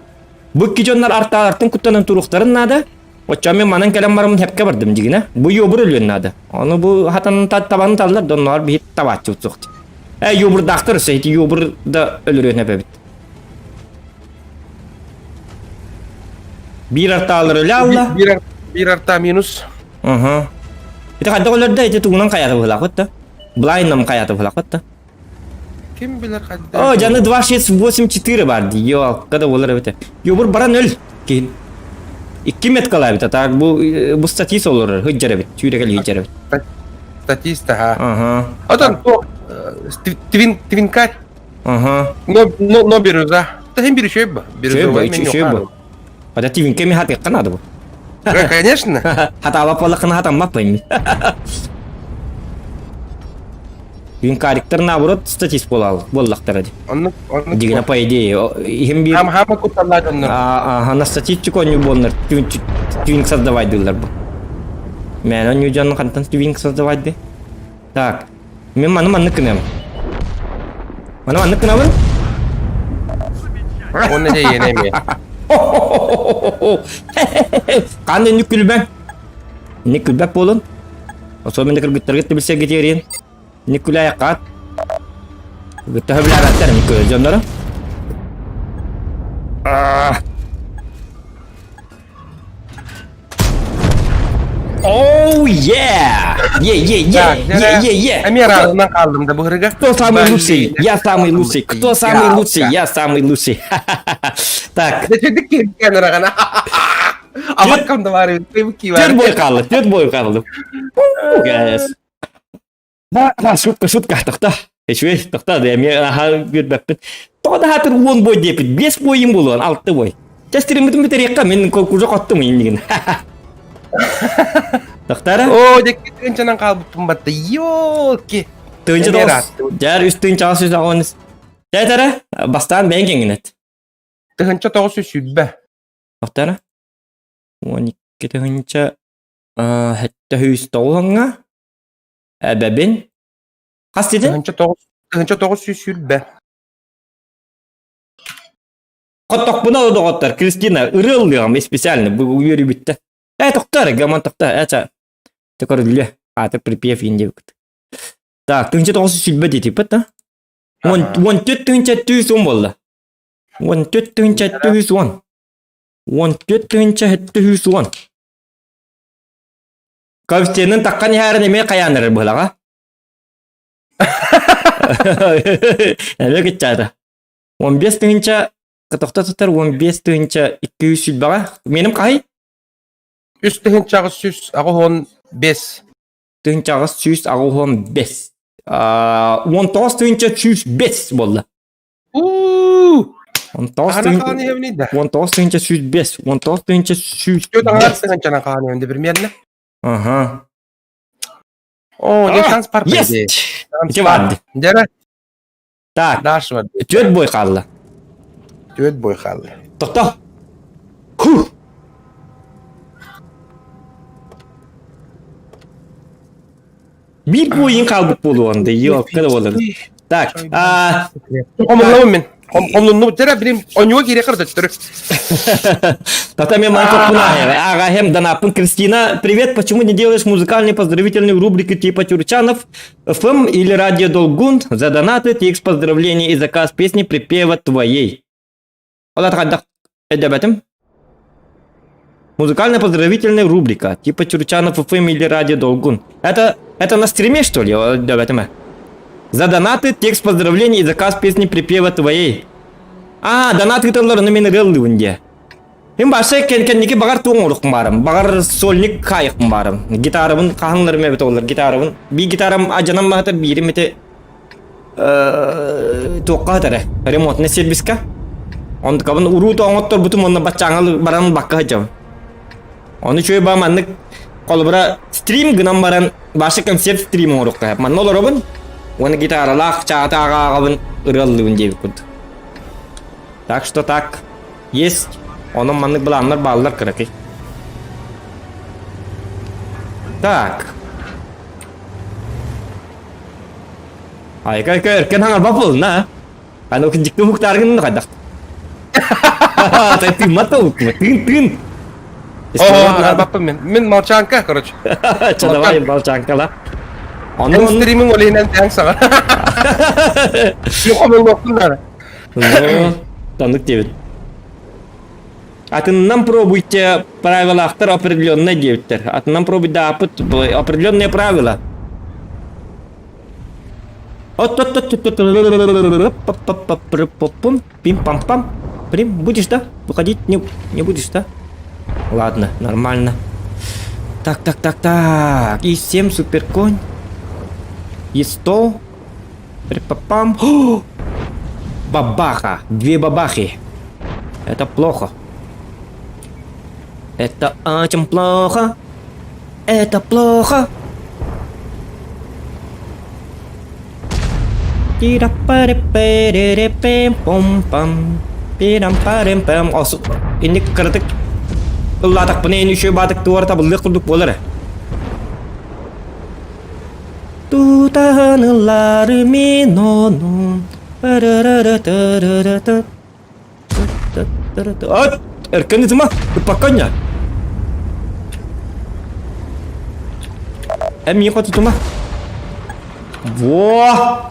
Бу икки дьоннор артаалартан куттанан туруохтарын наада. Оччо мен манан кэлэн бараммын хепке бардым дигинэ. Бу ёбур өлүөн наада. Ону бу хатан табаны таллар, донноор биһит табааччы утсуохт. Э, ёбурдаахтар өссө ити ёбур да өлөрүөн эбэбит. Биир артаалар өлө алла. Биир биир арта минус. Ага. Ити хайдах өлөрдө ити тугунан хайата быһылаахыт да? Блайном хайата быһылаахыт да? Ким билэр хайдах. О, жаны 2 6 8 4 бар дии. Йо, когда болар эбите. Йобур баран өл. Кин. Икки меткалаабыта. Так бу бу статист олорор. Хыджар эбит. Сүүрекел хыджар эбит. Статист, ага. Ага. Отон твин твинкарь. Ага. Но но но бирюза. Та хим бир шөй бу. Шөй бу, шөй бу. Хата твинке ми хатык надо бу. Конечно. Хатаба полакына хатаммаппын. Винкариктар наоборот статист буолал буоллахтара ди. Оннук оннук. Дигина по идее иһим биир Хам хама кутталлаа дьоннор. А на статистику онньу буолнар твинк создавай дыллар бу. Мэн онньу дьон хантан твинк создавай ды. Так. Мен маны маннык гынам. Маны маннык гынабын. Онно дьэ иэнэ эмиэ. Хаан инник күлбэҥ. Инник күлбэт буолун. Особенно кыргыттаргыт да билсэргэ тиэрийэн. Инник күлээйэххаат. Кыргыттар сөбүлээбэттэр инник күлэр дьонноро. Oh yeah! Yeah, yeah, yeah, yeah, yeah, yeah. Эмиэ разынан хааллым да быһырыга. Кто самый лучший? Я самый лучший. Кто самый лучший? Я самый лучший. Так. Түөрт бой хаалла, түөрт бой хаалла. Шутка, шутка, тохто. Үчүгэй, тохто, да эмиэ аха үөрбэппин. Тоҕо да хаатыр уон бой диэпит, биэс бойым буолуон, алты бой. Чэстириммитин бүтэриэххэ, мин уже хоттум иннигин. Тохтара? Оо, дьэкки тыынчанан хаалбыппын батта. Ёлки. Тыынча тоҕус. Дьэр үс тыынчаҕа сүүс аҕыс. Дьэ, бастаан бэйэҥ кэҥинэт. 1920. Тохтара? 12 тыһыынча 709-ҥа эбэбин хас дедин? 1920. Хотохпуна доҕоттор Кристина ырыаллыаҕым специально бу үөрүүбүттэ. Э тохтор гаман тохтор э көрүллүө ааты припев индиэбит. Так 1920 диэтиппит да? 14 тыһыынча 110 буолла. 14 тыһыынча 110. 14 тыһыынча 710. Коэффициенин таххан иһээрин эмиэ хайаан эрэр быһылаҕа. Эмиэ кыччаата. 15 тыһыынча тохто сытар 15 тыһыынча 200 сүлбэҕэ. Меним хаһый? 3 тыһыынча 885. Тыһыынча 885. 19 тыһыынча 105 буолла. Уу! 19 Хаһан хаан иһэбиний да? 19 тыһыынча 105, 19 тыһыынча 100. Түөрт аҥаар тыһыынчанан хаан иһэбин примерно. Ага. О, не шанс пар Есть! Ити барды. Дьэрэ. Так. Даш бар. Түөрт бой хаалла. Түөрт бой хаалла. Тохто. Ху! Биир буойун хаалбыт буолуон да, ёлка да буолар. Так, а... Хомуннабын мин. Хомуннубут терэ билим оньуга киирэ кырдыттыр. Тата мен Ага, хем Данапын Кристина, привет, почему не делаешь музыкальные поздравительные рубрики типа Тюрчанов, ФМ или Радио Долгун за донаты, текст поздравления и заказ песни припева твоей. Музыкальная поздравительная рубрика, типа Чурчанов ФМ или Радио Долгун. Это, это на стриме, что ли? За донаты, текст поздравлений и заказ песни припева твоей. А, донат ыыталлар, мин ырыаллыыбын диэ. Мин башы кэнники баҕар туоҥ оҥоруохпун баарым. Баҕар сольник хаайыахпын баарым. Гитарабын хаһаннарым эбит олор гитарабын. Биир гитарам адьанан баһатар биирим ити туохха сытара ремонтный сервиска. Онтукабын уруу оҥотторбутум уонна баччааҥа баран бакка сылдьабын. Ону үчүгэй баа маннык холобура стрим гынан баран башы концерт стрим оҥоруохха манна олоробун уонна гитаралаах чаата ааҕабын ырыаллыыбын диэбит курдук. Так что так. Есть. Онон маннык былааннар бааллар кыракый. Так. Айка айка өркөн хаҥарба буолна. Аны укинжикти уһуктааргын хайдах. Тай тыыммат да уһуктума. Тыын тыын. О, баппын мен. Мин молчанка, короче. Ча давай молчанкала. Ону стриминг олейнен таң саҕа. Юхомеллоктуннар. Ну, таннык диэбит. Атынынан пробуйте правилахтар определенные диэбиттэр. Атынынан пробуйдааппыт определенные правила. Пим-пам-пам. Прим, будешь, да? Выходить не, не будешь, да? Ладно, нормально. Так, так, так, так. И 7 суперконь. И 100. Пам. Бабаха. Две бабахи. Это плохо. Это очень плохо. Это плохо. Пирам-парим-пам. Инник кыратык ыллаатахпына эн үчүгэй баатык туора табыллыах курдук буолар. Тутаһан ыллары мин ону От, эркэн ытыма, ыппакканньа. Эн миин хотутума. Во!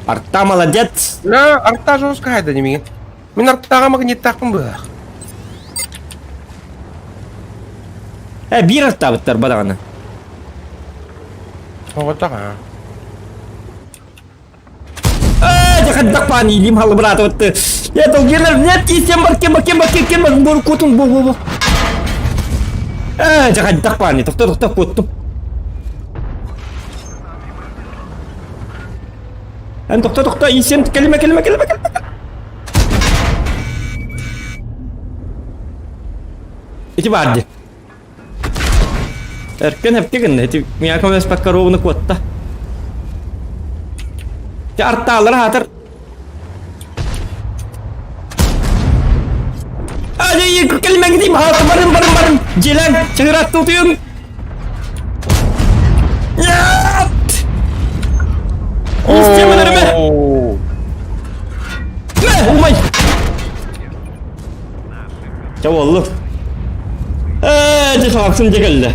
Арта молодец! На, арта жестко хайда немеген. Мин артаға магниттаахпын быһах. Э, биир артаабыттар бадаҕаны. Оҕотоҕа. Э, дьэ паан илиим халыбыраатыбытты. Я долгилер, нет, кисем бар, кем бар, кем бар, кем бар, бу кутун, бу, бу, бу. Э, дьэ хайдах паани, тохто, тохто, куттум. Эн тохто, тохто, исем, кэлимэ, кэлимэ, кэлимэ, кэлимэ. Ити баар дии. Эркен эпти гынна. Ити миэхэ көмөлөспөккө ровно куотта. Ти артаалара хаатар. Ай, кэлмэҥ дим хаата барын барын барын. Дьиэлэн чыгыраат тутуйун. Нет! Истемелерime. Не, умай. Чэ буоллу. Ээ, дьэ саҕахсын дьэ кэллэ.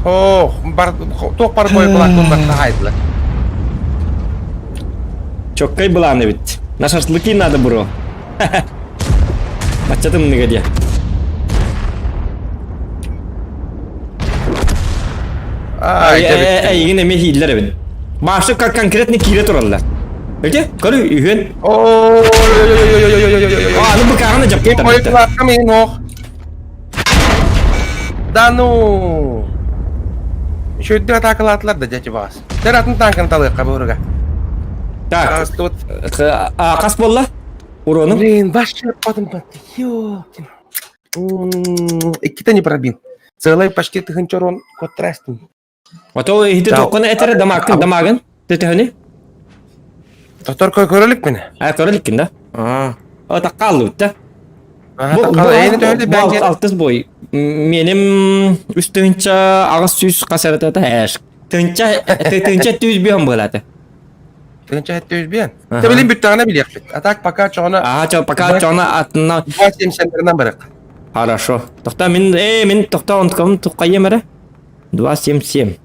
Ох, бар туох бар бой былааккын барта хаайдылар. Чоккай былаан эбит. На шашлыки надо бро. Бачча тымныга диэ. Ай, дьэ Эйигин эмиэ хииллэр эбит. Башы как конкретно киирэ тураллар. Өте, көрү үһүөн. Ой-ой-ой-ой-ой-ой-ой. А, ну быкаҕына дьаппыттар. Ой, кылааккам иһин ох. Да ну. Еще атаакалаатылар да дядя баас. Тэр атын танкын талыахха буруга. Так, хас буолла? Урону? Блин, вообще потом ёптин. Иккитэ не пробил. Целый почти тыһынча куоттарастым. Ото иһити туоххуна этэрэ дамааккын дамаагын төтөһөнү? Доктор көрөлүк мені. А көрөлүккүн да? Аа. О таккааллыбыт да. Бу алтыс бой. Меним үс тыһынча аҕыс сүүс хас эрэтэ эш. Тыһынча тыһынча түс биһон буолааты. Тыһынча түс биһон. Тебилин бүттэҕинэ билиэхпит. А так пока чоҕуна Аа чо пока чоҕуна атына 2.70 барык. Хорошо. Тохта мин э мин тохта онткам тухкайым эрэ. 277.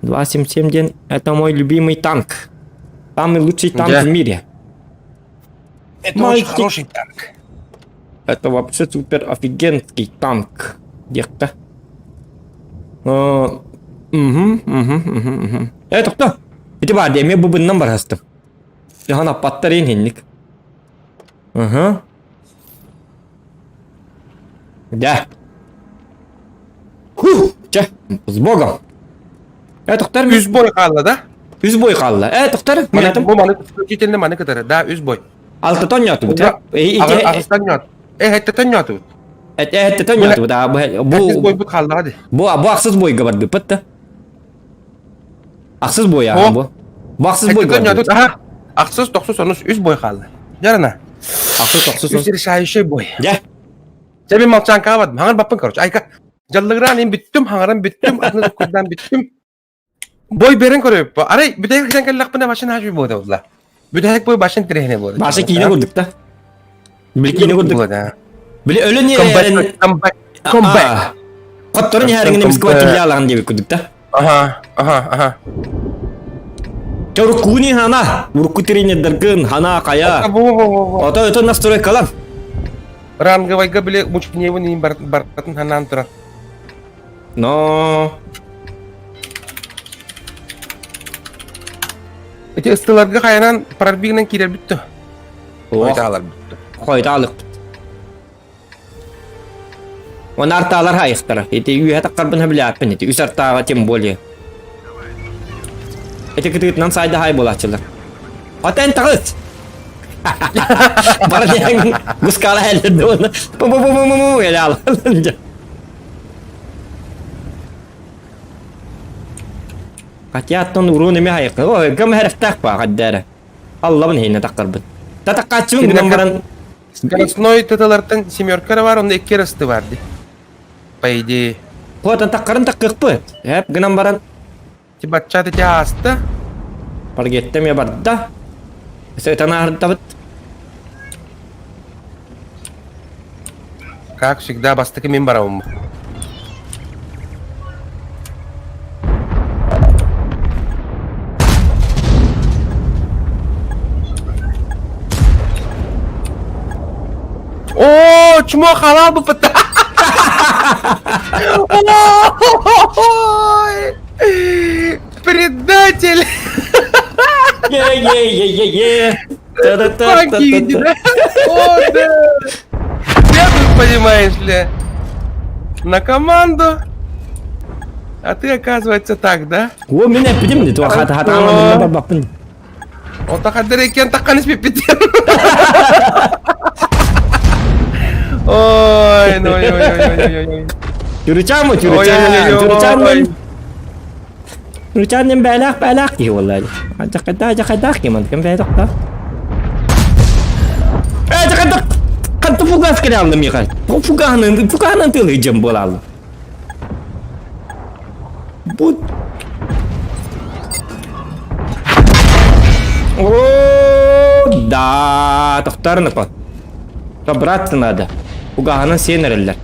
277 диэн это мой любимый танк. Самый лучший танк Да. в мире. Это Мой очень хороший танк. Это вообще супер офигенский танк. Где-то. Угу, угу, угу, угу. Э, тохто. Ити баар дии, эмиэ бу быннан барастым. Жахан аппаттар иһинник. Угу. Да. Фух, чэ, с Богом. Э, тохтор Үс бой хаалла да? Үс бой хаалла. Э, тохтор, манатым. Бу маны исключительно маны кытары. Да, үс бой. Алтатон ньотубут. Аҕыстан ньот. Э, хэттэтэн ньотубут. Эттэтэн ньотубут. Бу Ахсыс бойбут хааллаҕа ди. Бу бу ахсыс бойга бардыппыт да. Ахсыс бой аҕа бу. Бу ахсыс бойга бардыбыт. Аха. Ахсыс, тохсус, онус үс бой хаалла. Жарына. Ахсыс, ахсыс. Үс решающий бой. Дьэ. Дьэ мин молчанкаҕа бардым. Хаҥар баппын короче. Айка. Дьаллыгыраан ин бүттүм, хаҥаран бүттүм, атын курдаан бүттүм. Бой берен көрөйүп. Арай бүтэһик кэлэн кэллэхпинэ башын хаачый буода буолла. Бүтэһик бой башын тирэһине буолла. Баша киинэ курдук да. Били киинэ курдук. Били өлөн Comeback, comeback, comeback. Хотторун иһэриҥин эмискэ киллэ диэбит курдук да. Аха, аха, аха. Уруккуни хана, урукку тренердэргин хана кая. Ото ото настройкалар. Ранговайга били мучневын иин барытын ханаан турар. Но Ити ыстыларга хайанан прорбигынан киирэр бүттү. Хойта бүттү. Хойта алык. Оны артаалар хайыхтара. Ити үөһэ таххарбын билээппин ити. Үс артааҕа тем более. Ити кытыытынан сайда хай буолааччылар. Отен таҕыс! Бара диэн гускала эллерде оны. Пу-пу-пу-пу-пу эле ал. Хотя оттон уруун эме хайыкка. Ой, гам хэрифтаах ба хаддара. Аллабын хейне тахтарбын. Татаккааччыбын гынан баран Скоростной тытылартан семерка бар, онно икки расты бар ди. По идее. Хотан таккарын таккыкпыт. Эп гынан баран. Тибатча ти ааста. Паргеттем я барда. Сытан Как всегда, бастакы мин барабын. О, чмо халал бы пыта. Ой, предатель! Е-е-е-е-е! Та-та-та-та-та. О, да! Я тут, понимаешь ли, на команду. А ты, оказывается, так, да? О, мен эппитим ди, туох хата хата барбаппын. Ота хадыр екен таққан испеппитим. Ой, ну, ой, ой, ой, ой, ой. Тюрүчаан тюрүчаан, тюрүчаан Тюрүчаан бээлээх бээлээх киһи буолла. Дьакайдаах дьакайдаах киһи мантыкын бэйэ тохтоо. Э, дьакайдах ханта фугас кэлэ алла миэхэ. Фугаһынан фугаһынан тыалыы дьон буолаалла. Бу О, да, тохтарныкпа. Собраться надо. Угаһынан сиэн эрэллэр.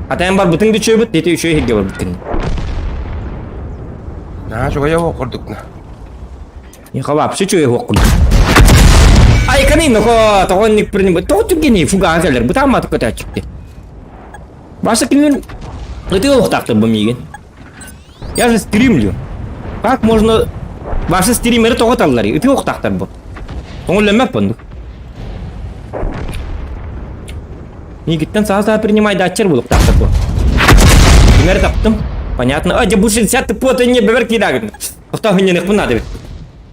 Атайан барбытыҥ да үчүөбүт, ити үчүгэй иһиргэ барбыт Наһаа үчүгэй оһох курдук. Нихо вообще үчүгэй оһох курдук. Ай, канин, ноко, тоҕо инник принимать. Тоҕо түргени фугаһа кэлэр, бытаамматык көтөөччүк. Баша кинилэр ытыы олохтаахтар бу миигин. Я же стримлю. Как можно ваши стримеры тоҕо таллар? Ытыы олохтаахтар бу. Көҥүллэммэт оннук. Миигиттэн саа-саа принимайдааччар булуктаахтар бу. Кимэр таптым. Понятно. А, дьэ бу 60 пуота не бэбэр киирагын. Охтоо хынньаныхпын наада эбит.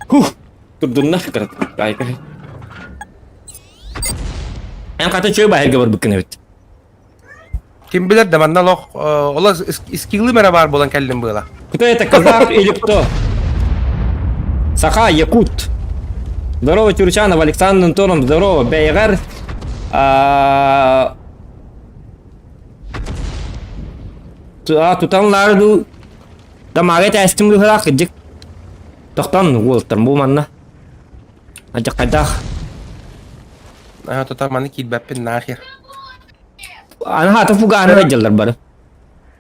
Хух! Турдунна Айка. Эн хата чөй баһырга барбыккын эбит. Ким билэр да манна олох ола скиллым эрэ баар буолан кэллим быала. Кто это, казах или кто? Саха, Якут. Здорово, Тюрчанов, Александр Антонов, здорово, Бейгар. А, тутан ларду тамаға тәстім быһылаах кырдьык тохтон уолтар бу манна Адьаккайдаах Аа тута маны киирбэппин нахер. Аны хата фугаһы дьаллар бары.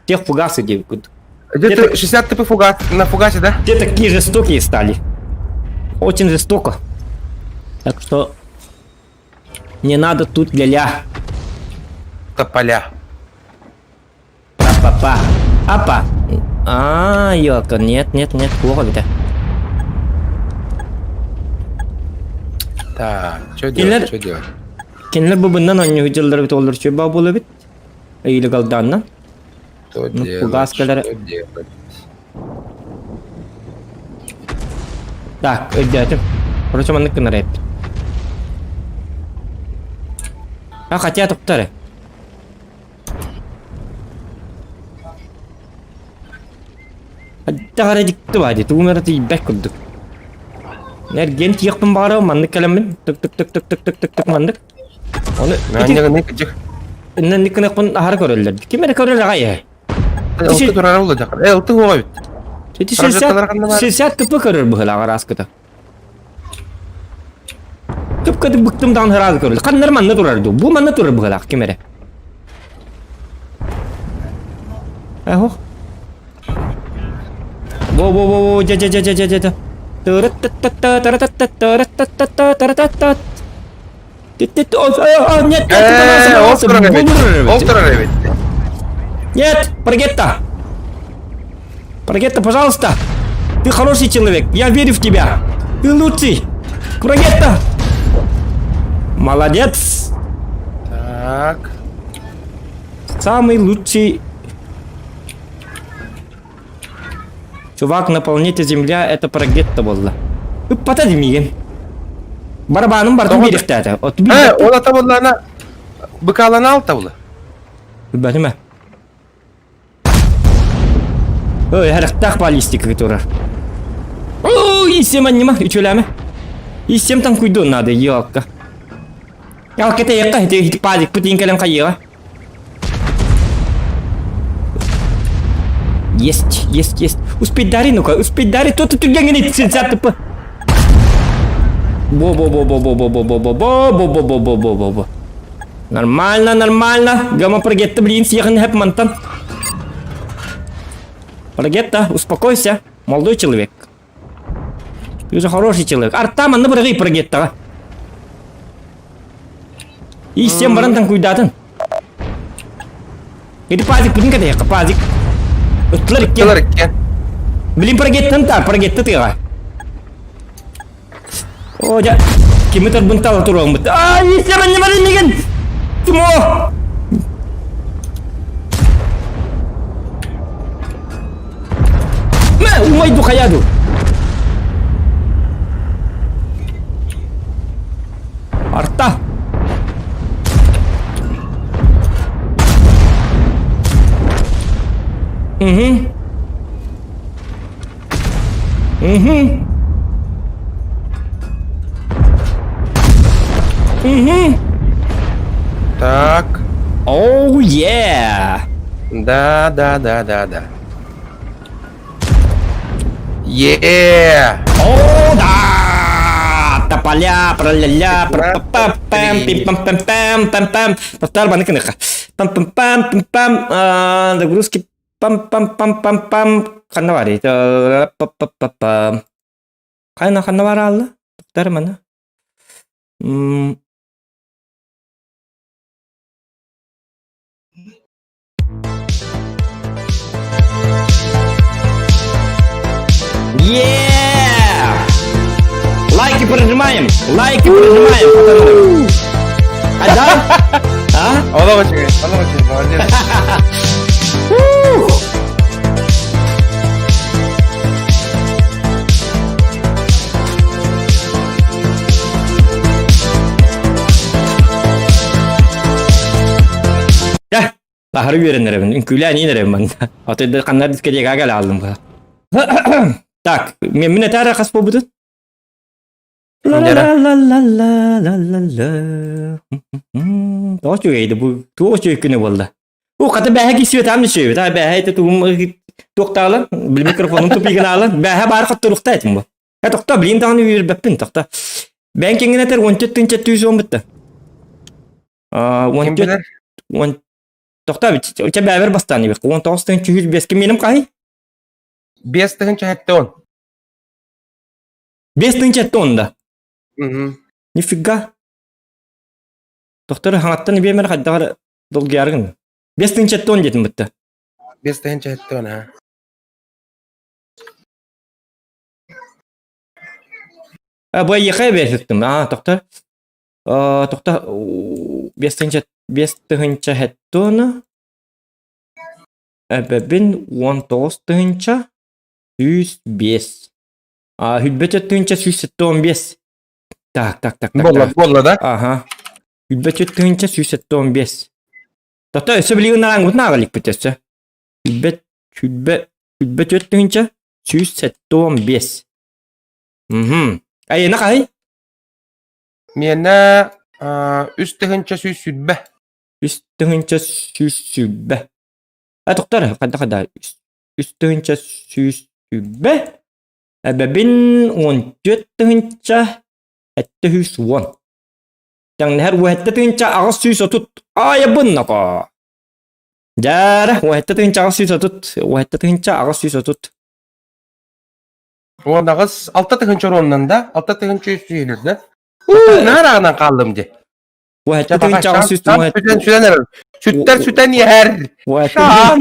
Тех фугасы диэбит Где-то 60 тп фугас на фугасе, да? Те такие жестокие стали. Очень жестоко. Так что не надо тут ля-ля. Тополя. Па-па-па. Апа. А, елка, нет, нет, нет, плохо это. Так, что делать, что делать? Кинилэр бу быннан оонньуу дьыллар бит олор чөй баа буола эбит. Ыйылык алдаанна. Что делать, что делать? Так, өйдөөтүм. Короче, маннык гынар эппит. А, хотя тоқтар. Хайдах эрэ дьикти баа дии, тугум эрэ тиийбэт курдук. Эргиэн тиийиэхпин баҕарабын, маннык кэлэммин тык тык тык тык тык тык тык тык маннык. Оны Аанньаҕын кыдьык. Иннин кынакпын аһары көрөллөр. Ким эрэ көрөр аҕай ээ. Ылты турара улла дьахар. Э, ылты хуоҕа эбит. Ити 60 тыпы көрөр быһылаах араскыта. Кып-кытык быктым даҕаны ыраас көрүл. Ханнар манна турар дуу? Бу манна турар быһылаах ким эрэ. Эхох. Во-во-во-во, дя-дя-дя-дя-дя-дя. Тырыт-тат-тат-тат-тат-тат-тат-тат-тат. Тит-тит, о, нет, Э, ол турар эбит. Ол турар эбит. Нет, Прогетта. Прогетта, пожалуйста. Ты хороший человек, я верю в тебя. Ты лучший. Прогетта. Молодец. Так. Самый лучший чувак на планете Земля это Прогетта буолла. Ыппата димиген. Барабаным бардым биэриэхтээтэ. Э, ол ата буоллаана быкаалана алта була. Билбэтим Ой, харахтаах баллистика турар. Ой, исем аннима, үчүлэме. Исем там куйдуон надо, елка. Ялка тэйэххэ, ити пазик путин кэлэн хайыаҕа. Есть, есть, есть. Успеть дари, ну-ка, успеть дари, то ты түргенгин итсин Бо-бо-бо-бо-бо-бо-бо-бо-бо-бо-бо-бо-бо-бо-бо-бо-бо. Нормально, нормально. Гамма Прогетта, блин, съехан хэп мантан. Прогетта, успокойся, молодой человек. Ты же хороший человек. Арта, манна бырагый Прогеттаға. И сен баран куйдатын. Ити пазик бүтүн кэтэһиэххэ, пазик. Ыттылар иккиэн. Ыттылар иккиэн. Блин, прогеттан таар, прогетта тыаҕа. Оо, дьэ, кими тарбын тала туруоммут. Аа, истэмэн ньымарын мигин! Тимо! Мэ, умай ду хайа ду. Арта! Угу. Угу. Угу. Так. Оу, yeah! Да, да, да, да, да. Е! О, да! Тополя, проля-ля, пам пам пим пам пам пам пам пам Повтор баныкыныха. Пам пам пам пам пам загрузки пам пам пам пам пам ханна бар па па па па Хайна ханна бар алла? Тоқтар мана. Yeah! Лайки прожимаем! Лайки прожимаем, пацаны! А да? А? Олох үчүгэй, олох үчүгэй, молодец. Дьэ, аһары үөрэнэрэбин, үҥкүүлээн иин эрэбин манна. Отойда ханна дискотекаҕа кэлэ хааллым. Так, мен этээр хас буолбутун? Ла-ла-ла-ла-ла-ла-ла. Тоҕо үчүгэй бу туох үчүгэй күнэ буолла. Уу, хата бээһэ киссибэт аам үчүгэй. Та бээһэ ити тугум туохтаалан, били микрофонун тупигын аалан, бээһэ баар хотторухта этим бу. Э, тохто, блин даҕаны үөрбэппин, тохто. Бэйэн киҥҥин этэр 14 тыынча 110 бытта. Аа, 14 он тохто чэ бээбэр бастаан ибик. 19 тыынча 105 ким меним хаһый? 5 тыһынча 70. 5 тыһынча 70 да. Нифига. Тохтор хаҥаттан биэмэр хайдаҕар долгуйаргын. 5 тыһынча 70 диэтим бытта. 5 тыһынча 70 ha. А, бу эйиэхэ эбээситтим. Аа, тохтор. Тохто 5 тыһынча 5 тыһынча 70 эбэбин 19 тыһынча 105. А, хүлбэт тыһынча 175. Так, так, так, так. Буолла, буолла да? Аха. Хүлбэт тыһынча 175. Тохто өссө билигин нараангутун ааҕа өссө. Хүлбэт хүлбэ хүлбэт тыһынча 175. Мгм. Айына хаһый? Миэнэ 3 120. 3120. А тоқтар, қайда қайда? 3120. Эбэбин 14 710. Тэҥнэһэр 17 830. Айабын нако. Дьээрэ, 17 830. 17 830. 18 6 тыһыынча оруоннан да, 6 тыһыынча 350 да. Уу, наар хааллым дии. 17 800 Сүтэн сүтэн эрэр. Сүттэр сүтэн иһэр. Шаан!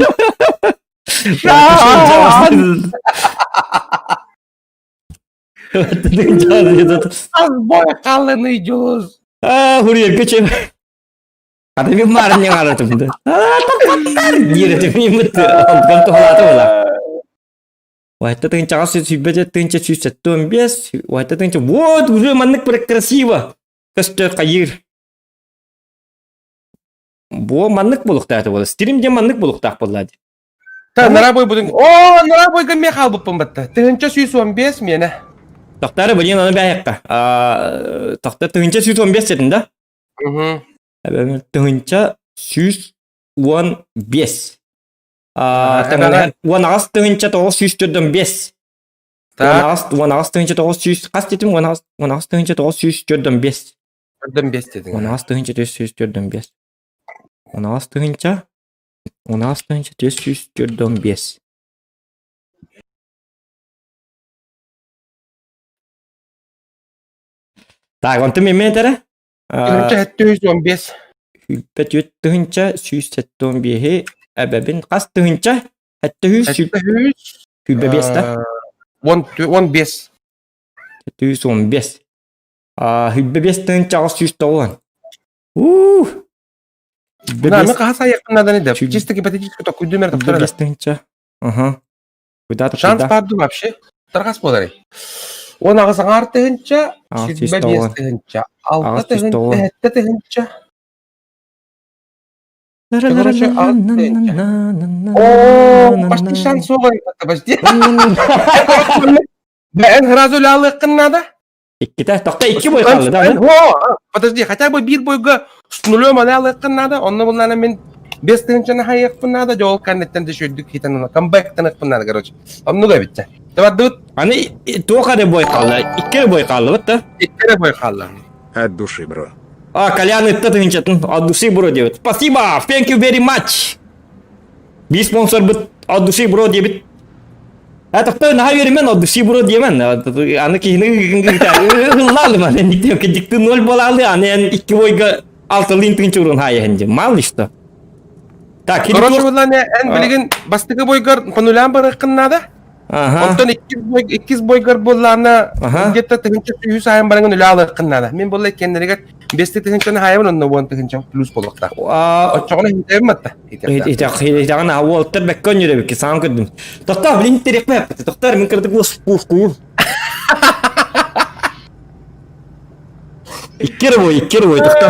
Шаан! Аз бой хааллыный Дьулус. А, хурьерга чем? Ата мен марын не қаратым да. А, таппаттар. Диретим имит. Алтан тухалаты була. 17 820 тыһыынча 175. 17 тыһыынча. Вот, уже маннык бір красиво. Көстө қайыр. Бу маннык булуктааты була. Стрим де маннык булуктаах буолла. Та нара бой будун. О, нара бойга ме хаалбыппын батта. 1115 миэнэ. Тохтары блин аны бәйәккә. А, тохта 1115 дедин да? Угу. 1115. А, 18 945. Так, 18 900 қас дедим 18 945. 45 дедиң. 18 945. 18 18 945. Так, онтон мен тере. 1715. 27 175 эбэбин хас тыһынча 700 700 25 да 15. 715. А, 25 890. Ух! На, мен хаһа сайыаккыннадан иде. Чисто гипотетически токуйду мер токтор. 5 тыһынча. Ага. Куда Шанс барды вообще. Таргас болар. Он ағыз аңар тыһынча, Ағыз сүрбэ 190. 5 тыһынча, 6 Ағыз тыһынча, 190. 7 тыһынча. Короче, О, почти шанс оҕой, почти. Бээн сразу лалыккын надо. Иккитэ, тохто икки бой хаалла да? О, подожди, хотя бы биир бойга с нулем алыаккын надо, онно буллана мен 5 тыһынчаны хайыакпын надо, жол каннеттен дөшөйдүк хитен камбэктен надо, короче. Оннуга битте. Табаддыбыт Аны туох эрэ бой хаалла, икки бой хаалла да? иккере бой хаалла. От души, бро. А, Колян ытта тыһынчатын от души бро диэбит. Спасибо, thank you very much. Би спонсор бит от души бро диэбит. А тохто наһаа үөрүмэн от души бро диэмэн. Аны киһини ыллаалым аны никте дикты ноль болалы аны эн икки бойга алтылын тыһынча урун хайыһын мало ли что. Так, Короче, буллана эн билигин бастыгы бойгар по нулям барыккын надо. Ага. Онтон иккис бойгар буллана где-то тыһынча сүүс айын барыңын үлэ алыаккын надо. Мен булла иккеннеригер 5 тыһынчаны хайыбын онно 10 тыһынча плюс болуктаах. Оччоҕуна хитебин матта. Итаҕын ауолтар бэккөн жүрөбүкки саан көрдүм. Тохтоо, блин, терекпе. Тохтоор, мин кырдык куус. Иккер бой, иккер бой, тохтоо.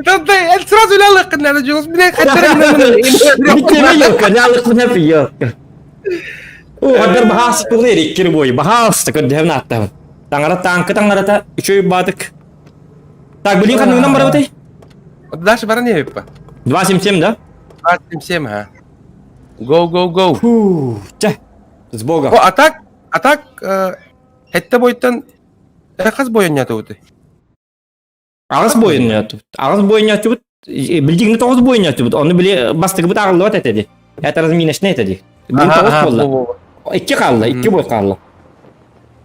Тонтой, сразу үлэ алыаккын надо, Дьулус. Биле Биттеме ёлка, не алыкпын хеп ёлка. О, хаддар бахаас тулер иккер бой, бахаас көрдөһөм аттабын. Таңара танкы таңарата үчөй баатык. Так, блин, ханныгынан барабытай? Дальше бара не биппа. 2.77, да? 2.77, ха. Go, go, go. Фу, чэ. С богом. О, а так, хетте бойтан, хас бойын ятыбыты. Аҕыс бойын ятыбыт. Аҕыс бойын ятыбыт. Билдигини тоҕус бойын ятыбыт. Оны били бастыгыбыт аҕыллыбат этеди. Это разминочный этеди. Билин тоҕус болла. Икки хаалла, икки бой хаалла.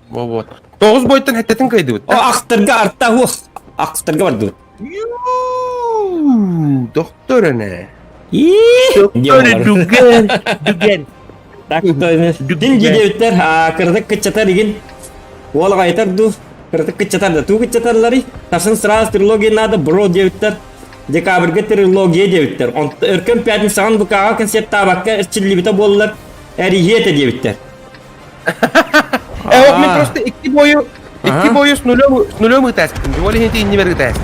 Во, вот. Тоҕус бойтан хеттетин кыйдыбыт. О, ахтарга арта хуох. Ахтарга бардыбыт. Доктор эне. Доктор Дүген, дүген. Так, дин дебиттер, кырдык кыччатар игин. Ол гайтар ду, кырдык кыччатар да, ту кыччатарлары. Тасын сразу трилогия надо, бро дебиттер. Декабрьге трилогия дебиттер. Он өркөн пятницаҕын букаға концерт табакка эрчиллибите буоллар. Эрийиэте дебиттер. Э, мен просто икки бою с нулем ытаскын. Оли хенти инни бер ытаскын.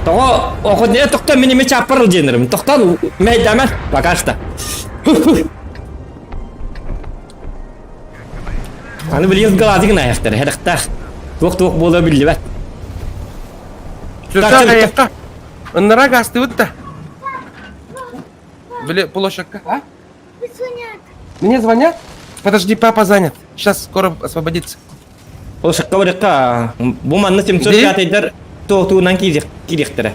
Тоҕо, охот не тохто мин эме чаппар дьиэнерим. Тохтон мэйдэмэ пока что. Аны билиэн галадыгын аяқтар, хәрәхтах. Туох-туох буола биллибэт. Сүрдээх хайыахха. Ыннара гаастыбыт да. Били площадка. А? Звонят. Мне звонят? Подожди, папа занят. Сейчас скоро освободится. Площадка барыахха. Бу манна 705-дар туохтуунан киириэхтэрэ.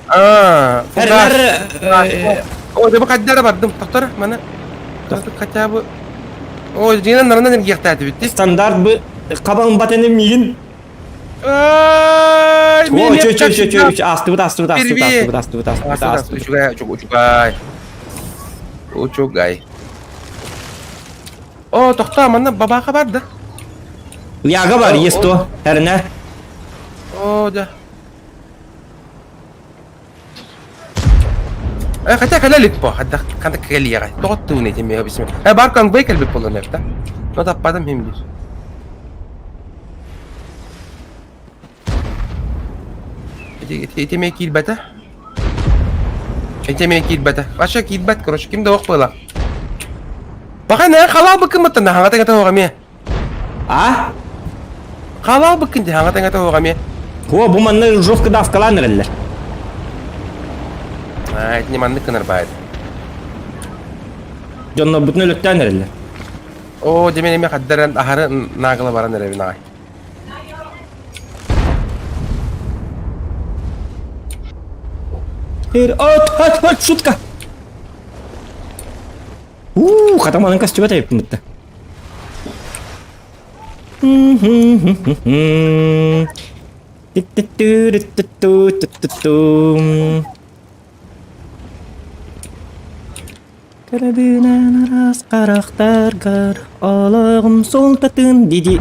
А, Эрнер Ой, да бу бардым. Тоқтор, мана. Хотя бы. Ой, дьиҥинэн нарынан эргиэхтээтибит дии. Стандарт бы хабан батаны миигин. Ай, Ой, чё, чё, чё, чё, астыбыт, астыбыт, астыбыт, Первее. астыбыт, астыбыт, астыбыт, астыбыт. Учугай, учугай. Учугай. О, тохтоо, манна бабаха бар да. Яга бар, есть то. Эрнер. О, да. Э, хотя кэлэ илик бо, ханта кэлиэҕэ. Тоҕо тыын этимиэ бисме. Э, бар конвой кэлбит буолан эрдэ. Но таппатым хим биир. Ити ити ити эмиэ киирбэтэ. Ити эмиэ киирбэтэ. Вообще киирбэт, короче, ким да ох буола. Баха нэ халаал быккыммыттан да хаҥата ҥата эмиэ. А? Халаал быккын дии хаҥата ҥата эмиэ. О, бу манна жестко давкалаан эрэллэр. Аа, итини маннык гынар баайд. Дьоннорбутун өлөктөөн эрэллэр. Оо, дьэ эмиэ хаддаран аһары наагыла баран эрэбин аҕай. От, от, от, шутка! Уу, хатаманын костюма тайыппын Карабинан араас харахтаргар олоҕум суолтатын диди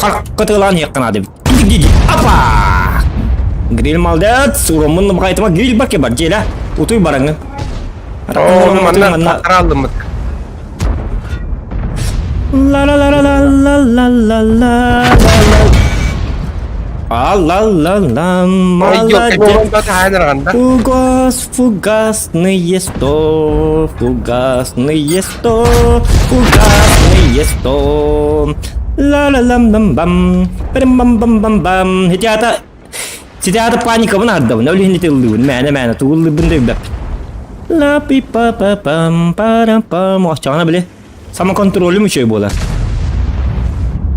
Харкатылаан иэххэ Диди Апа! Гриль молодец! Уроммун набҕайтыма гриль баке бар дьиэлэ. Утуй бараҥҥын. Оо, манна тараллыммыт. Ла ла ла ла ла ла ла ла ла ла ла ла молодец. Фугас, фугасные сто, фугасные сто, фугасные сто. Ла ла лам бам бам, бам бам бам бам бам. Хитята, хитята паникабын ардабын, өлүһүн итиллибин, мээнэ мээнэ тугуллыбын да билбэппин. Ла пи па па пам парам пам. Охчаҕына били самоконтролум үчүгэй буолар.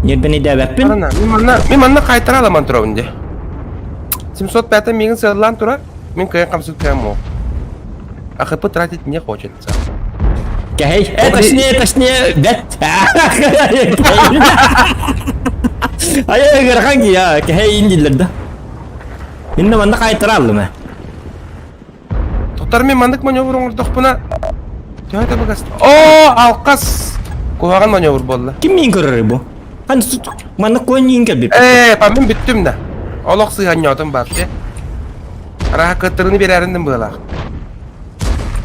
Ньирбин идээбэппин. Мин манна мин манна хайтара аламан турабын дии. 705 миигин сыаллаан турар, мин кыайан хамсык кыайан А ХП тратить не хочется. Кэһэй, точнее, точнее, бэт. Ай, ыарахан киһи, кэһэй дииллэр да. Инна манна хайтара аллым ээ. Тутар мен маннык маневр оҥордохпуна төһө табыгас Оо, алкас! Куһаҕан маневр буолла. Ким миин көрөр бу? Хан маннык куон миин кэлбит. Ээ, па мин бүттүм да. Олох сыһанньоотум вообще. Араха кыттырыны биэрэрин быалаах.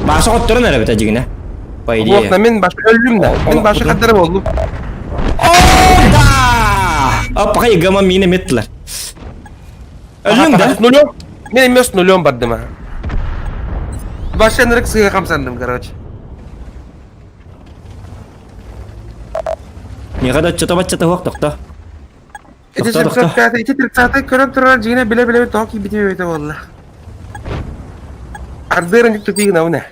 Баша хотторон эрэ бит дьигинэ. По идее. Уохна мин баша өллүм да. Мин баша хаттара боллум. О, да! Опа, гама мина меттилер. Өллүң да? С нулем. Мен эмиэ с нулем бардым а. Вообще нырык сыһа хамсанным, короче. Миэхэ да оччото-баччата суох тохто. Ити Тохто, тохто. 705, ити 30 көрөн турар дьиҥинэ билэ-билэ тоҕо киирбитим эбитэ буолла. Ардыырын тупик гынабын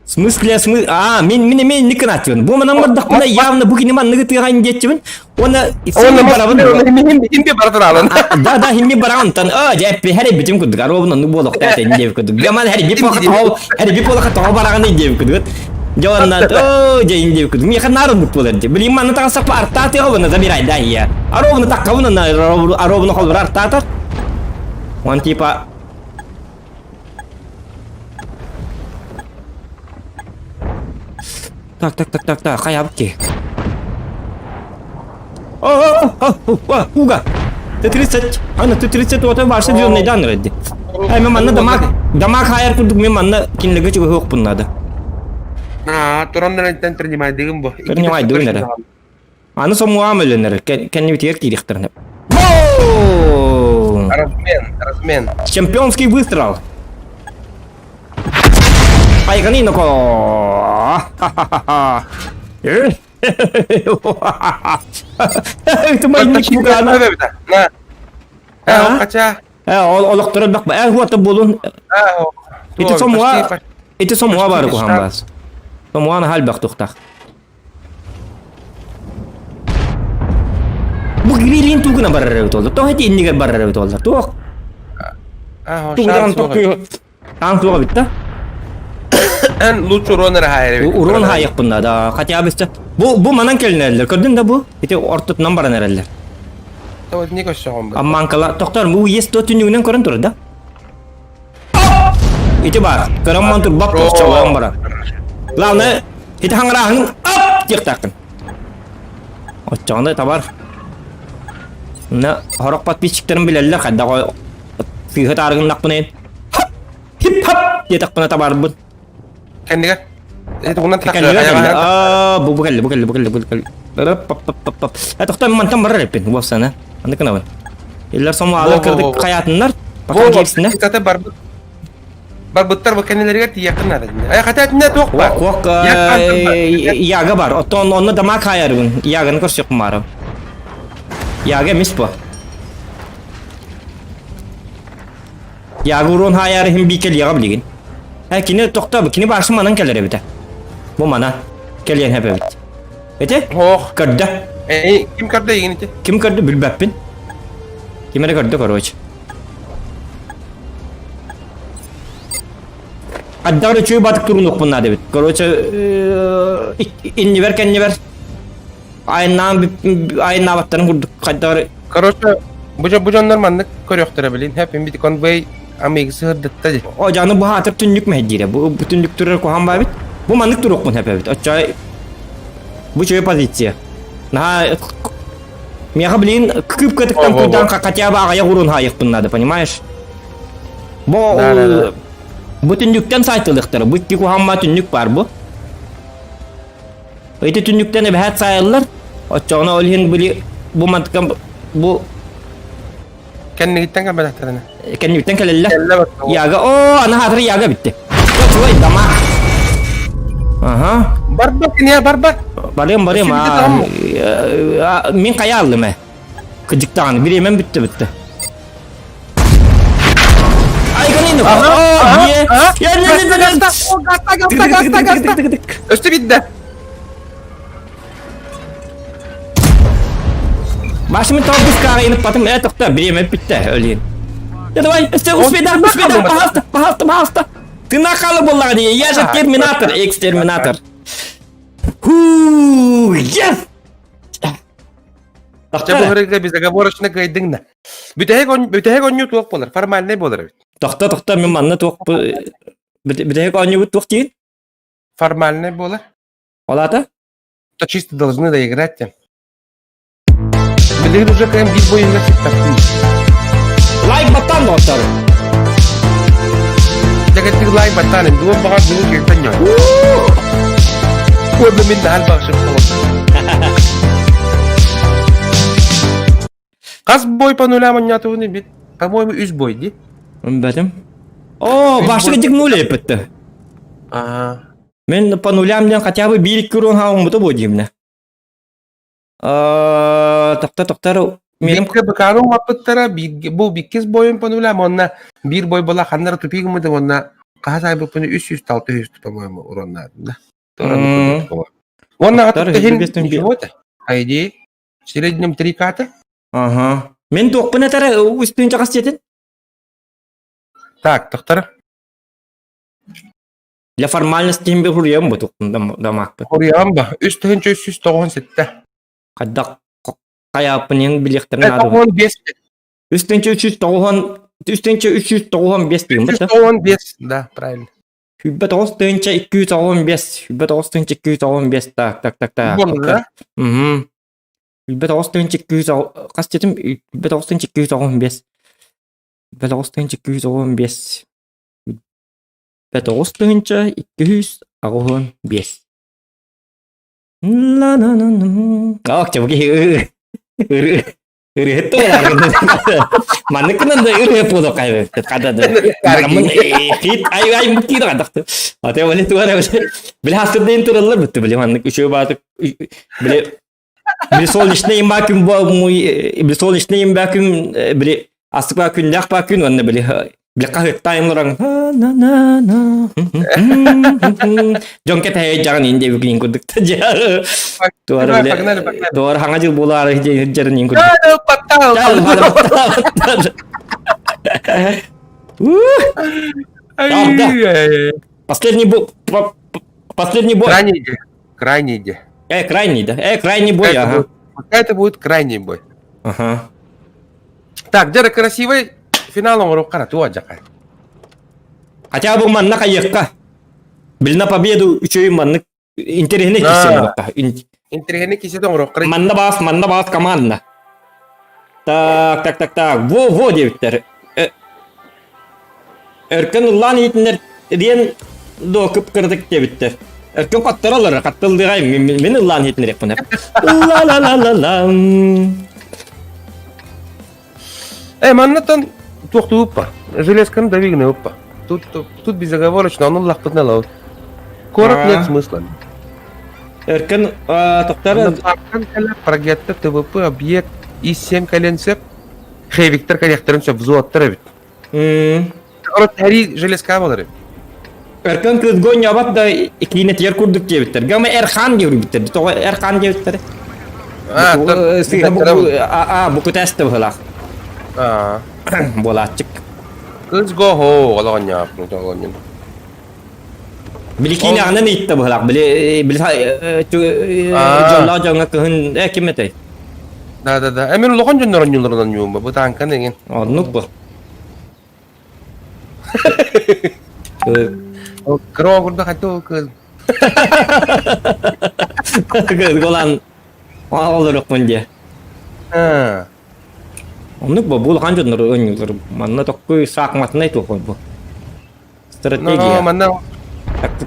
В смысле, смы... А, мен мен мен не кынатчыбын. Бу манан бардахпына явно бу кини манныгы тыаҕайн диэччибин. Уонна Онно барабын. Химби бара туралын. Да, да, химби бараҕын тан. А, дьэ, хәри битим курдук. Аробун оннук буолуохтаах этэ диэбит курдук. Гаман хәри бип полаха тоҕо, хәри бип полаха тоҕо бараҕын диэбит курдук. Дьэ, онна, о, дьэ, диэбит курдук. Миэхэ наар оннук буолар дии. Билигин манна таҕыстахпа артаатыаҕа забирай да иә. Аробуну таккабын, аробуну холбура артаатар. Он типа Так, так, так, так, так, хайабыт киһи. О, Уга! Т-30, ана Т-30 уота барса звездный редди. Ай, мен манна дамаг, дамаг хайар курдук мен манна кинилерге чугаһыахпын наада. Аа, тураннарыттан принимайдыгым бу. Принимайдыгын эрэ. Аны сомуам өлөнөр, кэннибитигэр киириэхтэрин. Размен, размен. Чемпионский выстрел. Пайганы ноко. Ытымайник бугана. На. Э, хотя. Э, олохторо бак. Э, хуата булун. Ити сомуа ити сомуа бары кухан бас. Сомуаны халбак тухтах. Бу грилин тугуна барар эбит олла. Тоҕо ити иннигэр барар эбит олла. Туох? Тугудан токкую. Таан суоҕа бит да? Эн лучше урон эрэ хаайар эбит. Урон хаайыахпын да, хотя бы Бу бу манан кэлинэллэр. Көрдүн да бу? Ити ортотунан баран эрэллэр. Тоҕо не көрсөҕүм бу? Амманкала тохтор бу есть то түннүгүнэн көрөн турар да? Ити бар. Көрөн ман турбап чолоон барар. Главное, ити хаҥырааһын ап диэхтааххын. Оччоҕуна табар. На хорох подписчиктарым билэллэр хайдах сыыһа таарыгыннахпына хип-хап диэтэхпинэ табарбын. Кэннигэр. Тугунан Кэннигэр Аа, бу бу кэллэ, бу кэллэ, бу кэллэ, бу кэллэ. Пап-пап-пап. Э, тохтоо, мантан барар эппин, уопсана. Аны кынабын. Иллар сомуалар кырдык хайаатыннар. Пока киирсиннэр. Кстати, барбыт. Барбыттар бу кэннилэригэр тиийэххин наада. Ай, хотя итиннэ туох бар? Куок яга бар. Оттон онно дамаа хаайарбын. Яганы көрсүөхпүн баарым. Яга эмис бу. Яга урон хаайары иһин бии кэлиэҕэ билигин. Э, кини тохтоо, кини баарсын манан кэлэр эбитэ. Бу мана кэлиэн хэп эбит. Ити? Ох. Көрдө. Э, ким көрдө игин ити? Ким көрдө билбэппин. Ким эрэ көрдө, короче. Ардаар үчүгэй батык турунуохпун наада эбит. Короче, иннибэр кэннибэр айаннаан айаннаабаттарын курдук хайдах Короче, бу бу дьоннор маннык көрүөхтэрэ билин. Хэп бит конвей амиг сыһырдытта ди. О, жаны бу хаатыр түннүк мэһдиирэ. Бу бу түннүк турар куһаан баабит. Бу маннык туруохпун хэп эбит. Оччо бу чөй позиция. Наһаа Миэхэ, блин, кыып-кытыктан курдаан хотя бы аҕыйах урун хаайыахпын надо, понимаешь? Бу бу түннүктэн сайтылыктар. Бу икки куһамма түннүк бар бу. Ити түннүктэн эбэһээт саайаллар. Оччоҕуна ол иһин били бу мантыкам бу Кэннигиттэн кэлбэтэхтэринэ. Кэннигиттэн кэлэллэр. Яга, о, ана хатыр яга битти. Чугай дама. Ага. Барба кине барба. Барыам, барыам. Мин кая алдым э. Кыдьыктаҕаны бириэмэм бүттэ бүттэ. Ай, гынын. Өстө битте. Башымын тауып каарайынып батым, э, тоқта, бириэмэ бүттэ, өлейін. Да давай, өстө, успей, успей, пожалуйста, пожалуйста, пожалуйста. Ты нахалы буоллаҕа дии, я же терминатор, экстерминатор. Ху, yes! Чэ бу ырыга безоговорочно кыайдыҥ да. Бүтэһик бүтэһик онньуу туох буолар? Формальный буолар эбит. Тохто, тохто, мен манна туох бүтэһик оонньуубут туох диин? Формальный буолар. Ол аата? То чисто должны доиграть тем. Билигин уже кэм биир бойуҥҥа сыттахтыы. Лайк баттан доҕоттор. Дэгэтик лайк баттан дуон баҕар бүгүн кэлтэн ньой. Уонна мин наһаа баҕашым Хас бой по нулям онньоотубун бит? По-моему, үс бой ди. Бэтим. О, башка дик нуля эппитте. Аа. Мен по нулям диэн хотя бы биир икки урон хаалбыта буо диибинэ. Тохто тохтор меним Бииргэ быкааны умаппыттара, бииргэ бу иккис бойун по нулям, уонна биир бой була ханнара тупик гыммытым уонна хаһа саайбыппын 306 по-моему, уроннаатым да. Уонна Тохтор иһин үс ничего это. По идее, в среднем три ката. Ага. Мен туохпун этэрэ үстүн чаҕас диэтин? Так, тохтор. Для формальности иһин хуруйам бу дамаакпын. Хуруйам ба. Үс тыһынча үс сүүс тоҕуһун сэттэ. Хайдах хайааппын иһин билиэхтэрин наада. Тоҕуһун биэс. Үс тыһынча үс сүүс тоҕуһун үс тыһынча үс сүүс тоҕуһун биэс диэн Үс тоҕуһун биэс, да, правильно. Хүббэ тоҕус тыһынча икки жүз тоҕуһун биэс. Хүббэ тоҕус тыһынча икки жүз тоҕуһун биэс. Так, так, так, так. Буолла, да? Угу. Хүббэ тоҕус тыһынча икки жүз хас диэтим? Хүббэ тоҕус тыһынча икки жүз тоҕуһун биэс. Хүббэ тоҕус тыһынча икки жүз тоҕуһун биэс. Тоҕус тыһыынча икки сүүс аҕыс уон биэс. Ок, чэ, бу киһи Ырыһыт туолар. Маннык гынан да ырыа буолуо кайбыт. Хада да. Барамын хит ай ай мукки да кадакты. Ате вали туара биле хастырдайын тураллар битти биле маннык үчөө баатык биле биле солнечный имба күн бу биле солнечный имба күн биле астык ба күннәх ба күн онна биле биле хаһыттайын лоран на на на дьон кэтэһэ дьаҕан инде бүгүн курдук туара биле туара хаҥа жыл буолаары дьэрин ин курдук Последний бой. Последний бой. Крайний Крайний де. Крайний, да. Крайний бой, ага. Пока это будет крайний бой. Ага. Так, дьэ красивый финал оҥоруохха туа дьака. Хотя бы манна хайыахха. Били на победу үчүгэй маннык интэриэһинэй киирсэн оҥоруохха. Интэриэһинэй киирсэн оҥоруохха. Манна баас команда. Так, так, так, так. Во, во диэбиттэр. Өркөн ыллаан иитиннэр диэн дуо кып-кыратык диэбиттэр. Өркөн хаттараллар, хаттыллыгай мин ыллаан иһитиннэриэхпин. Ла-ла-ла-ла-лам. Маннаттан туохтууппа. Железканы давигнеуппа. Тут, тут безоговорочно, он ыллахпытын ылабыт. Корот нет смысла. Өркөн тоқтар... Прогетта ТВП объект И7 кэлэн сөп. Хевиктер кэлиэхтэрин сөп взводтар эбит. Тэри железка болар эбит. Өркөн кыыс гонньообот да киинэтигэр курдук диэбиттэр. Гама Эрхан диэбиттэр. Тоҕо Эрхан диэбиттэр? А, бу күтээсте быһылаах. Буолааччык. Кыыс го олоҕонньоох олоҕонньун. Били киинэҕинэн ыйытта быһылаах. Били били дьоллоох дьоҥҥо кыһын э ким этэй? Да да да. Эмин улахан дьоннор онньууларынан ньуумба бу тааҥканы эҥин. Оннук бу. Кыра курдук хатты ол кыыс. Кыыс голан олорукпун дии. Оннук бу улахан дьоннор оонньуулар. Манна токкуй саахматынай туох бу. Стратегия. Манна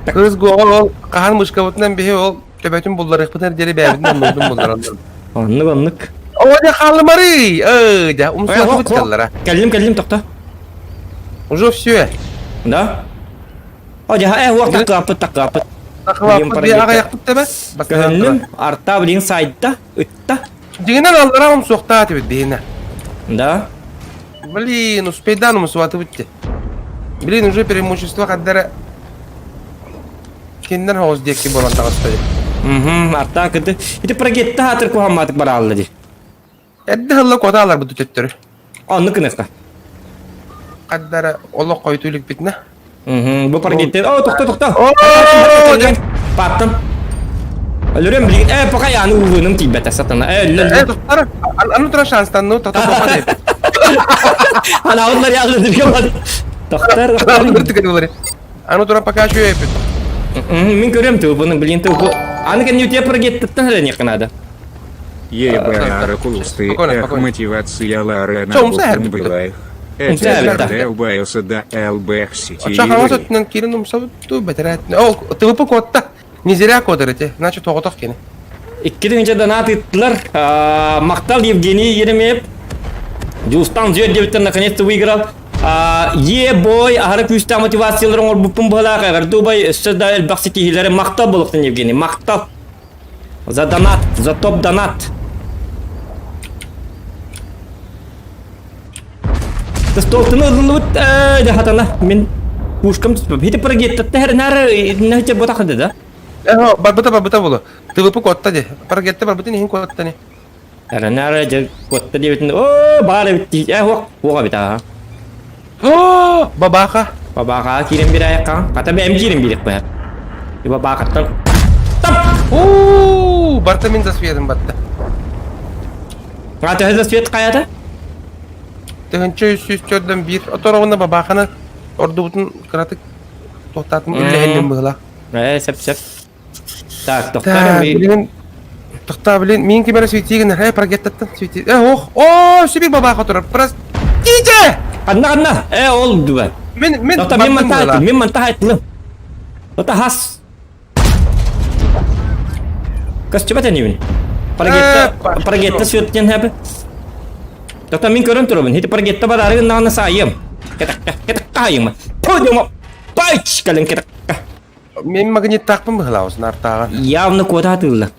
кыыс гуоҕа ол хаһан мышкабытынан биһи ол төбөтүн булларыахпытын диэри бэйэбитин оннубутун буллараллар. Оннук оннук. О дьэ хаалымарый! Эй, дьэ умсугутубут кэллара. Кэллим кэллим тохто. Уже все. Да? О дьэ уох таккааппыт таккааппыт. Таккааппыт би аҕайахпыт тэбэ. Көһүннүм, арта блин сайда, ытта. Дьиҥинэн аллараа умсуохтаат эбит биһинэ. Да? Блин, успейдан умсуатыбыт ти. Блин, уже преимущество хаддара киннер хоҕус диэки буолан таҕыста Угу, аттаа кыты. Ити прогетта хатыр куһамматык бараалла ди. Эрдэ хылла куотаалар бу төттөрү. Онну кыныска. Хаддара олох хойуту иликпитинэ. Угу, бу прогетте. О, тохто, тохто. О, Паттым. Өлөрөм билигин. Э, пока яны ууным тиийбэтэ сатана. Э, Э, тохтор. Аны тура шанстанну, тохто тоха деп. Анааллар яллы диге Тохтор. Аны тура пока еще эпит. Мин көрөм тыл буны блин тыл бу. Аны кэн үтэ прогеттаттан хәләнек надо. Ебаары кулусты, эх мотивациялары на бываях. Эти убайся да ЛБХ сети. Чахамас өттүнэн киирэн умсабыт бэтэрээт. Ол ТВП куотта. Не зря куотар эти. Значит, тоҕотох кини. Икки донат ыттылар. Махтал Евгений Еремеев. Дьулустан Зүйер диэбиттэн наконец-то выиграл. Е-бой, аһара күүстээх мотивацияларын оҥорбуппун быһалаах эҕэрдэ убай өссө да элбэх ситиһиилэри махтал буолуохтун Евгений, махтал. За донат, за топ донат. Столтыны ылыныбыт э хатана мин пушкам түспөп. Хити прогеттатта хернар нахча ботахады да. Э, барбыта барбыта болу. ТВП куотта ди. Прогетте барбытын иһин куотта ни. Эрэнээр дьэ куотта диэбитин оо баар эбит дии э хуох хуох эбит аа. Оо, бабаха. Бабаха киирэн биэрээйэххэ. Хата бэйэм киирэн биэриэхпэ. Бабаахаттан тап! Уу, барта мин засветом батта. А төһө засвет хайата? Тыһынча үс сүүс төрдөн биир. Отороҕуна бабааханы ордубутун кыратык туохтаатым үллэһинним быһыла. Э, сөп сөп. Так, тохтоо билин тохтоо билин мин ким эрэ светигин э прогеттаттан свети э ох о сибир бабаха турар простите Анна анна э ол дуба мен мен Тоқта мен манта айттым мен манта айттым Тоқта хас Көстүбэт энибин Прогетта прогетта сүөттен хэпи. Тата мин көрөн турабын. Хити паргетта бараары гыннаҕына саайыам. Кетакка, кетакка айыма. Подиума пайч кэлин кетакка. Мен магниттаахпын быһылаабыс нартааҕа. Явно куота атыылла.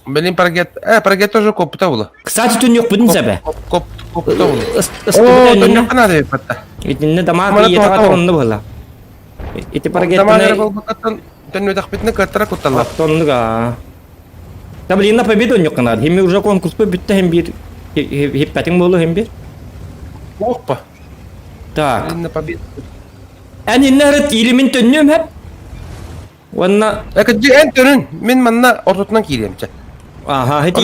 Блин, паргет, паргет тоже коппута була. Кстати, түннүкпүтүн сәбе. Коп, коппута була. О, түннүккэ наада эбит Итиннэ дамаак ийэтаҕа онну быһыла. Ити паргеттаны... Дамаак төннүөтэхпитинэ кыаттара кутталлар. Тоннуга. Да блин, на победу онньукка наада. Химми уже конкурс бүттэ хим биир хиппэтиҥ буолу хим биир. Опа. Так. На победу. Эн иннэ ырыт илимин төннүөм хэп. Уонна Экэдди эн төрүн мин манна ортотунан киириэмчэ. Аха, ити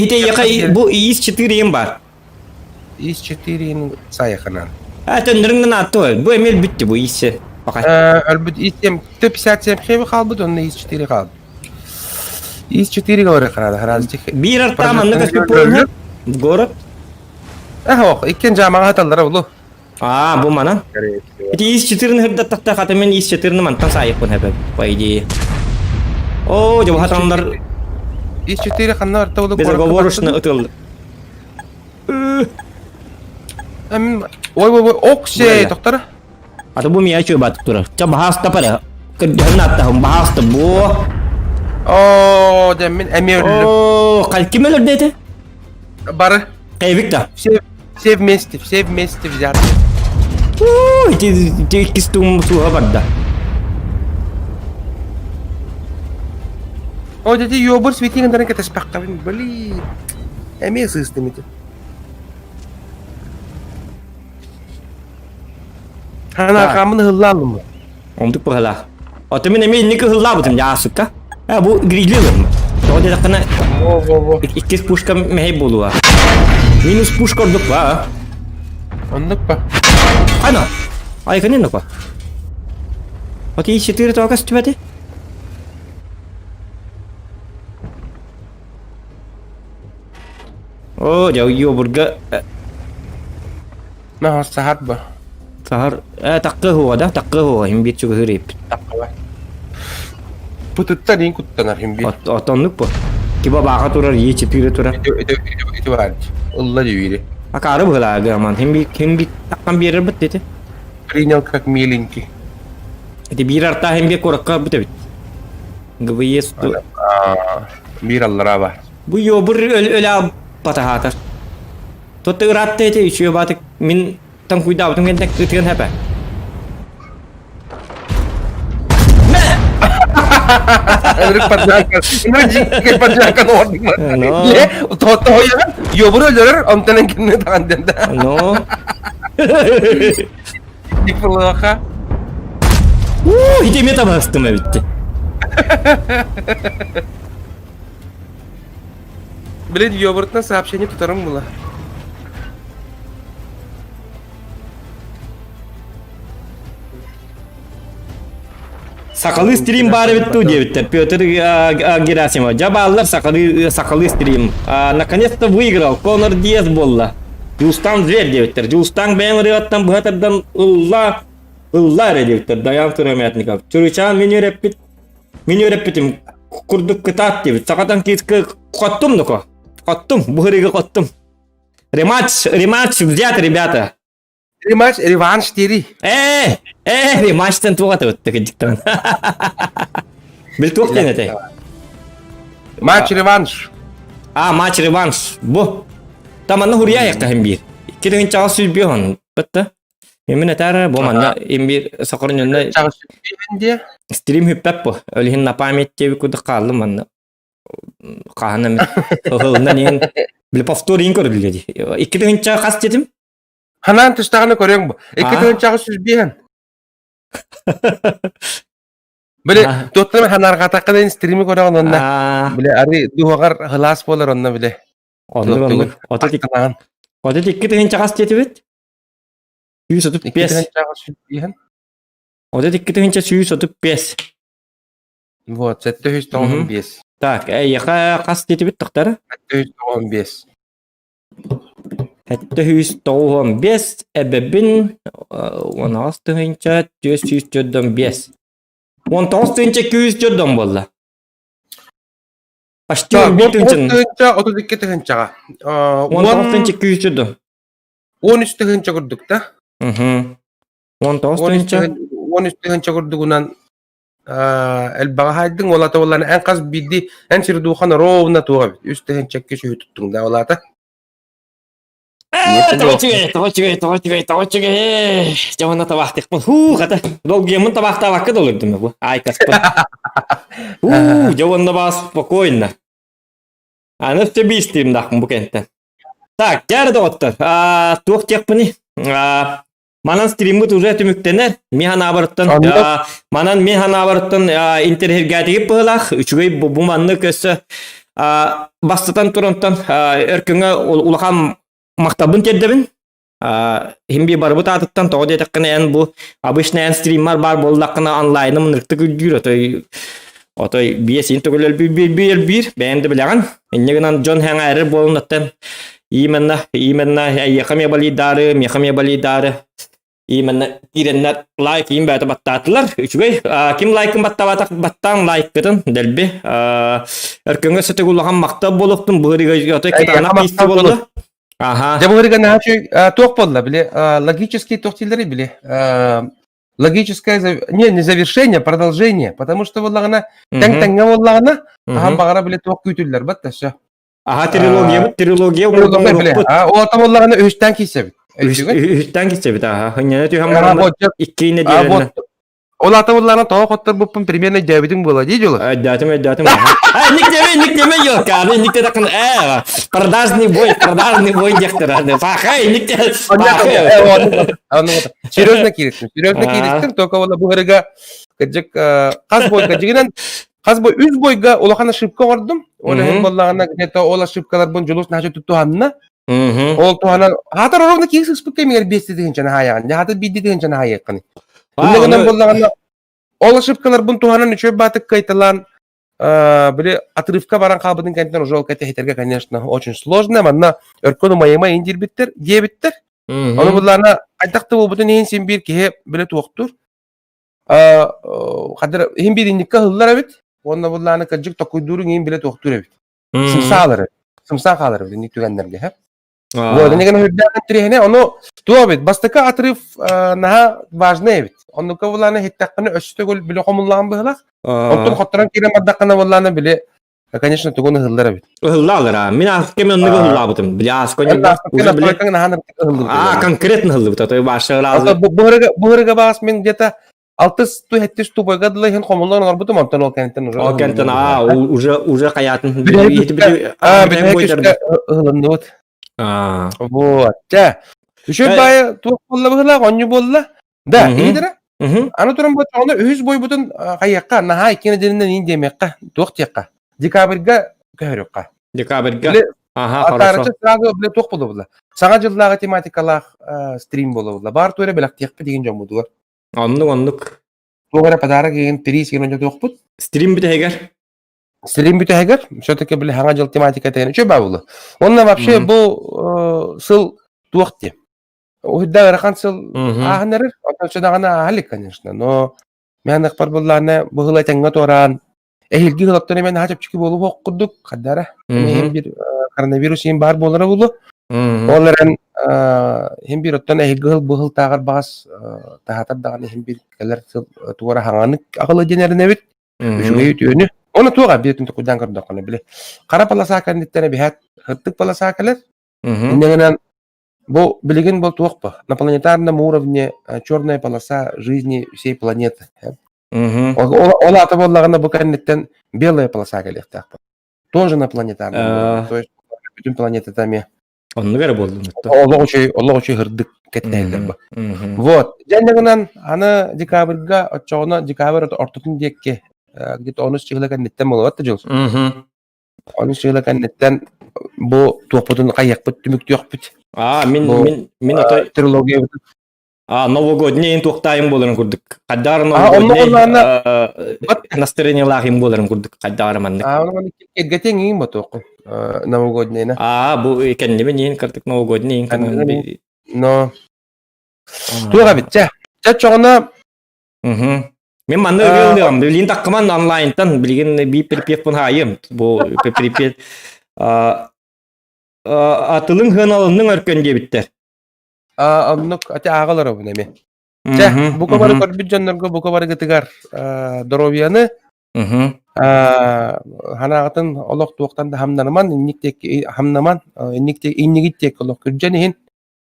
ити ити бу ИС 4 им бар. ИС 4 сайаханан. А төннөрүҥ наатты бу эмиэ бүттү бу ИС пока. Өлбүт ИС 7 Т57 хеби хаалбыт онно ИС 4 хаалбыт. ИС 4 говори харада харазы Биир артаа манна көспүт город. Эх ох, иккен жамаға аталлара булу. А, бу манан. Ити ис 4-ны хырдаттахта хата мен ис 4-ны мантан саайыппын хэпэ, по идее. О, дьэ хатаннар Ис 4 ханна барта улу безоговорочно ытыл. Ой, ой, ой, оксе, доктор. Ата бу мия чуй батып турар. Ча баһаста пара. Кырдьаһын аттаһым баһаста бу. О, дьэ мин эмиэ өллүм. О, ким өлөрдө этэ? Бары. Кайбик да. Все, все вместе, все вместе взяты. Ити ити иккис туум сууһа барда. О, дяди ёбур свети гыннарын кэтэспэххабын, блин. Эмиэ сыыстым ити. Ханаакаамын ыһыллаалым. Онтук быһалаах. Ото мин эмиэ инники ыһыллаабытым дьаасыкка. Э, бу гридли ылым. Тоҕо диэтэххинэ Во-во-во. иккис пушка мэһэй буолуо. Минус пушка ордук ба. Оннук ба. Ана. Айканын нука. Вот и 4 тоҕо көстүбэти. О, дьэ, ёбурга Наһаа саһар ба. Саһар, таккы хуа да, таккы хуа, им биир чугаһыыр эппит. Таккыла. Пытыттан иин куттанар им биир. Отоннук бу. Киба бааха турар, е четыре турар. Ити ити ити бар. Ылла дьүүйри. Акары быһылаа гаман. Хим би хим би таккан биэрэр бит дете. Принял как миленький. Ити биир арта хим би куракка бит эбит. ГВС Биир аллара бар. Бу ёбур өлө батаһаатар. Тотта ыраатта ити үчүгэй баатык мин таҥкуйдаабытым кэннэ ытыан хэпэ. Ынырык паджака, ынырык дьиҥкэ паджаканы оҥордуҥ. Но. Тоһойон, ёбуру өлөрөр, онтон кинини таҕан диэн да. Но. Неплохо. Уу, ити эмиэ табаһыстым эбитти. Блин, ёбуртна сообщение тутарым була. Сахалыы стрим баар эбит дуу диэбиттэр. Петр Герасимов. Дьэ бааллар сахалыы, сахалыы стрим. Наконец-то выиграл. Конор Диас буолла. Дьулустаан Зверь диэбиттэр. Дьулустаан бэйэҥ ырыаттан быһа тардан ылла, ылла эрэ диэбиттэр. Даян Сыромятников. Чуручаан мин үөрэппит Мин үөрэппитим курдук кытаат диэбит. Сахатан киискэ хоттум доко. Хоттум, бу хоттум. Рематч, рематч взят, ребята. Рематч, реванш дири. Э, э, рематчтан туға өттік диктан. Бил туох диэн этэй? Матч реванш. А, матч реванш. Бу. Таманна хуруйа яктаһын биир. Икки чаҕыс сүлбү Бытта. Мен этэр бу манна имбир сокорньонно диэ. Стрим хүппэп бу. Өлүһүн на память диэби курдук хааллым манна. Хаһан эмит ыһылынан иһин били повтор иһин көрүллүө дии. Икки тыһыынча хас диэтим? Ханаан тустаҕына көрүөҥ бу. Икки тыһыынчаҕа сүз биэһэн. Били туоттан ханаарҕаатахха стрими көрөҕүн онно. Били ары дуһаҕар хылаас буолар онно били. Оннук оннук. Отут икки тыһыынча хас диэтибит? 135. 32 135. Вот, 795. Так, эйиэхэ хас диэтибит тохтара? 795. 795 эбэбин 16 тыһыынча 445. 19 тыһыынча 204 буолла. Почти 11 тыһыынча. Тыһыынча 32 тыһыынчаҕа. 19 тыһыынча күүсү ду. 13 тыһыынча курдук да. 19 тыһыынча. 13 тыһыынча курдугунан элбэҕи хаайдыҥ ол ата буоллаҕына эн хас биирдии эн сирдуухан ровно туох эбит үс тыһыынча икки сүүһү туттуҥ да ол аата Тоҕо үчүгэй, тоҕо үчүгэй, тоҕо үчүгэй, тоҕо үчүгэй. Дьэ уонна табаахтыахпын. Һуу, хата, долгуйаммын табаахтаабакка да олордум бу. Ай каспын. Уу, дьэ уонна баас спокойно. Аны өссө биистиимдаахпын бу кэнтэн. Так, дьэ доҕоттор, туох диэхпиний? Манан стриммыт уже түмүктэнэр. Ми ханаабарыттан манан ми ханаабарыттан интэриһиргээтигит быһылаах. Үчүгэй бу маннык өссө бастатан турантан өркөҥө улахан махталбын тиэрдэбин. Иһин би барыбыт аатыттан тоҕо диэтэххинэ эн бу обычно эн стриммар баар буоллаххына онлайным ынырыктык үрдүүр отой отой биэс ин төгүл өлбүүр биир биир бэйэн да билэҕин. Инньэ гынан дьон хэҥээрэр буолан оттон Именно, именно, эйиэхэ эмиэ балыйдаары, миэхэ эмиэ балыйдаары. Именно киирэннэр лайк им бэйэтэ баттаатылар. Үчүгэй. Ким лайкын баттаабатах баттаан лайккытын дэлби. Өркөҥө сытык улахан махтал буолуохтун быһырыга отой кытаанах киисти буолла. Аха. Дьэ быһырыга наһаа туох буолла били логический туох дииллэрий били логическое не не завершение продолжение потому что буоллаҕына тэҥ тэҥҥэ буоллаҕына хаһан баҕара били туох күүтүллэр бат все Аха трилогия трилогия трилогия Ота буоллаҕына үһүстээн киирсэбит. Үһүстээн киирсэбит аха. Хынньана түһэн баран икки нэдиэлэннэ. Ол ата буоллаҕына тоҕо хотторбуппун примерно өйдөөбүтүҥ буола дии дьолу. Өйдөөтүм өйдөөтүм. А ник деме ник деме ёлка, ник де продажный бой, продажный бой диэхтэр. Пахай, ник де. Серьезно кииристим, серьезно кииристим, только ол бу кырдьык хас бойга дьигинэн Хас бой үс бойга улахан ошибка оҥордум. Ол иһин буоллаҕына где-то ол ошибкаларбын Дьулус наһаа туһанна. Ол туһанан хаатар ровно киһи сыспыт кэмигэр биэсти тыһыынчаны хаайаҕын. Хаатар биирди тыһыынчаны хаайыаххыный. Инньэ гынан буоллаҕына ол ошибкаларбын туһанан үчүгэй баатык кайталаан били отрывка баран хаалбытын кэнниттэн уже ол кэтэһитэргэ конечно очень сложно манна өркөн умайыма иин диирбиттэр диэбиттэр ону буллаана хайдах да буолбутун иһин син биир киһи биле туохтуур Хадыр иһин бииринниккэ ыһыллар эбит уонна буллааны кырдьык токуйдуурун иһин билэ туохтуур эбит. Сымсаалар эбит. Сымсаа хаалар эбит инник түгэннэргэ һэ. Вот, иннигэн үрдээх интириэһинэ, ону туох эбит, бастакы отрыв наһаа важный эбит. Оннука буллааны иһиттэххинэ өссө төгүл биле хомуллаан быһылах. Онтон хотторон киирэн бардаххына буллааны биле конечно тугун ыһыллар эбит. Ыһыллаалар аа. Мин ааспыт кэми оннук ыһыллаабытым. Били ааска уже били Аа, конкретно ыһыллыбыт. А то баша ыраазы. Бу баас мен где-то алтыс ту хеттис тупойга дылы иһин хомуллан олорбутум онтон ол кэнниттэн уже Ол кэнниттэн аа уже уже хаятын ыһылынныбыт. Аа. Вот. Чэ. Үчүгэй баайы туох буолла быһылаах онньу буолла. Да, иһидэрэ. Аны туран боччоҕуна үһүс бойбутун хайыахха, наһаа икки нэдиэлэнэн иин диэмиэххэ, туох диэххэ. Декабрьга көһөрүөххэ. Декабрьга. Ага, хорошо. Сразу бile туох буолла Саҥа дьыллааҕы тематикалаах стрим буола Баар туора бэлэхтиэхпит деген дьоммутугар. Оннук, оннук. Туох эрэ подарок деген приз деген онньотуохпут. Стрим бүтэһигэр. Стрим бүтэһигэр все-таки бile саҥа дьыл тематиката деген үчүгэй баа буолла. Онно вообще бу сыл туох диэ. Уһуйда ыарахан сыл ааһан эрэр. Оттон сүдэҕинэ ааһа илик, конечно. Но мен ыкпар буллаана быһыла этэҥҥэ туораан эһиилги ыһылаттан эмэн наһаа чэпчэки буолуох курдук хаддара. Иһин бир коронавирус иһин баар буолара буолуо. Ол эрэн иһин бир оттон эһиилги ыһыл быһыл тааҕар баҕас таһаатар даҕаны иһин бир кэлэр сыл туора хаҥанык аҕыла диэн эрэнэбит. Үчүгэй үтүөнү. Оны туох биир тукуйдаан көрдөххүнэ били. Хара полоса кэнниттэн эбиһээт хыттык полоса кэлэр. Инньэ гынан Бу билигин бу туох бу? На планетарном уровне черная полоса жизни всей планеты. Ол ата буоллаҕына бу кэнниттэн белая полоса кэлиэхтээх. Тоже на планетарном уровне. То есть бүтүн планетата эмиэ. Оннук эрэ буоллун. Олох үчүгэй, олох үчүгэй һырдык кэттээһиллэр бу. Вот. Дьэ гынан аны декабрьга оччоҕуна декабрь ортотун диэкки где-то онус чыһыла кэнниттэн буолуот да дьыл. Ону сыыла кэнниттэн бу туохпутун хайыахпыт түмүктүөхпүт. Аа, мин бу, мин мин отой трилогиябытын А, новогодний ин туохтаайым буоларын курдук. Хайдаар новогодний настроениелаах им буоларын курдук хайдаар маннык. Аа, оны кэргэтиҥ иин ботуоххун новогоднийна. Аа, бу кэннибин иин кырдык новогодний иин канан. Но туох эбит чэ. Чэ чоҕуна Мгм. Мен манны ырыалыам, билигин таккаман онлайнтан билигин би припев хаайым. Бу припев атылың хыналынның өркөн диэбиттэр. Оннук ати ааҕалар обун эми. Чэ, бука бары көрбүт дьоннорго бука барыгытыгар доруобуйаны ханаҕытын олох туохтан да хамнаныман, инник диэки хамнаман, инник иннигит диэки олох күрдьэн иһин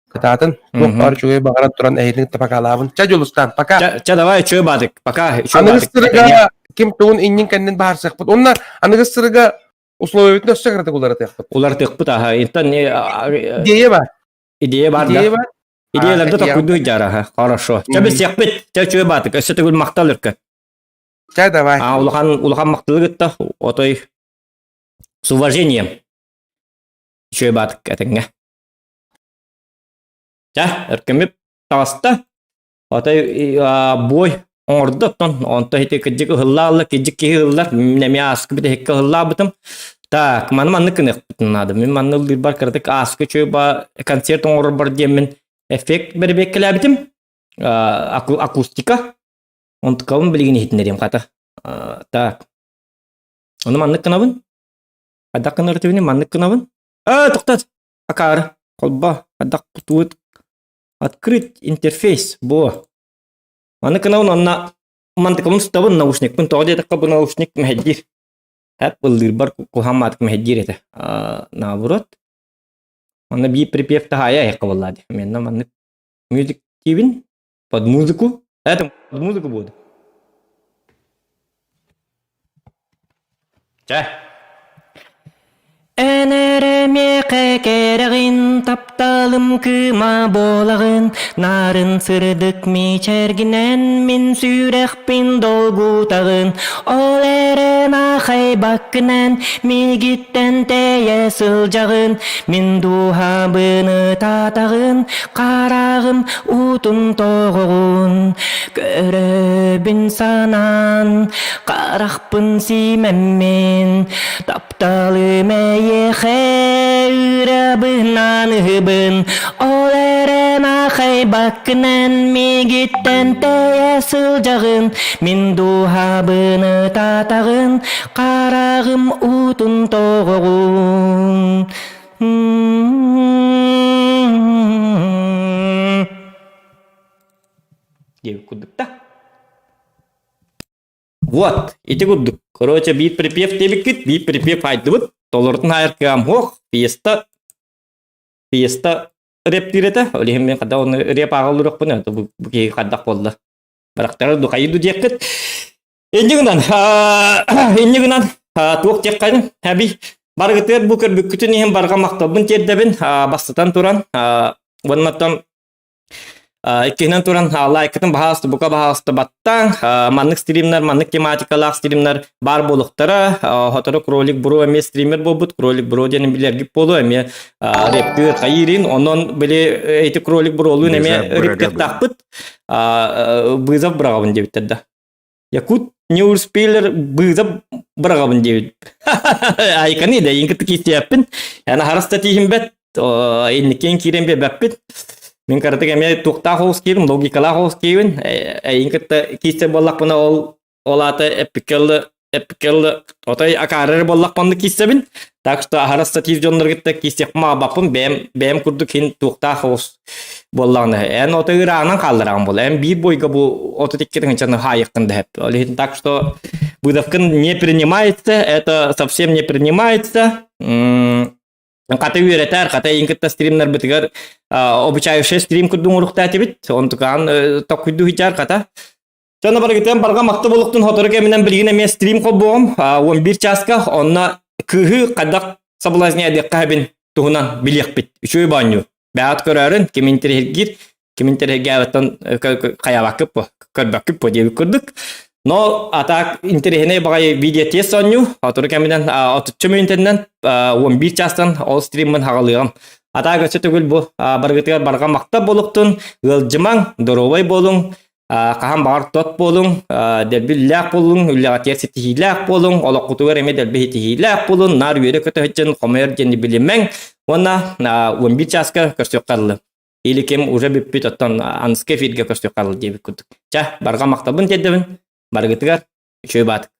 кытаатын туох баар үчүгэй баҕаран туран эһигини пока Чэ, Дьулустаан, пока. Чэ, чэ, давай, үчүгэй баатык, пока. Аныгыс сырыга ким тугун иннин кэннин баарсыахпыт. Онна аныгыс сырыга условиябытын өссө кыратык уларытыахпыт. Уларытыахпыт аха. Интан идея бар. Идея бар Идея бар. Идеяларда токуйду жара, хорошо. Чэ, билсиэхпит. Чэ, үчүгэй баатык. Өссө төгүл махтал өркө. Чэ, давай. А, улахан улахан махталы гытта. Отой с уважением. Үчүгэй баатык этэҥҥэ. Чэ, өркөмүп таҕыста. Отой бой оҥордо оттон онто ити кырдьык ыһыллаалла, кырдьык киһи ыһыллар. Мин эмиэ ааскы бүтэһиккэ ыһыллаабытым. Так, маны маннык гыныахпытын наада. Мин манны ыллыырбар кыратык ааскы үчүгэй ба концерт оҥорорбор диэммин эффект бэрэбиэккэлээбитим. Акустика. Онтукабын билигин иһитиннэриэм хата. Так. Ону маннык гынабын. Хайдах гынар этибиний? Маннык гынабын. Ээ, тоқтат! Акаары. Холбо. Хайдах кутуут. Открыть интерфейс. Бо. Маннык гынабын онно мантыкабын тутабын наушникпын. Тоҕо диэтэххэ бу наушник мэһэйдиир. Хэп ыллыырбар куһаҕан маатык мэһэйдиир этэ. Наоборот. Онно биир припев таһаайа айахха буоллаа дии. Менна маннык мюзик диибин. Под музыку. Это под музыку буду. Чэ. Эн эрэ миэхэ кэрэҕин, тапталым кыыма буолаҕын, нарын сырдык мичээргинэн мин сүрэхпин долгутаҕын, ол эрэн аахайбаккынан миигиттэн тэйэ сылдьаҕын, мин дууһабын ытаатаҕын, хараҕым уутун тоҕоҕун, көрөбүн санаан, харахпын симэммин, тапталым эйиэхэ ырабынан ыһыбын, ол эрэн аахайбаккынан миигиттэн тэйэ сылдьаҕын, мин дууһабын ытаатаҕын, хараҕым уутун тоҕоҕун. Диэбит курдук да. Вот, ити курдук. Короче, биир припев диэбиккит, биир припев айдыбыт. Толорутун айар кыам суох. Фиеста, фиеста реп диир этэ. Ол иһин мен хадда оны реп ааҕыллырыахпын, это бу киһи хайдах буолла. Барахтары духайы диэккит. Инньэ гынан, инньэ гынан, туох диэххин, әби, барыгытыгар бу көрбүккүтүн иһин барҕа махталбын тиэрдэбин, бастатан туран, уоннаттан иккиһинэн туран, лайкытын баһаалыста, бука баһаалыста баттаҥ, маннык стримнар, маннык тематикалаах стримнар баар буолуохтара, сотору Кролик Бро эмиэ стример буолбут, Кролик Бро диэн билэргит буолуо, эмиэ рептыыр хайыырын, онон били ити Кролик Бролуун эмиэ рептыахтаахпыт, вызов быраҕабын диэбиттэр да. Якут не успейлер быызап быраҕабын диэбит. Айканы да иин кытта кииртиэппин. Аны хараста тииһимбэт, инниккин киирэн биэрбэппит. Мин кыратык эмиэ туохтаах оҕус киирин, логикалаах оҕус киирин. Эйин кытта киирсэр буоллахпына ол ол аата эппиккэ эппиккэ отой акаарар буоллахпына киирсэбин. Так что аһарас тиир дьоннор кытта киирсиэхпин баҕарбаппын. Бэйэм бэйэм курдук иһин туохтаах оҕус буоллаҕына эн ото ыраанан хааллараҕын буолла эн биир бойга бу 32 тыһыынчаны хаайыаххын да сөп ол иһин так что выдавкын не принимается это совсем не принимается хата үөрэтэр хата иин кытта стримнарбытыгар обучающий стрим курдук уруктаатибит онтукаан токкуйду хитар хата Дьоно барыгытын барҕа макты болуктун хотору кэминэн билигин эмиэ стрим холбуоҕум 11 чааска онно кыыһы хайдах соблазняйдыахха сөбүн туһунан билиэхпит. Үчүгэй боонньуу. Бэҕэт көрөөрүн, ким интэриэһиргиир, ким интэриэһиргээбэттэн хайаабаккыт бу, көрбөккүт бу диэбит курдук. Но а так интэриэһинэй баҕайы видео тиэс оонньуу. Сотору кэминэн отучча мүнүүтэннэн 11 чаастан ол стриммын хаҕалыаҕым. А так өссө төгүл бу барыгытыгар барҕа махтал буолуктун, ыалдьымаҥ, доруобай буолуҥ, хаһан баҕар тот буолуҥ, дэлби үллээх буолуҥ, үлэҕитигэр ситиһиилээх буолуҥ, олоххутугар эмиэ дэлби ситиһиилээх буолуҥ, наар үөрэ-көтө сылдьан хомойор диэни билимэҥ уонна 11 чааска көрсүөххэ дылы. Или ким уже бүппүт, оттон аныгы эфиргэ көрсүөххэ дылы диэбит курдук. Чэ, барҕа махталбын тиэрдэбин. Барыгытыгар үчүгэй баатык.